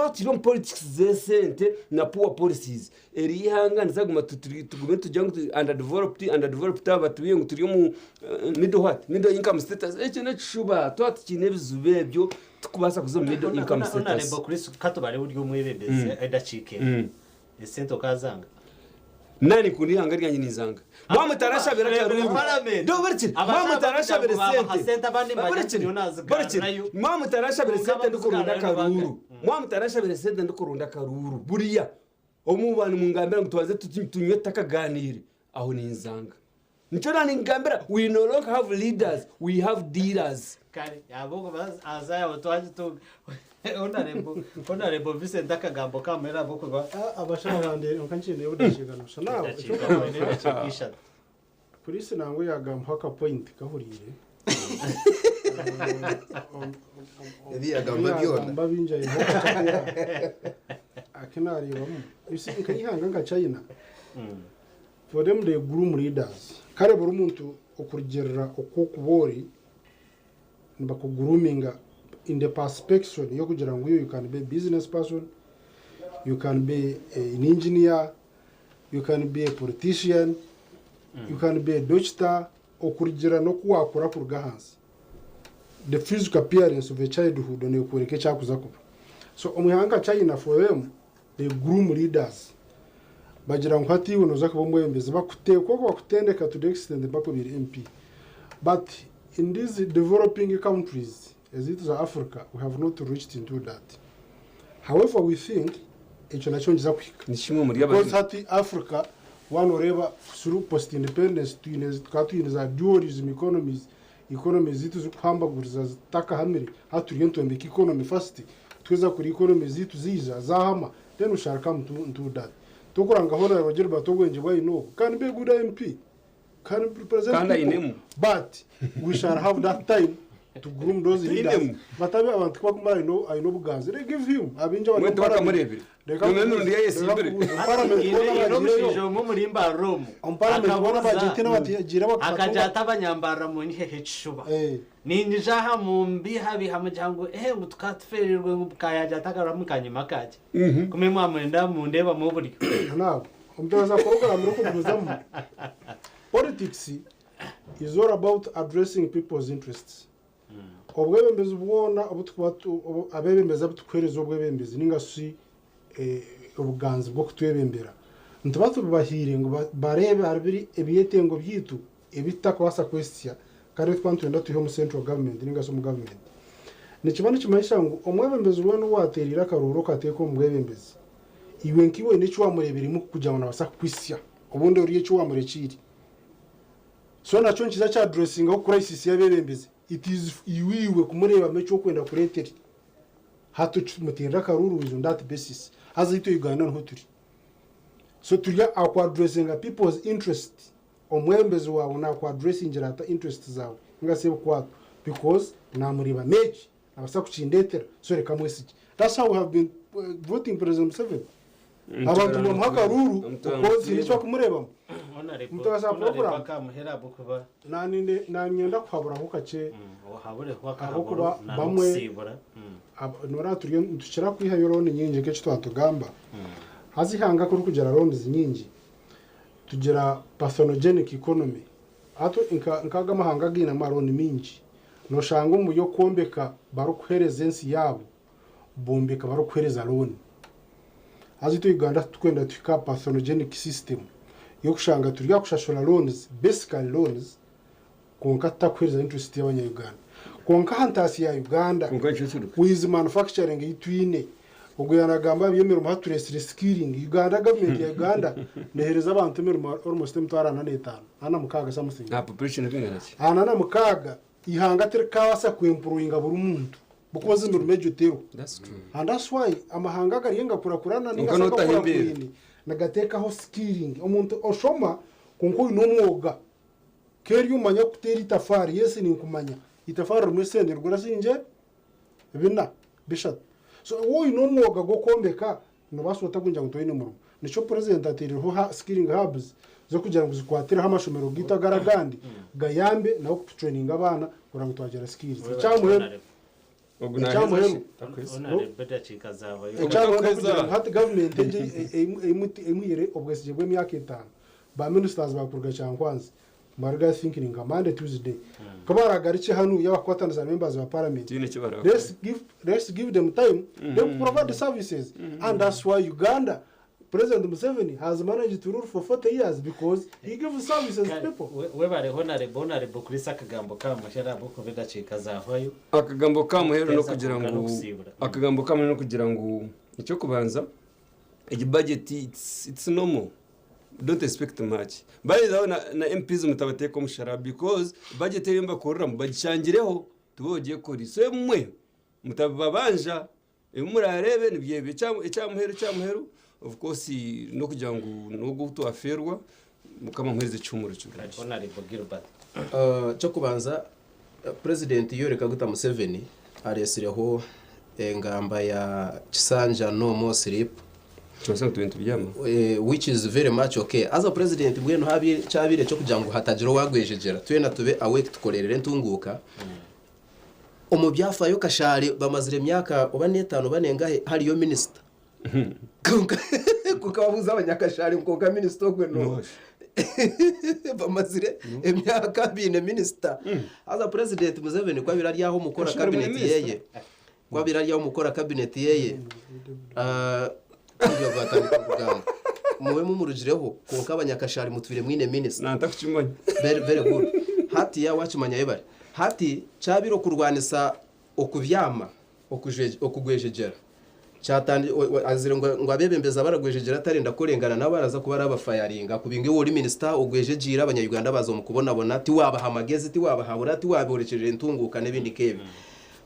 turi omu politics z'esente na poor policies, eri ihanga nizaguma tugume nitugira ngu turi underdeveloped, underdeveloped aba batubwire ngu turi omu middle what, middle income status, ekyo n'ekishuba, twaba tukiine ebizibu ebyo tikubaasa kuza omu middle income status.
Honourable Chris, katubare ori omwebembezi edakiika emwe. Esente okazanga?
Nani nkunda eihanga ryangye ninzanga. Mwamutarashabira akaruru. Ndobarikire. Mwamutarashabira esente. Barikire. Barikire. Mwamutarashabira esente ndikurunda akaruru. Mwamutarashabira esente ndikurunda akaruru. Buriya omu bantu mungambira ngu tubanze tunywe tutakaganiire aho ninzanga. Nikyo nangambira we no longer have leaders we have dealers.
Kare ahabw'okuba haza yaaba twagitunga Honourable Honourable Vincent akagambo kamuhera ahabw'okuba
Abashaho bandeire nka nkiine obudakiika busha nawe
edakiika mwine edakiika ishatu.
Puriisi nangwa yagambaho aka point kahuriire.
Ebi yagamba byona.
Yagamba bingi aineho akakyakora aku nareebamu. You see nk'eihanga nka China For them they groom leaders. Kare buri muntu okurugirira oku okuba ori nibakugroominga in the perspection yokugira ngu you can be a business person, you can be an engineer, you can be a politician, you can be a doctor, okurugira n'oku wakura kuruga ahansi. The physical appearance of a childhood nekworeka ekyakuza kuba. So omu ihanga nka China for them they groom leaders. Bagira ngu hati iwe noza kuba omwebembezi bakuteekwa okwo bakutendeka to the extent mpaka obaire MP. But in these developing countries ezaitu za Africa we have not reached into that. However we think ekyo nakyo nikiza kuhika.
Ni kimwe omuri
Because hati Africa waaba noreeba through post independence twine tukaba twine za dualism economies, economies zaitu zirikuhambaguriza zitakahamire, hati turiyo nitwombeka economy first, twaheza kuri economy zaitu zaija zahama then we shall come to into that. Tokuranga nka Honourable Gilbert obwengye bwayine obu can be a good MP, can represent
Kandi
people
ainemu.
but we shall have that time to groom those leaders
Ainemu.
batabe abantu kubakumara aine aine obuganzi they give him abingi abari
Mwe
omu parliament
tibakamureebire.
reka
Nyuma y'emirundi
nkubuuze reka
yayesimbire.
nkubuuze omu
Hati
parliament
haine
boona
haine
abagiireyo
omushaija omwe omuri Mbarara omu
omu parliament boona
akabuuza
abagiire tihaine abatigiire
akagira
bakatunga
ati abanyambarara munyiheho ekishuba
Eh.
Niinyija aha mumbihabiha mugira ngu eeh ngu tukatufeereirwe ngu kaayagira ati akaruramu kanyima kakye. Kumwe mwamwenda mundeebamu oburyo.
Now, omutoza program erikugumizamu politics is all about addressing people's interests. Obwebembezi bwona obu tukuba tu- obu- abebembezi abu tukuheereza obwebembezi ninga shi eh, obuganzi bw'okutwebembera nituba tububahaire ngu ba- bareebe ahari biri ebyetengo byaitu ebi tutakubaasa kwesya Kare twaba nitwenda twihe omu central government ninga shi omu government. Nikiba nikimanyisa ngu omwebembezi weena owateereire akaruuru okateeka omu bwebembezi, iwe nk'iwe oine eki wamureebeiremu kugira ngu naabaasa kukuhitsya obundi ori eki wamurekiire. So nakyo nikiza kya addressingaho crisis y'abeebembezi. It is iwe iwe kumureebamu eki orikwenda kureetere. Hati okimuteerera akaruuru is on that basis. Haza itwe Uganda niho turi. So turi aha ku addressinga people's interest. Omwebembezi waawe naku addressingira ata interest zaawe ninga shi ebikwato because namureebamu eki nabaasa kukindetera so reka mwesigye. That's how we have been voting President Museveni. Abantu nibamuha akaruuru because haine eki barikumureebamu. Mutebeza program nanyenda kuhaburaho kakye ahabw'okuba bamwe noreeba turiyo nitukira kwihayo loan nyingi nk'eki twatugamba. Haza eihanga ku rikugira loans nyingi tugira pathogenic economy. Hati nk'ago amahanga againe amarooni mingi noshanga omu by'okwombeka barikuheereza ensi yaabo bombeka barikuheereza loan. Haza itwe Uganda titukwenda tuhike aha pathogenic system y'okushanga turi aha kushashura loans, basically loans, kwonka tutakuheereza interest y'abanya-Uganda. Kwonka aha ntaasi ya Uganda with manufacturing ei twine, ogwo yaanagamba aha by'emirimo hati tureetsire skilling. Uganda gavumenti ya Uganda neeheereza abantu emirimo almost 45,000, 46 something.
Aha population ekwingana ki?
46, eihanga tirikabaasa ku employinga buri muntu because emirimo egyo teriho.
That's true.
And that's why amahanga agariyo nigakurakurana ninga
Kwonka
shi
notaho embeera.
agakurakwine nigateekaho skilling. Omuntu oshoma kwonka oine omwoga keri omanya kuteera itafaari, yes ninkumanya itafaari ririmu esente nirigura siringye bina, bishatu. So waaba oine omwoga gw'okwombeka noobaasa ota kugira ngu toine murimo. Nikyo president ataireho skilling hubs z'okugira ngu zikwatireho amashomero gaitu agari agandi gayambe nago kututraininga abaana kureba ngu twagira skills. Ekyamuheru ekyamuheru ekyamuheru n'okugira ngu hati gavumenti egi emuhaire obwesigye bw'emyaka 5, ba ministers bakuruga Kyankwanzi bariga thinking nka Monday, Tuesday ku baragarukye hanu yabakukwatanisa na members ba parliament,
Tihaine eki barakora.
let's give them time, they will provide the services. And that's why Uganda President Museveni has managed to rule for 40 years, because he gives services to people.
Webare, Honorable Chris. Akagambo kamuhera ahabw'okuba edakiika zahwayo.
Akagambo kamuheru
Kuteeza
n'okugira
kwonka
ngu
n'okusiibura.
Akagambo kamuheru n'okugira ngu ekyokubanza egi budget it's normal, don't expect much. By the way, na MPs mutabateeka omushara because budget eyo mbakoreramu bagishangireho tuba ogiye kukora. So emwe mutababanja ebi murarebe nibyebyo. Ekyamuheru of course n'okugira ngu n'ogu twaferwa Mukama amuhereze ekihumuro kirungi.
Honorable Gilbert.
Kyokubanza President Yoweri Kaguta Museveni aresireho engamba ya kisanja no more sleep.
Kyonsa ngu tubyama.
Which is very much okay. As a president mbwenu habi kyabire cyo kugira ngu hatagira owagwejejera, twena tube awake, tukorerere entunguka omu byafayo. Kashari bamazire emyaka oba n'etaano oba nengahe hariyo minisita, kuko babuza abanyakashari nkonka minisita ogwe no bamazire emyaka biine minisita. Haza President Museveni kwabira aryaho mukora
Kashari
cabinet
muri minisita?
yeye, kwabira aryaho mukora cabinet yeye, ibyo batandika kugamba mube mumurugireho, konka abanyakashari mutwire mwine minisita.
Nantakukimanya.
Very, very good. Hati ya wakimanya yebare. Hati kyabire okurwanisa okubyama, okugwejejera cyatandi azire ngo abebembeza baragwejejera atarenda kurengana nabo baraza kuba arabafayaringa kubinga. Iwe uri minisita ogwejejira, Abanyayuganda baza mu kubonabona, tiwabaha amagezi, tiwabahabura, tiwaborekeje entunguka n'ebindi nk'ebi.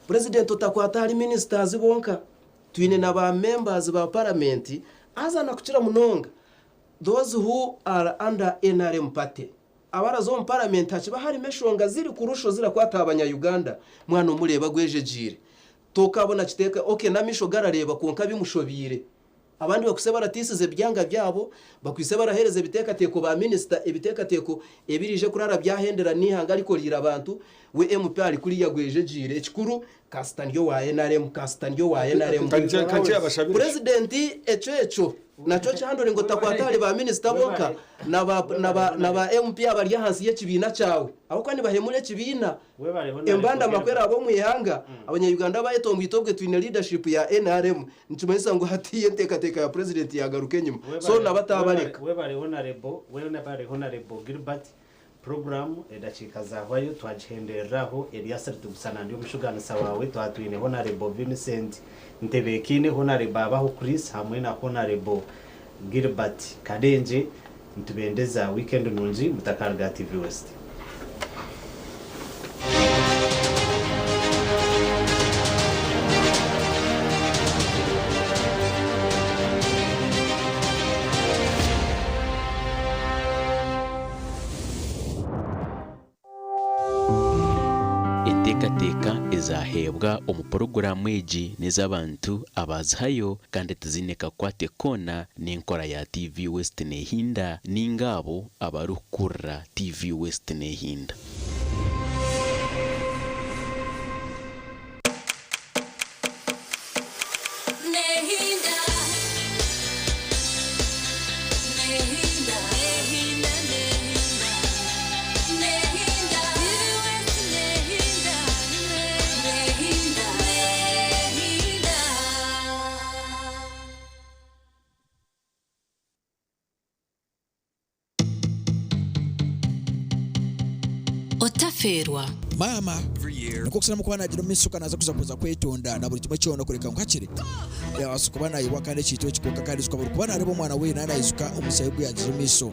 President utakwata hari ministers bonka, twine na ba members ba parliament azana kukira munonga those who are under NRM party. Abaraza omu parliament hakiba harimo eshonga ziri kurusho zirakwata Abanya-Uganda, mwana omureba gwejejire tokabona kiteka okay n'amisho garareba konka bimushobire. Abandi bakwise baratisize ebyanga byabo, bakwise barahereza ebiteekateeko ba minisita, ebiteekateeko ebirije kurara byahendera n'ihanga ariko rira abantu. We MP ari kuriya gwejejire, ekikuru kasita ndyo wa NRM, kasita ndyo wa NRM. President ekyo nakyo kyandore ngo takwata ba minisita bonka na ba MP abari ahansi y'ekibiina kyawe, abo kandi bahemura ekibiina embanda makwera abo mu ihanga. Abanyayuganda bayetonga itobwe twine leadership ya NRM, nikimanyisa ngu hatiye enteekateeka ya president yagaruka enyuma, so nabatabareka.
Webare, Honorable, webare, Honorable Gilbert. Puroguramu edakiika zahwayo twagihendereraho Erias Rutugusana ndi omushuganisa waawe twatwine Honarebo Vincent Ntebekiine, Honarebo Abaho Chris hamwe na Honarebo Gilbert Kadengye. Nitubendeza weekend nungi mutakaruga aha TV West.
Enteekateeka ezaaheebwa omu puroguraamu egi n'ez'abantu abaazihayo kandi tiziine kakwate koona n'enkora ya TV West Nehinda ninga abo abarikukurira TV West Nehinda.
Otafeerwa.
Maama nikwo kusiramu kuba nagira omu maisho naaza kuza kuza kwetonda na buri kimwe kyona kureka ngu hakiri yabaasa kuba nayebwa kandi ekintu eki kwonka kandi ijuka buri kuba nareeba omwana we naaba naijuka omushaija ogu yaagiire omu maisho.